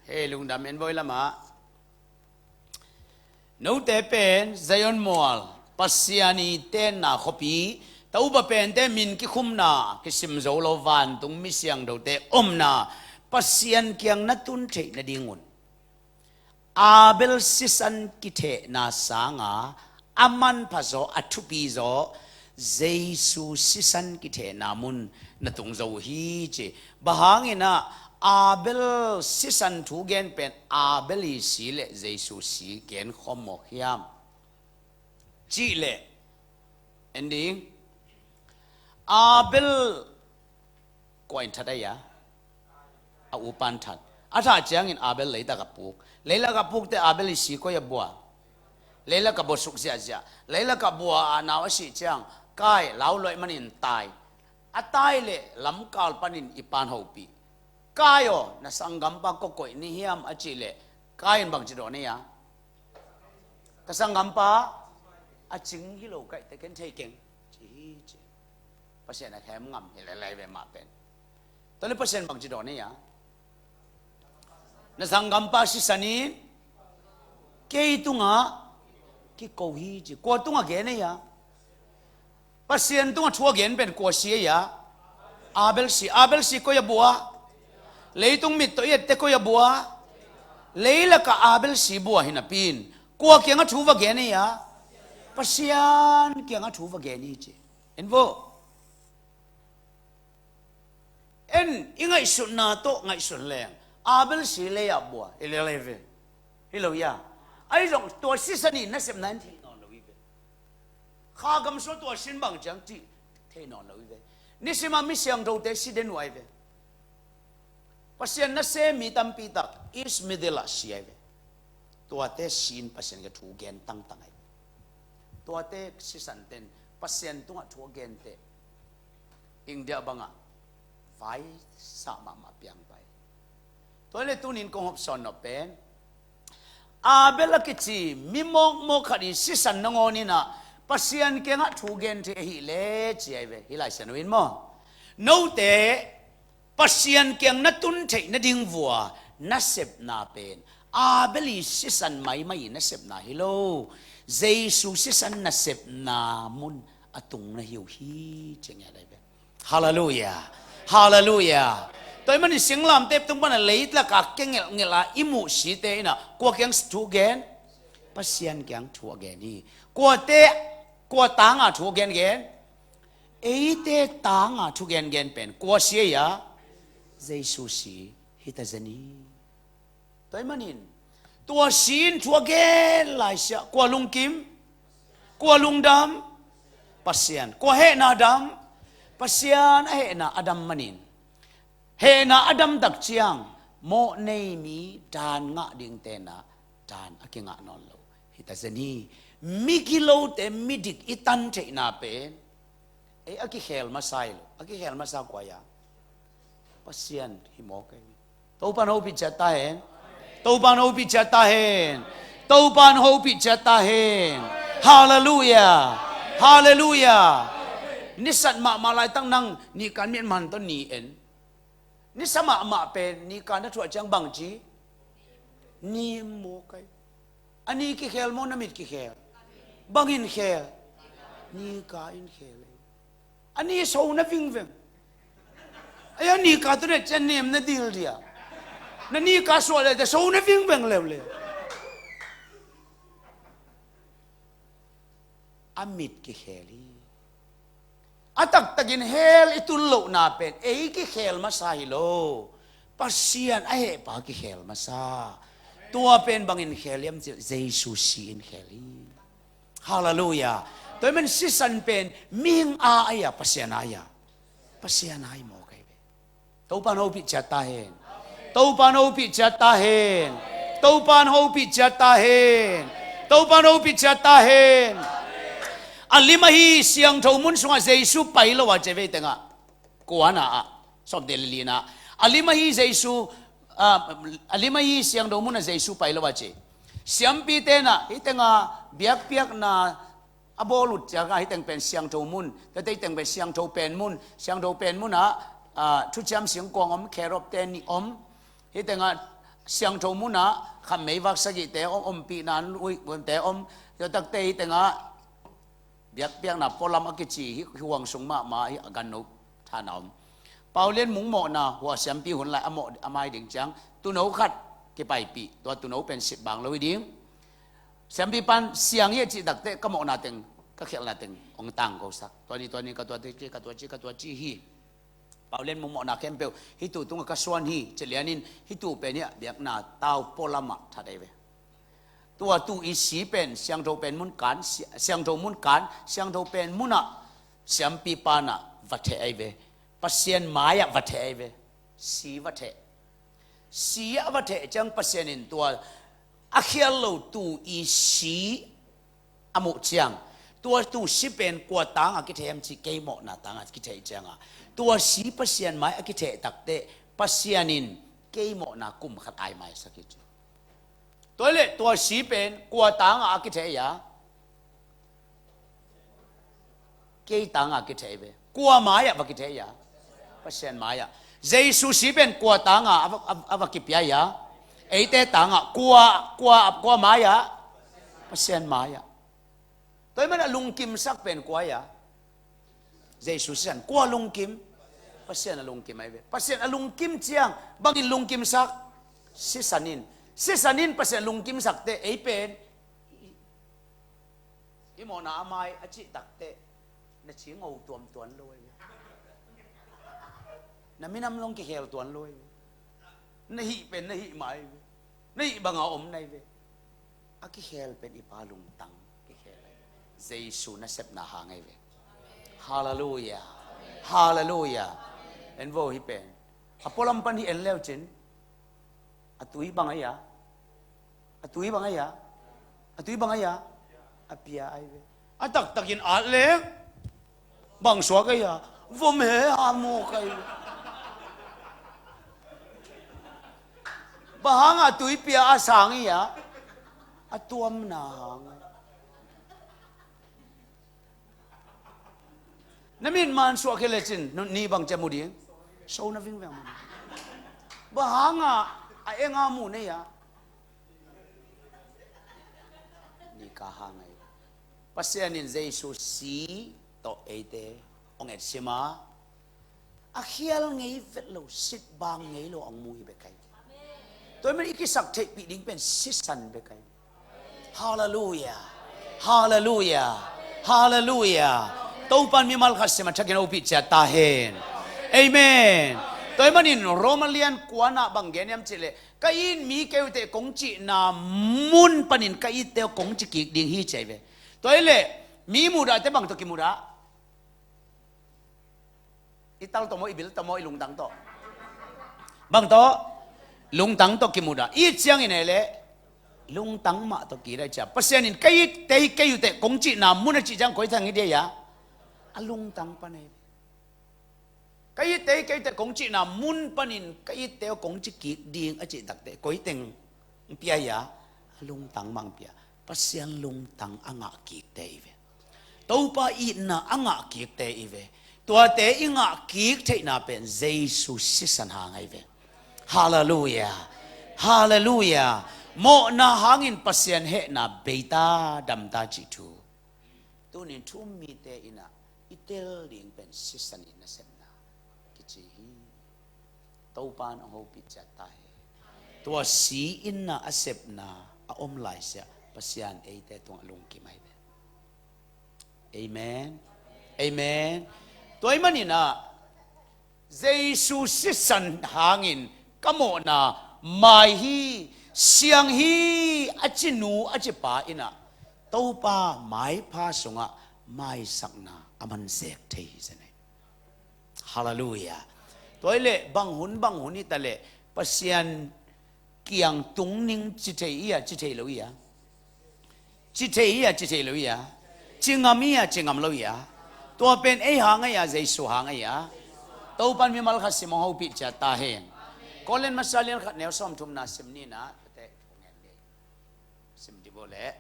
Hei, lungdam en voi lamah. Note pen Zion mual, Pasian i tenna khuapi, Topa pente min kikhumna, kisim zo lo vantung mi siangthote omna, Pasian kiang na tun theih nadingun Abel sisan kithehna sanga a manpha zaw, a thupi zaw, Jesu sisan kithehna mun na tung zo uh hi ci. Bang hangin ah Abel sisan thu gen pen Abel i si le Jesu si gen khawm mawk hiam? Cih leh, en ding, Abel kua in that a hia? A upan that. A thah ciangin Abel leilak a puk. Leilak a pukte Abel i si koi a bua? Leilak a bua suk ziahziah. Leilak a bua a nau a sih ciang Kain lauhuai manin tai. A tai le lamkal panin i pan hopih. Kain aw, na sanggampa kua koih ni hiam a cih leh Kain bangci dawn a hia? Ka sanggampa a cing hi lo ka hih teh ken thei keng, ci hi ci. Pasian a khem ngam hi lel lai ve mah pen. Tua leh Pasian bangci dawn a hia? Na sanggampa sisan in kei tungah kiko hi ci. Kua tungah gen a hia? Pasian tungah thu a gen pen kua si a hia? Abel si. Abel si koi a bua? Leitung mit tawh i ette koi a bua? Leilakah Abel si bua hi napi in kua kiangah thu va gen a hia? Pasian kiangah thu va gen hi ci. En vo. En, i ngaihsutna tawh ngaihsun leng Abel si lei-ah bua hi lel lai ve. Hi lo hia? Ahi zong tua sisan in nasepna in thei nawn lo hi ve. Kha gam sung tua sin bang ciang cih thei nawn lo hi ve. Nisim a mi siangthote si den uh ahi ve. Pasian nasem mi tampi tak East Middle ah si ahi ve. Tuate si in Pasian kiang thu gen tangtang ahi ve. Tuate sisan ten Pasian tungah thu a gen teh India bangah vaisah mahmah piang pai. Tua leh tunin kong hopsawn nop pen Abel a kici mi mawkmawk khat i sisan nangawn in ah Pasian kiangah thu gen thei ahih leh ci ahi ve. Hih Lai Siangtho in maw, note Pasian kiang na tun theih nading vua nasepna pen Abel i sisan maimai i nasepna hi lo, Jesu sisan nasepna mun a tung na hi uh hi ci ngiat ahi ve. Halleluiah. Halleluiah. Tua ahih manin singlamteh tung pana leilak a kei ngelhngelh a i muh site in ah kua kiang thu gen? Pasian kiang thu a gen hi. Kuate, kua tanga thu a gengen? Eite tanga thu gengen pen kua si a hia? Jesu si hi ta zen hi. Tua ahih manin tua si in thu a gen laisiah kua lungkim, kua lungdam? Pasian. Kua hehna dam? Pasian a hehna a dam manin hehna a dam tak ciang mawh nei mi dan ngah ding tenah dan a kingah nawn lo hi ta zen hi. Migilote midik i tan theihna pen ei a kikhel masa hi lo. A kikhel masa kua hia? Pasian hi mawk ahi. Topan hopih ciat ta hen. Topan hopih ciat ta hen. Topan hopih ciat ta hen. Halleluiah. Halleluiah. Nisat mahmah laitak nang nika in mi en man tawh ni en. Nisa mahmah pen nika na thuah ciang bangci ni mawk ahi. A ni kikhel maw, na mit kikhel? Bangin khel? Nika in khel ahi. A ni so na vingveng. Ai, a nika tawh na cian nem na dil dia. Na nika suah leh teh so na vingveng leuleu. A mit kikhel hi. A taktakin hell i tun lohna pen ei kikhel masa hi lo. Pasian a hehpa kikhel masa. Tua pen bangin khel hiam cih leh Jesu si in khel hi. Halleluiah. Tua ahih manin sisan pen mihing a ahi a, Pasian a ahi a? Pasian a ahi mawk ahi ve. Topan hopih ciat ta hen. Topan hopih ciat ta hen. Topan hopih ciat ta hen. Topan hopih ciat ta hen. A lim ahi siangtho mun sungah Jesu pai lo a ci ve, tengah. Kuana ah, sawmte le lina. A lim ahi Jesu, ah, a lim ahi siangtho mun a Jesu pai lo a ci. Siampi tenah hih tengah biakpiakna a bawl uh ciangah hih teng pen siangtho mun, tua teh hih teng pen siangtho pen mun, siangtho pen munah, ah, thuciam singkuang om, kherubte nih om, hih tengah, siangtho munah khamei vak sagihte om, ompihna luite om, tua takte i tengah biakpiakna pualam a kici hi, huang sung mahmah hi a ganno thana om. Paulian mungmawhna hua siampi hun lai a mawh a mai ding ciang tuuno khat kipaipih, tua tuuno pen sitbang lo hi ding. Siampipan siang hi a cih takte ka mawhna teng, ka khialhna teng hong tangkosak. Tua ni, tua ni, ka tua ci, ka tua ci, ka tua ci hi. Paulian mungmawhna khempeuh hih tuu tungah ka suan hi, ci lianin hih tuu pen hi a biakna tau pualamah that ahi ve. Tua tuu i si pen siangtho pen mun kan, si-, siangtho mun kan, siangtho pen munah siampipanah va theh ahi ve. Pasian mai-ah va theh ahi ve. Si va theh. Si a va theh ciang Pasian in tua a khial lo tuu i si a muh ciang, tua tuu si pen kua tangah kitheh hiam cih kei mawhna tangah kitheh ciangah, tua si Pasian mai a kitheh takteh Pasian in kei mawhna kum khat ai maisak hi ci. Tua hi leh tua si pen kua tangah a kitheh hi a, kei tangah kitheh hi ve. Kua mai-ah va kitheh hi a? Pasian mai-ah. Jesu si pen kua tangah a va, a, a va kipia hi a? Eite tangah. Kua, kua, kua mai-ah? Pasian mai-ah. Tua ahih manin a lungkimsak pen kua hi a? Jesu sisan. Kua lungkim? Pasian a lungkim ahi ve. Pasian a lungkim ciang bangin lungkimsak? Sisan in. Sisan in Pasian lungkimsak teh ei pen i mawhna a mai a cih takteh na cingo tuam tuan lo ahi ve. Na minam zong kikhel tuan lo ahi ve. Na hih pen na hih mah ahi ve. Na hih banga om na hi ve. A kikhel pen i Pa lungtang kikhel ahi ve. Jesu nasepna hang ahi ve. Halleluiah. Halleluiah. En vo hih pen a pualam pan hih en leu cin. A tui bang ahi a? A tui bang ahi a? A tui bang ahi a? A pia ahi ve. A taktakin at leng bang suak ahi a? Vom he a mawk ahi ve. Bang hanga tui pia a sang hi a? A tuamna hang. Na min man suah khia lecin ni bang cia mu ding. So na vingveng mu ding. Bang hanga a enga mu nei a? Ni ka hang ahi. Pasian in Jesu si tawh eite hong etsim a, a khial ngei vet lo, sit bang ngei lo hong mu hi bek ahi. Tua ahih manin i kisak theihpih ding pen sisan bek ahi. Halleluiah. Halleluiah. Halleluiah. Topan mimal khat sim a thakin hopih ciat ta hen. Amen. Tua ahih manin Roma lian kuana bang gen hiam cih leh, ka it mi kei uh teh kong cihna mun panin ka itte uh kong ci kik ding hi ci ahi ve. Tua ahih leh mi mudahte bang tawh kimudah? I tal tawh maw, i bil tawh maw, i lungtang tawh? Bang tawh? Lungtang tawh kimudah. It ciangin ei leh lungtang mah tawh kiit ahi cia. Pasian in ka itte hi kei uh teh kong cihna mun a cih ciang koi thang hi dia? A lungtang pan ahi. Ka itte hi kei uh teh kong cihna mun panin ka itte uh kong ci kik ding a cih takteh koi teng pia hi a? A lungtang mah pia. Pasian lungtang a ngah kikte hi ve. Topa itna a ngah kikte hi ve. Tuate i ngah kik theihna pen Jesu sisan hang ahi ve. Halleluiah. Halleluiah. Mawhna hangin Pasian hehna beita damta cih thu. Tunin thu um mite in ah i tel ding pen sisan i nasepna kici hi. Topa in hong hopih ciat ta hen. Tua si in ah a sepna a om laisiah Pasian eite tungah lungkim ahi ve. Amen. Amen. Tua ahih manin ah Jesu sisan hangin ka mawhna mai hi, siang hi a ci nu a ci pa in ah Topa maipha sungah maisakna a man zek thei hi zen ahi. Halleluiah. Tua ahih leh bang hun bang hun hi ta leh Pasian kiang tung ning ci thei hi a, ci thei lo hi a? Ci thei hi a, ci thei lo hi a? Ci ngam hi a, ci ngam lo hi a? Tua pen ei hang ahi a, Jesu hang ahi a? Topan mimal khat sim hong hopih ciat ta hen. Korin masa lian khat neu sawmthumna sim ni in ah, tate, sim dih bo leh.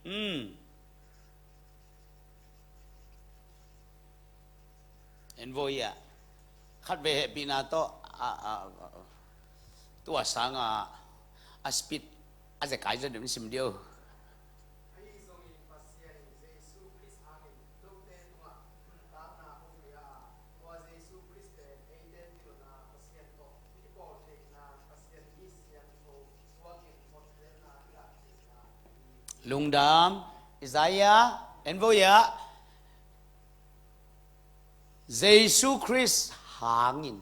Hmm. En voi ah. Khat ve hehpihna tawh a, a, a, tua sanga a speed a zekai zat deuh in sim deuh. Lungdam. Isaiah, en voi ah. Jesu Khrist hangin.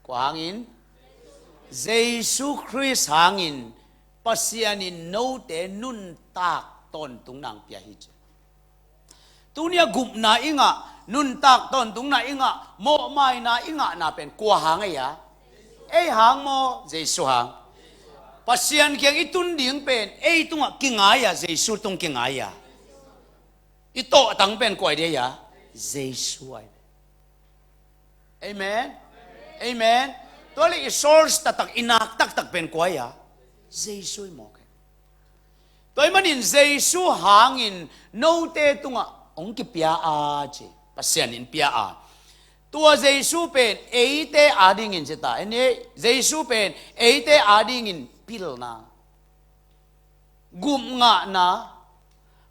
Kua hangin? Jesu Khrist hangin Pasian in note nuntak tawntung nang pia hi ci. Tunia gupna i ngah, nuntak tawntungna i ngah, mawhmaina i ngahna pen kua hang ei a? Ei hang maw, Jesu hang? Pasian kiang i tun ding pen ei tungah kingai a, Jesu tung kingai a? I tawhtang pen kua ai dei a? Jesu ai. Amen. Amen. Tua le i source taktak, i nak taktak pen kua ai a? Jesu i mawk e. Tua i manin Jesu hangin note tungah hong kipia a ci. Pasian in pia a. Tua Jesu pen eite adingin ci ta. Jesu pen eite adingin pilna, gupngahna,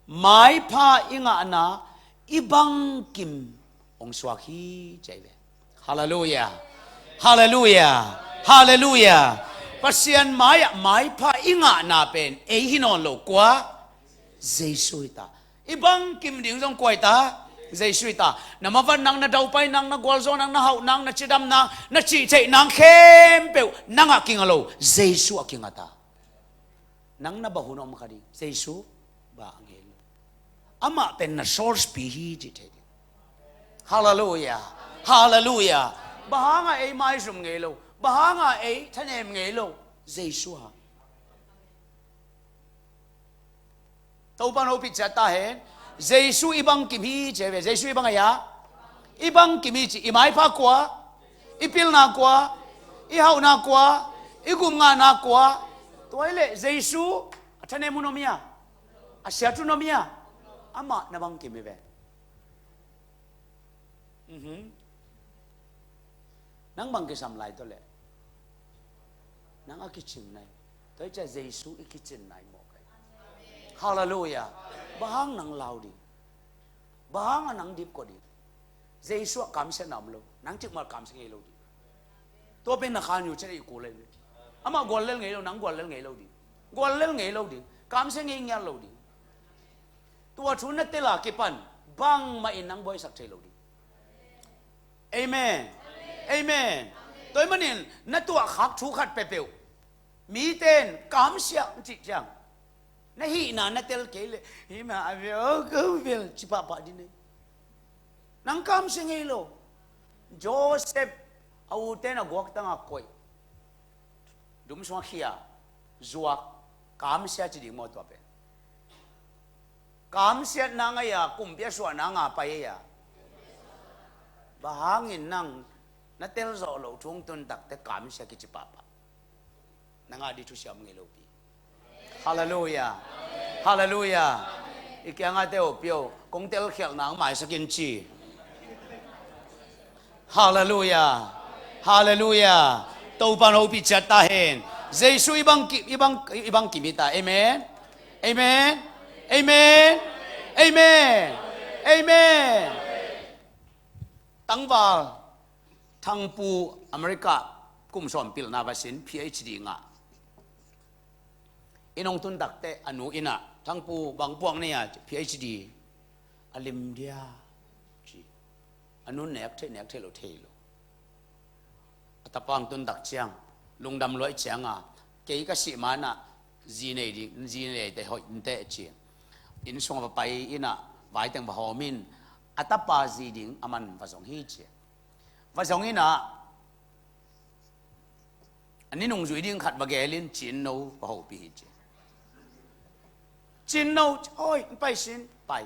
maipha i ngahna, i bangkim hong suak hi ci ai ve. Halleluiah. Halleluiah. Halleluiah. Pasian mai-ah maipha i ngahna pen ei hi nawn lo, kua? Jesu hi ta. I bangkim ding zong kua hi ta? Jesu hi ta. Na mavat nang, na daupai nang, na gualzo nang, na hauh nang, na cidam nang, na cihtheih nang khempeuh nangah kinga lo, Jesu ah kinga ta. Nang na bang hun om kha ding, Jesu bang a ngei lo. Amah pen na source pi hi cih thei ding. Halleluiah. Halleluiah. Bang hanga ei maizum ngei lo? Bang hanga ei thanem ngei lo? Jesu hang. Topa hopih ciat ta hen. Jesu i bangkim hi ci ai ve. Jesu i bang ai a? I bangkim hi ci. I maipha kua? I pilna kua? I hauhna kua? I gupngahna kua? Tua hi leh Jesu a thanem hun om hi a? A siat hun om hi a? Amah na bangkim hi ve. Mhm. Nang bang kisam lai tawh leh nang a kicin nai. Tua hi ciah Jesu i kicin nai mawk ai. Halleluiah. Bang hang nang lau ding? Bang hanga nang dipkua ding? Jesu ah kamsiatna om lo. Nang cikmah kamsia ngei lo ding. Tua pen na khan uh ciah i kul ai ve. Amah guallel ngei lo, nang guallel ngei lo ding. Guallel ngei lo ding. Kamsia ngei ngiat lo ding. Tua thu na tel a kipan bangmah in nang buaisak thei lo ding. Amen. Amen. Tua ahih manin na tuahkhak thu khat peuhpeuh mite in kamsiah cih ciang na hihna na tel kei leh, hih mah a vel, ko vel ci pahpah ding nei. Nang kamsia ngei lo. Joseph a ute in a guaktang a koih, dum sungah khia, zuak, kamsia ci ding maw tua pen? Kamsiatna ngei a, kumpi a suahna ngah pai ei a? Bang hangin nang na telzawh loh thu hong tun takteh kamsia kici pahpah? Na ngah ding thusia om ngei lo pi. Halleluiah. Halleluiah. I kiangah te, oh pi oh, kong telkhialhna hong maisak in ci. Halleluiah. Halleluiah. Topa hopih ciat ta hen. Jesu i bangkim, i bang, i bangkim hi ta. Amen. Amen. Amen. Amen. Amen. Tangval Thangpu, America kum sawm pilna va sin, PhD ngah. Inn hong tun takteh a nu in ah, Thangpu, bang puak na hi a? PhD. A lim dia ci. A nu nek thei, nek thei lo, thei lo. A tapa hong tun tak ciang, lungdam luai ciang a, kei ka sih ma-in ah zi nei ding, zi nei te hoih inteh ci. Inn sungah va pai in ah, vaiteng va hawm in, a tapa zi ding aman va zong hi ci. Va zong in ah, a ni nungzui ding khat va geel in, cinno va hopih hi ci. Cinno, oi, pai sin, pai.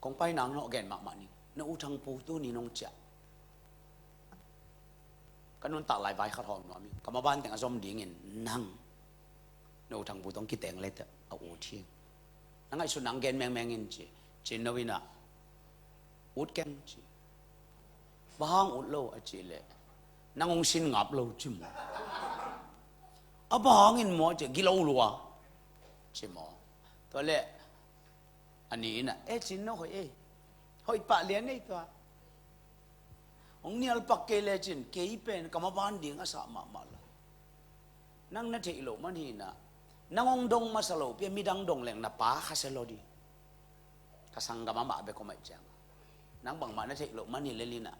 Kong pai nang, nong gen mahmah ning. Na u Thangpu tuni nong ciah. Ka nuntak lai vai khat hawm nuam ing. Ka maban teng a zom dingin nang No Thangpu tawh kiteng le teh a ut hi. Na ngaihsut nang gen mengmeng in ci. Cinno in ah, ut keng ci. Bang hang ut lo a cih leh, nang hong sin ngap lo ci maw. A bang hangin maw ci, gilo lua ci maw. Tua leh a ni in ah, e Cinno hoih ei, hoih pah lian ei tua. Hong nial pak kei lecin kei pen ka maban ding a sah mahmah lo. Nang na theih loh man hi in ah, nang hong dong masa lo pi a midang dong leng na pa khasia lo ding. Ka sanggam amah bek om ahih ciangin, nang bangmah na theih loh man hi lel in ah,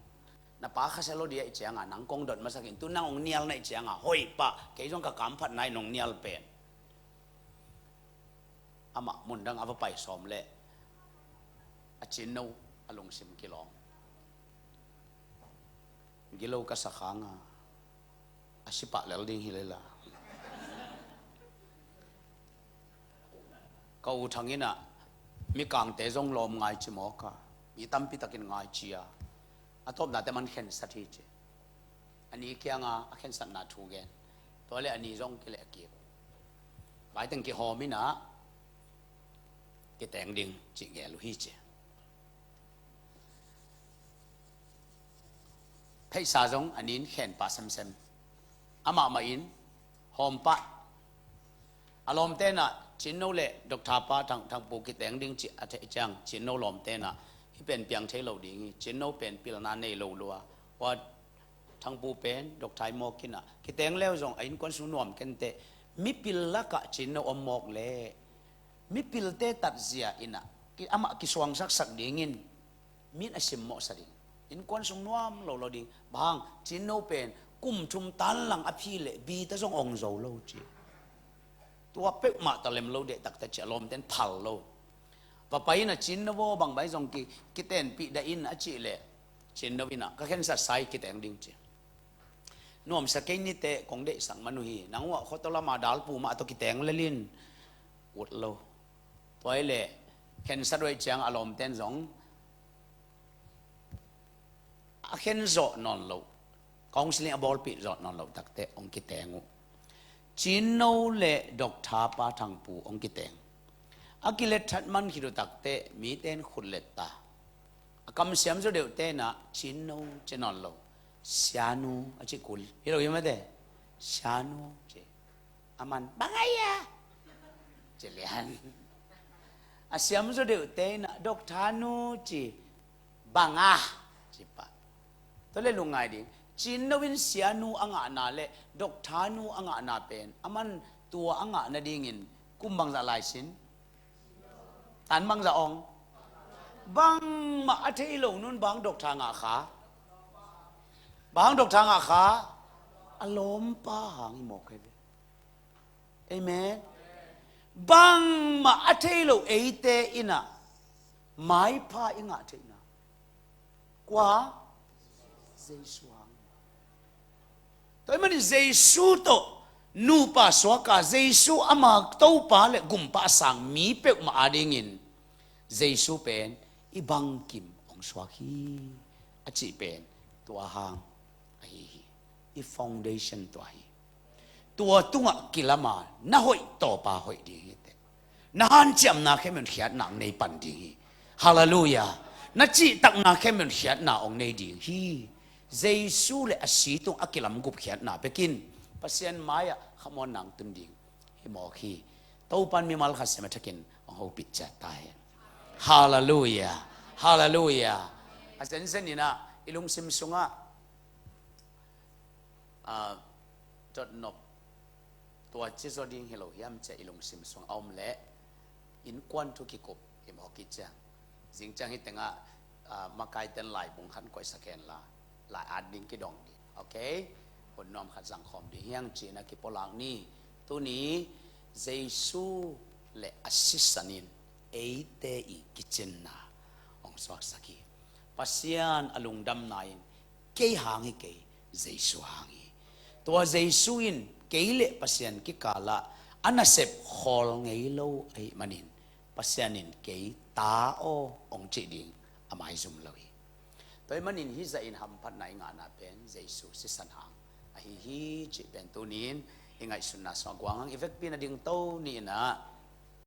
na pa khasia lo ding ahih ciangin nang kong dot masak in, tu nang hong nial na hih ciangin hoih pah, kei zong ka kamphatna in hong nial pen. Amah mundang a va pai sawm leh a Cinno a lungsim kilawm. Gilo ka sa khang a, a si pah lel ding hi lela. Ka U Thang in ah, mikangte zong lawm ngai ci mawk a, mi tampi takin ngai ci a, a tawpna teh man khensat hi ci. A ni kiangah a khensatna thu gen. Tua leh a ni zong kileh kik. Vaiteng kihawm in ah, kiteng ding cih gel uh hi ci. Pheisa zong a ni in khen pah semsem. Amah mah in hawm pah. A lawmte in ah Cinno le Doctor pa Thang, Thangpu kiteng ding cih a theih ciang, Cinno lawmte in ah, hih pen piang thei lo ding hi, Cinno pen pilna nei lo lua. Ua Thangpu pen Doctor hi mawk in ah, kiteng le uh zong a innkuan sung nuam kei inteh, mipil lakah Cinno om mawk leh mipilte tatzia in ah, ki, amah kisuangsaksak dingin, mi in a simmawhsa ding. Innkuan sung nuam lo lo ding. Bang hang, Cinno pen kum thum tan lang a phi leh bita zong ong zo lo ci. Tua peuhmah ta lem lo deh tak teh ci, a lawmte in phal lo. Va pai in ah Cinno aw, bang bai zong ki, kitenpih dah in a cih leh, Cinno in ah, ka khensat sa hi, kiteng ding ci. Nuamsa kei ni teh, kong deihsak man uh hi. Nang uh ah khuato lama dalpu mah tawh kiteng lel in, ut lo. Tua hi leh khensat uh ahih ciang a lawmte in zong a khen zawh nawn loh, counseling a bawlpih zawh nawn loh tak teh hong kiteng uh. Cinno le Doctor pa Thangpu hong kiteng. A kilet that man khit uh tak teh mite in khut let ta. A kamsiam zaw deuhte in ah Cinno ci nawn lo, Sianu a ci kul. Hi lo hi mate, Sianu ci. Aman, bang a hia? Ci lian. A siam zaw deuhte in ah, Doctor nu ci. Bang a, ci pah. Tua leh lungngai ding. Cinno in Sianu a ngahna le Doctor nu a ngahna pen, aman tua a ngah nadingin kum bangzah lai sin? Tan bangzah ong? Bangmah a thei lo nu in bang Doctor ngah kha? Bang Doctor ngah kha? A lawmpa hang hi mawk hi ve. Amen. Bangmah a thei lo eite in ah maipha i ngah theihna, kua? Jesu hang. Tua ahih manin Jesu tawh nupa suak a, Jesu ama Topa le Gumpa a sang mi peuhmah adingin Jesu pen i bangkim hong suak hi, a cih pen tua hang ahi hi. I foundation tua hi. Tua tungah kilama na hoih tawpa hoih ding hi teh. Na hanciamna khempeuh in khiatna hong nei pan ding hi. Halleluiah. Na cihtakna khempeuh in khiatna hong nei ding hi. Jesu le a si tung a kilamgup khiatna bekin Pasian mai-ah khamuanna hong tun ding hi mawk hi. Topan mimal khat sem a thakin hong hopih ciat ta hen. Halleluiah. Halleluiah. A zenzen in ah i lungsim sungah, ah, dotnop tua ci zaw ding hi lo hiam ci-a i lungsim sung a om leh innkuan thu kikup hi mawk hi ciang. Zing ciang hi tengah, ah, makaite in laibung khat koihsak hen la, lai at ding kidong ding. Okay? Hun nuam khat zangkhawm ding hi hang ci-in a kipulak ni. Tuni Jesu le a sisan in eite i kicinna hong suaksak hi. Pasian a lungdamna in kei hang hi kei, Jesu hang hi. Tua Jesu in kei le Pasian kikalah a nasep khawl ngei lo ahih manin Pasian in kei ta aw hong cih ding a maizum lo hi. Tua ahih manin hih zahin hamphatna i ngahna pen Jesu sisan hang ahi hi cih pen tuni-in i ngaihsutna sungah guang hang i vekpi nading to ni in ah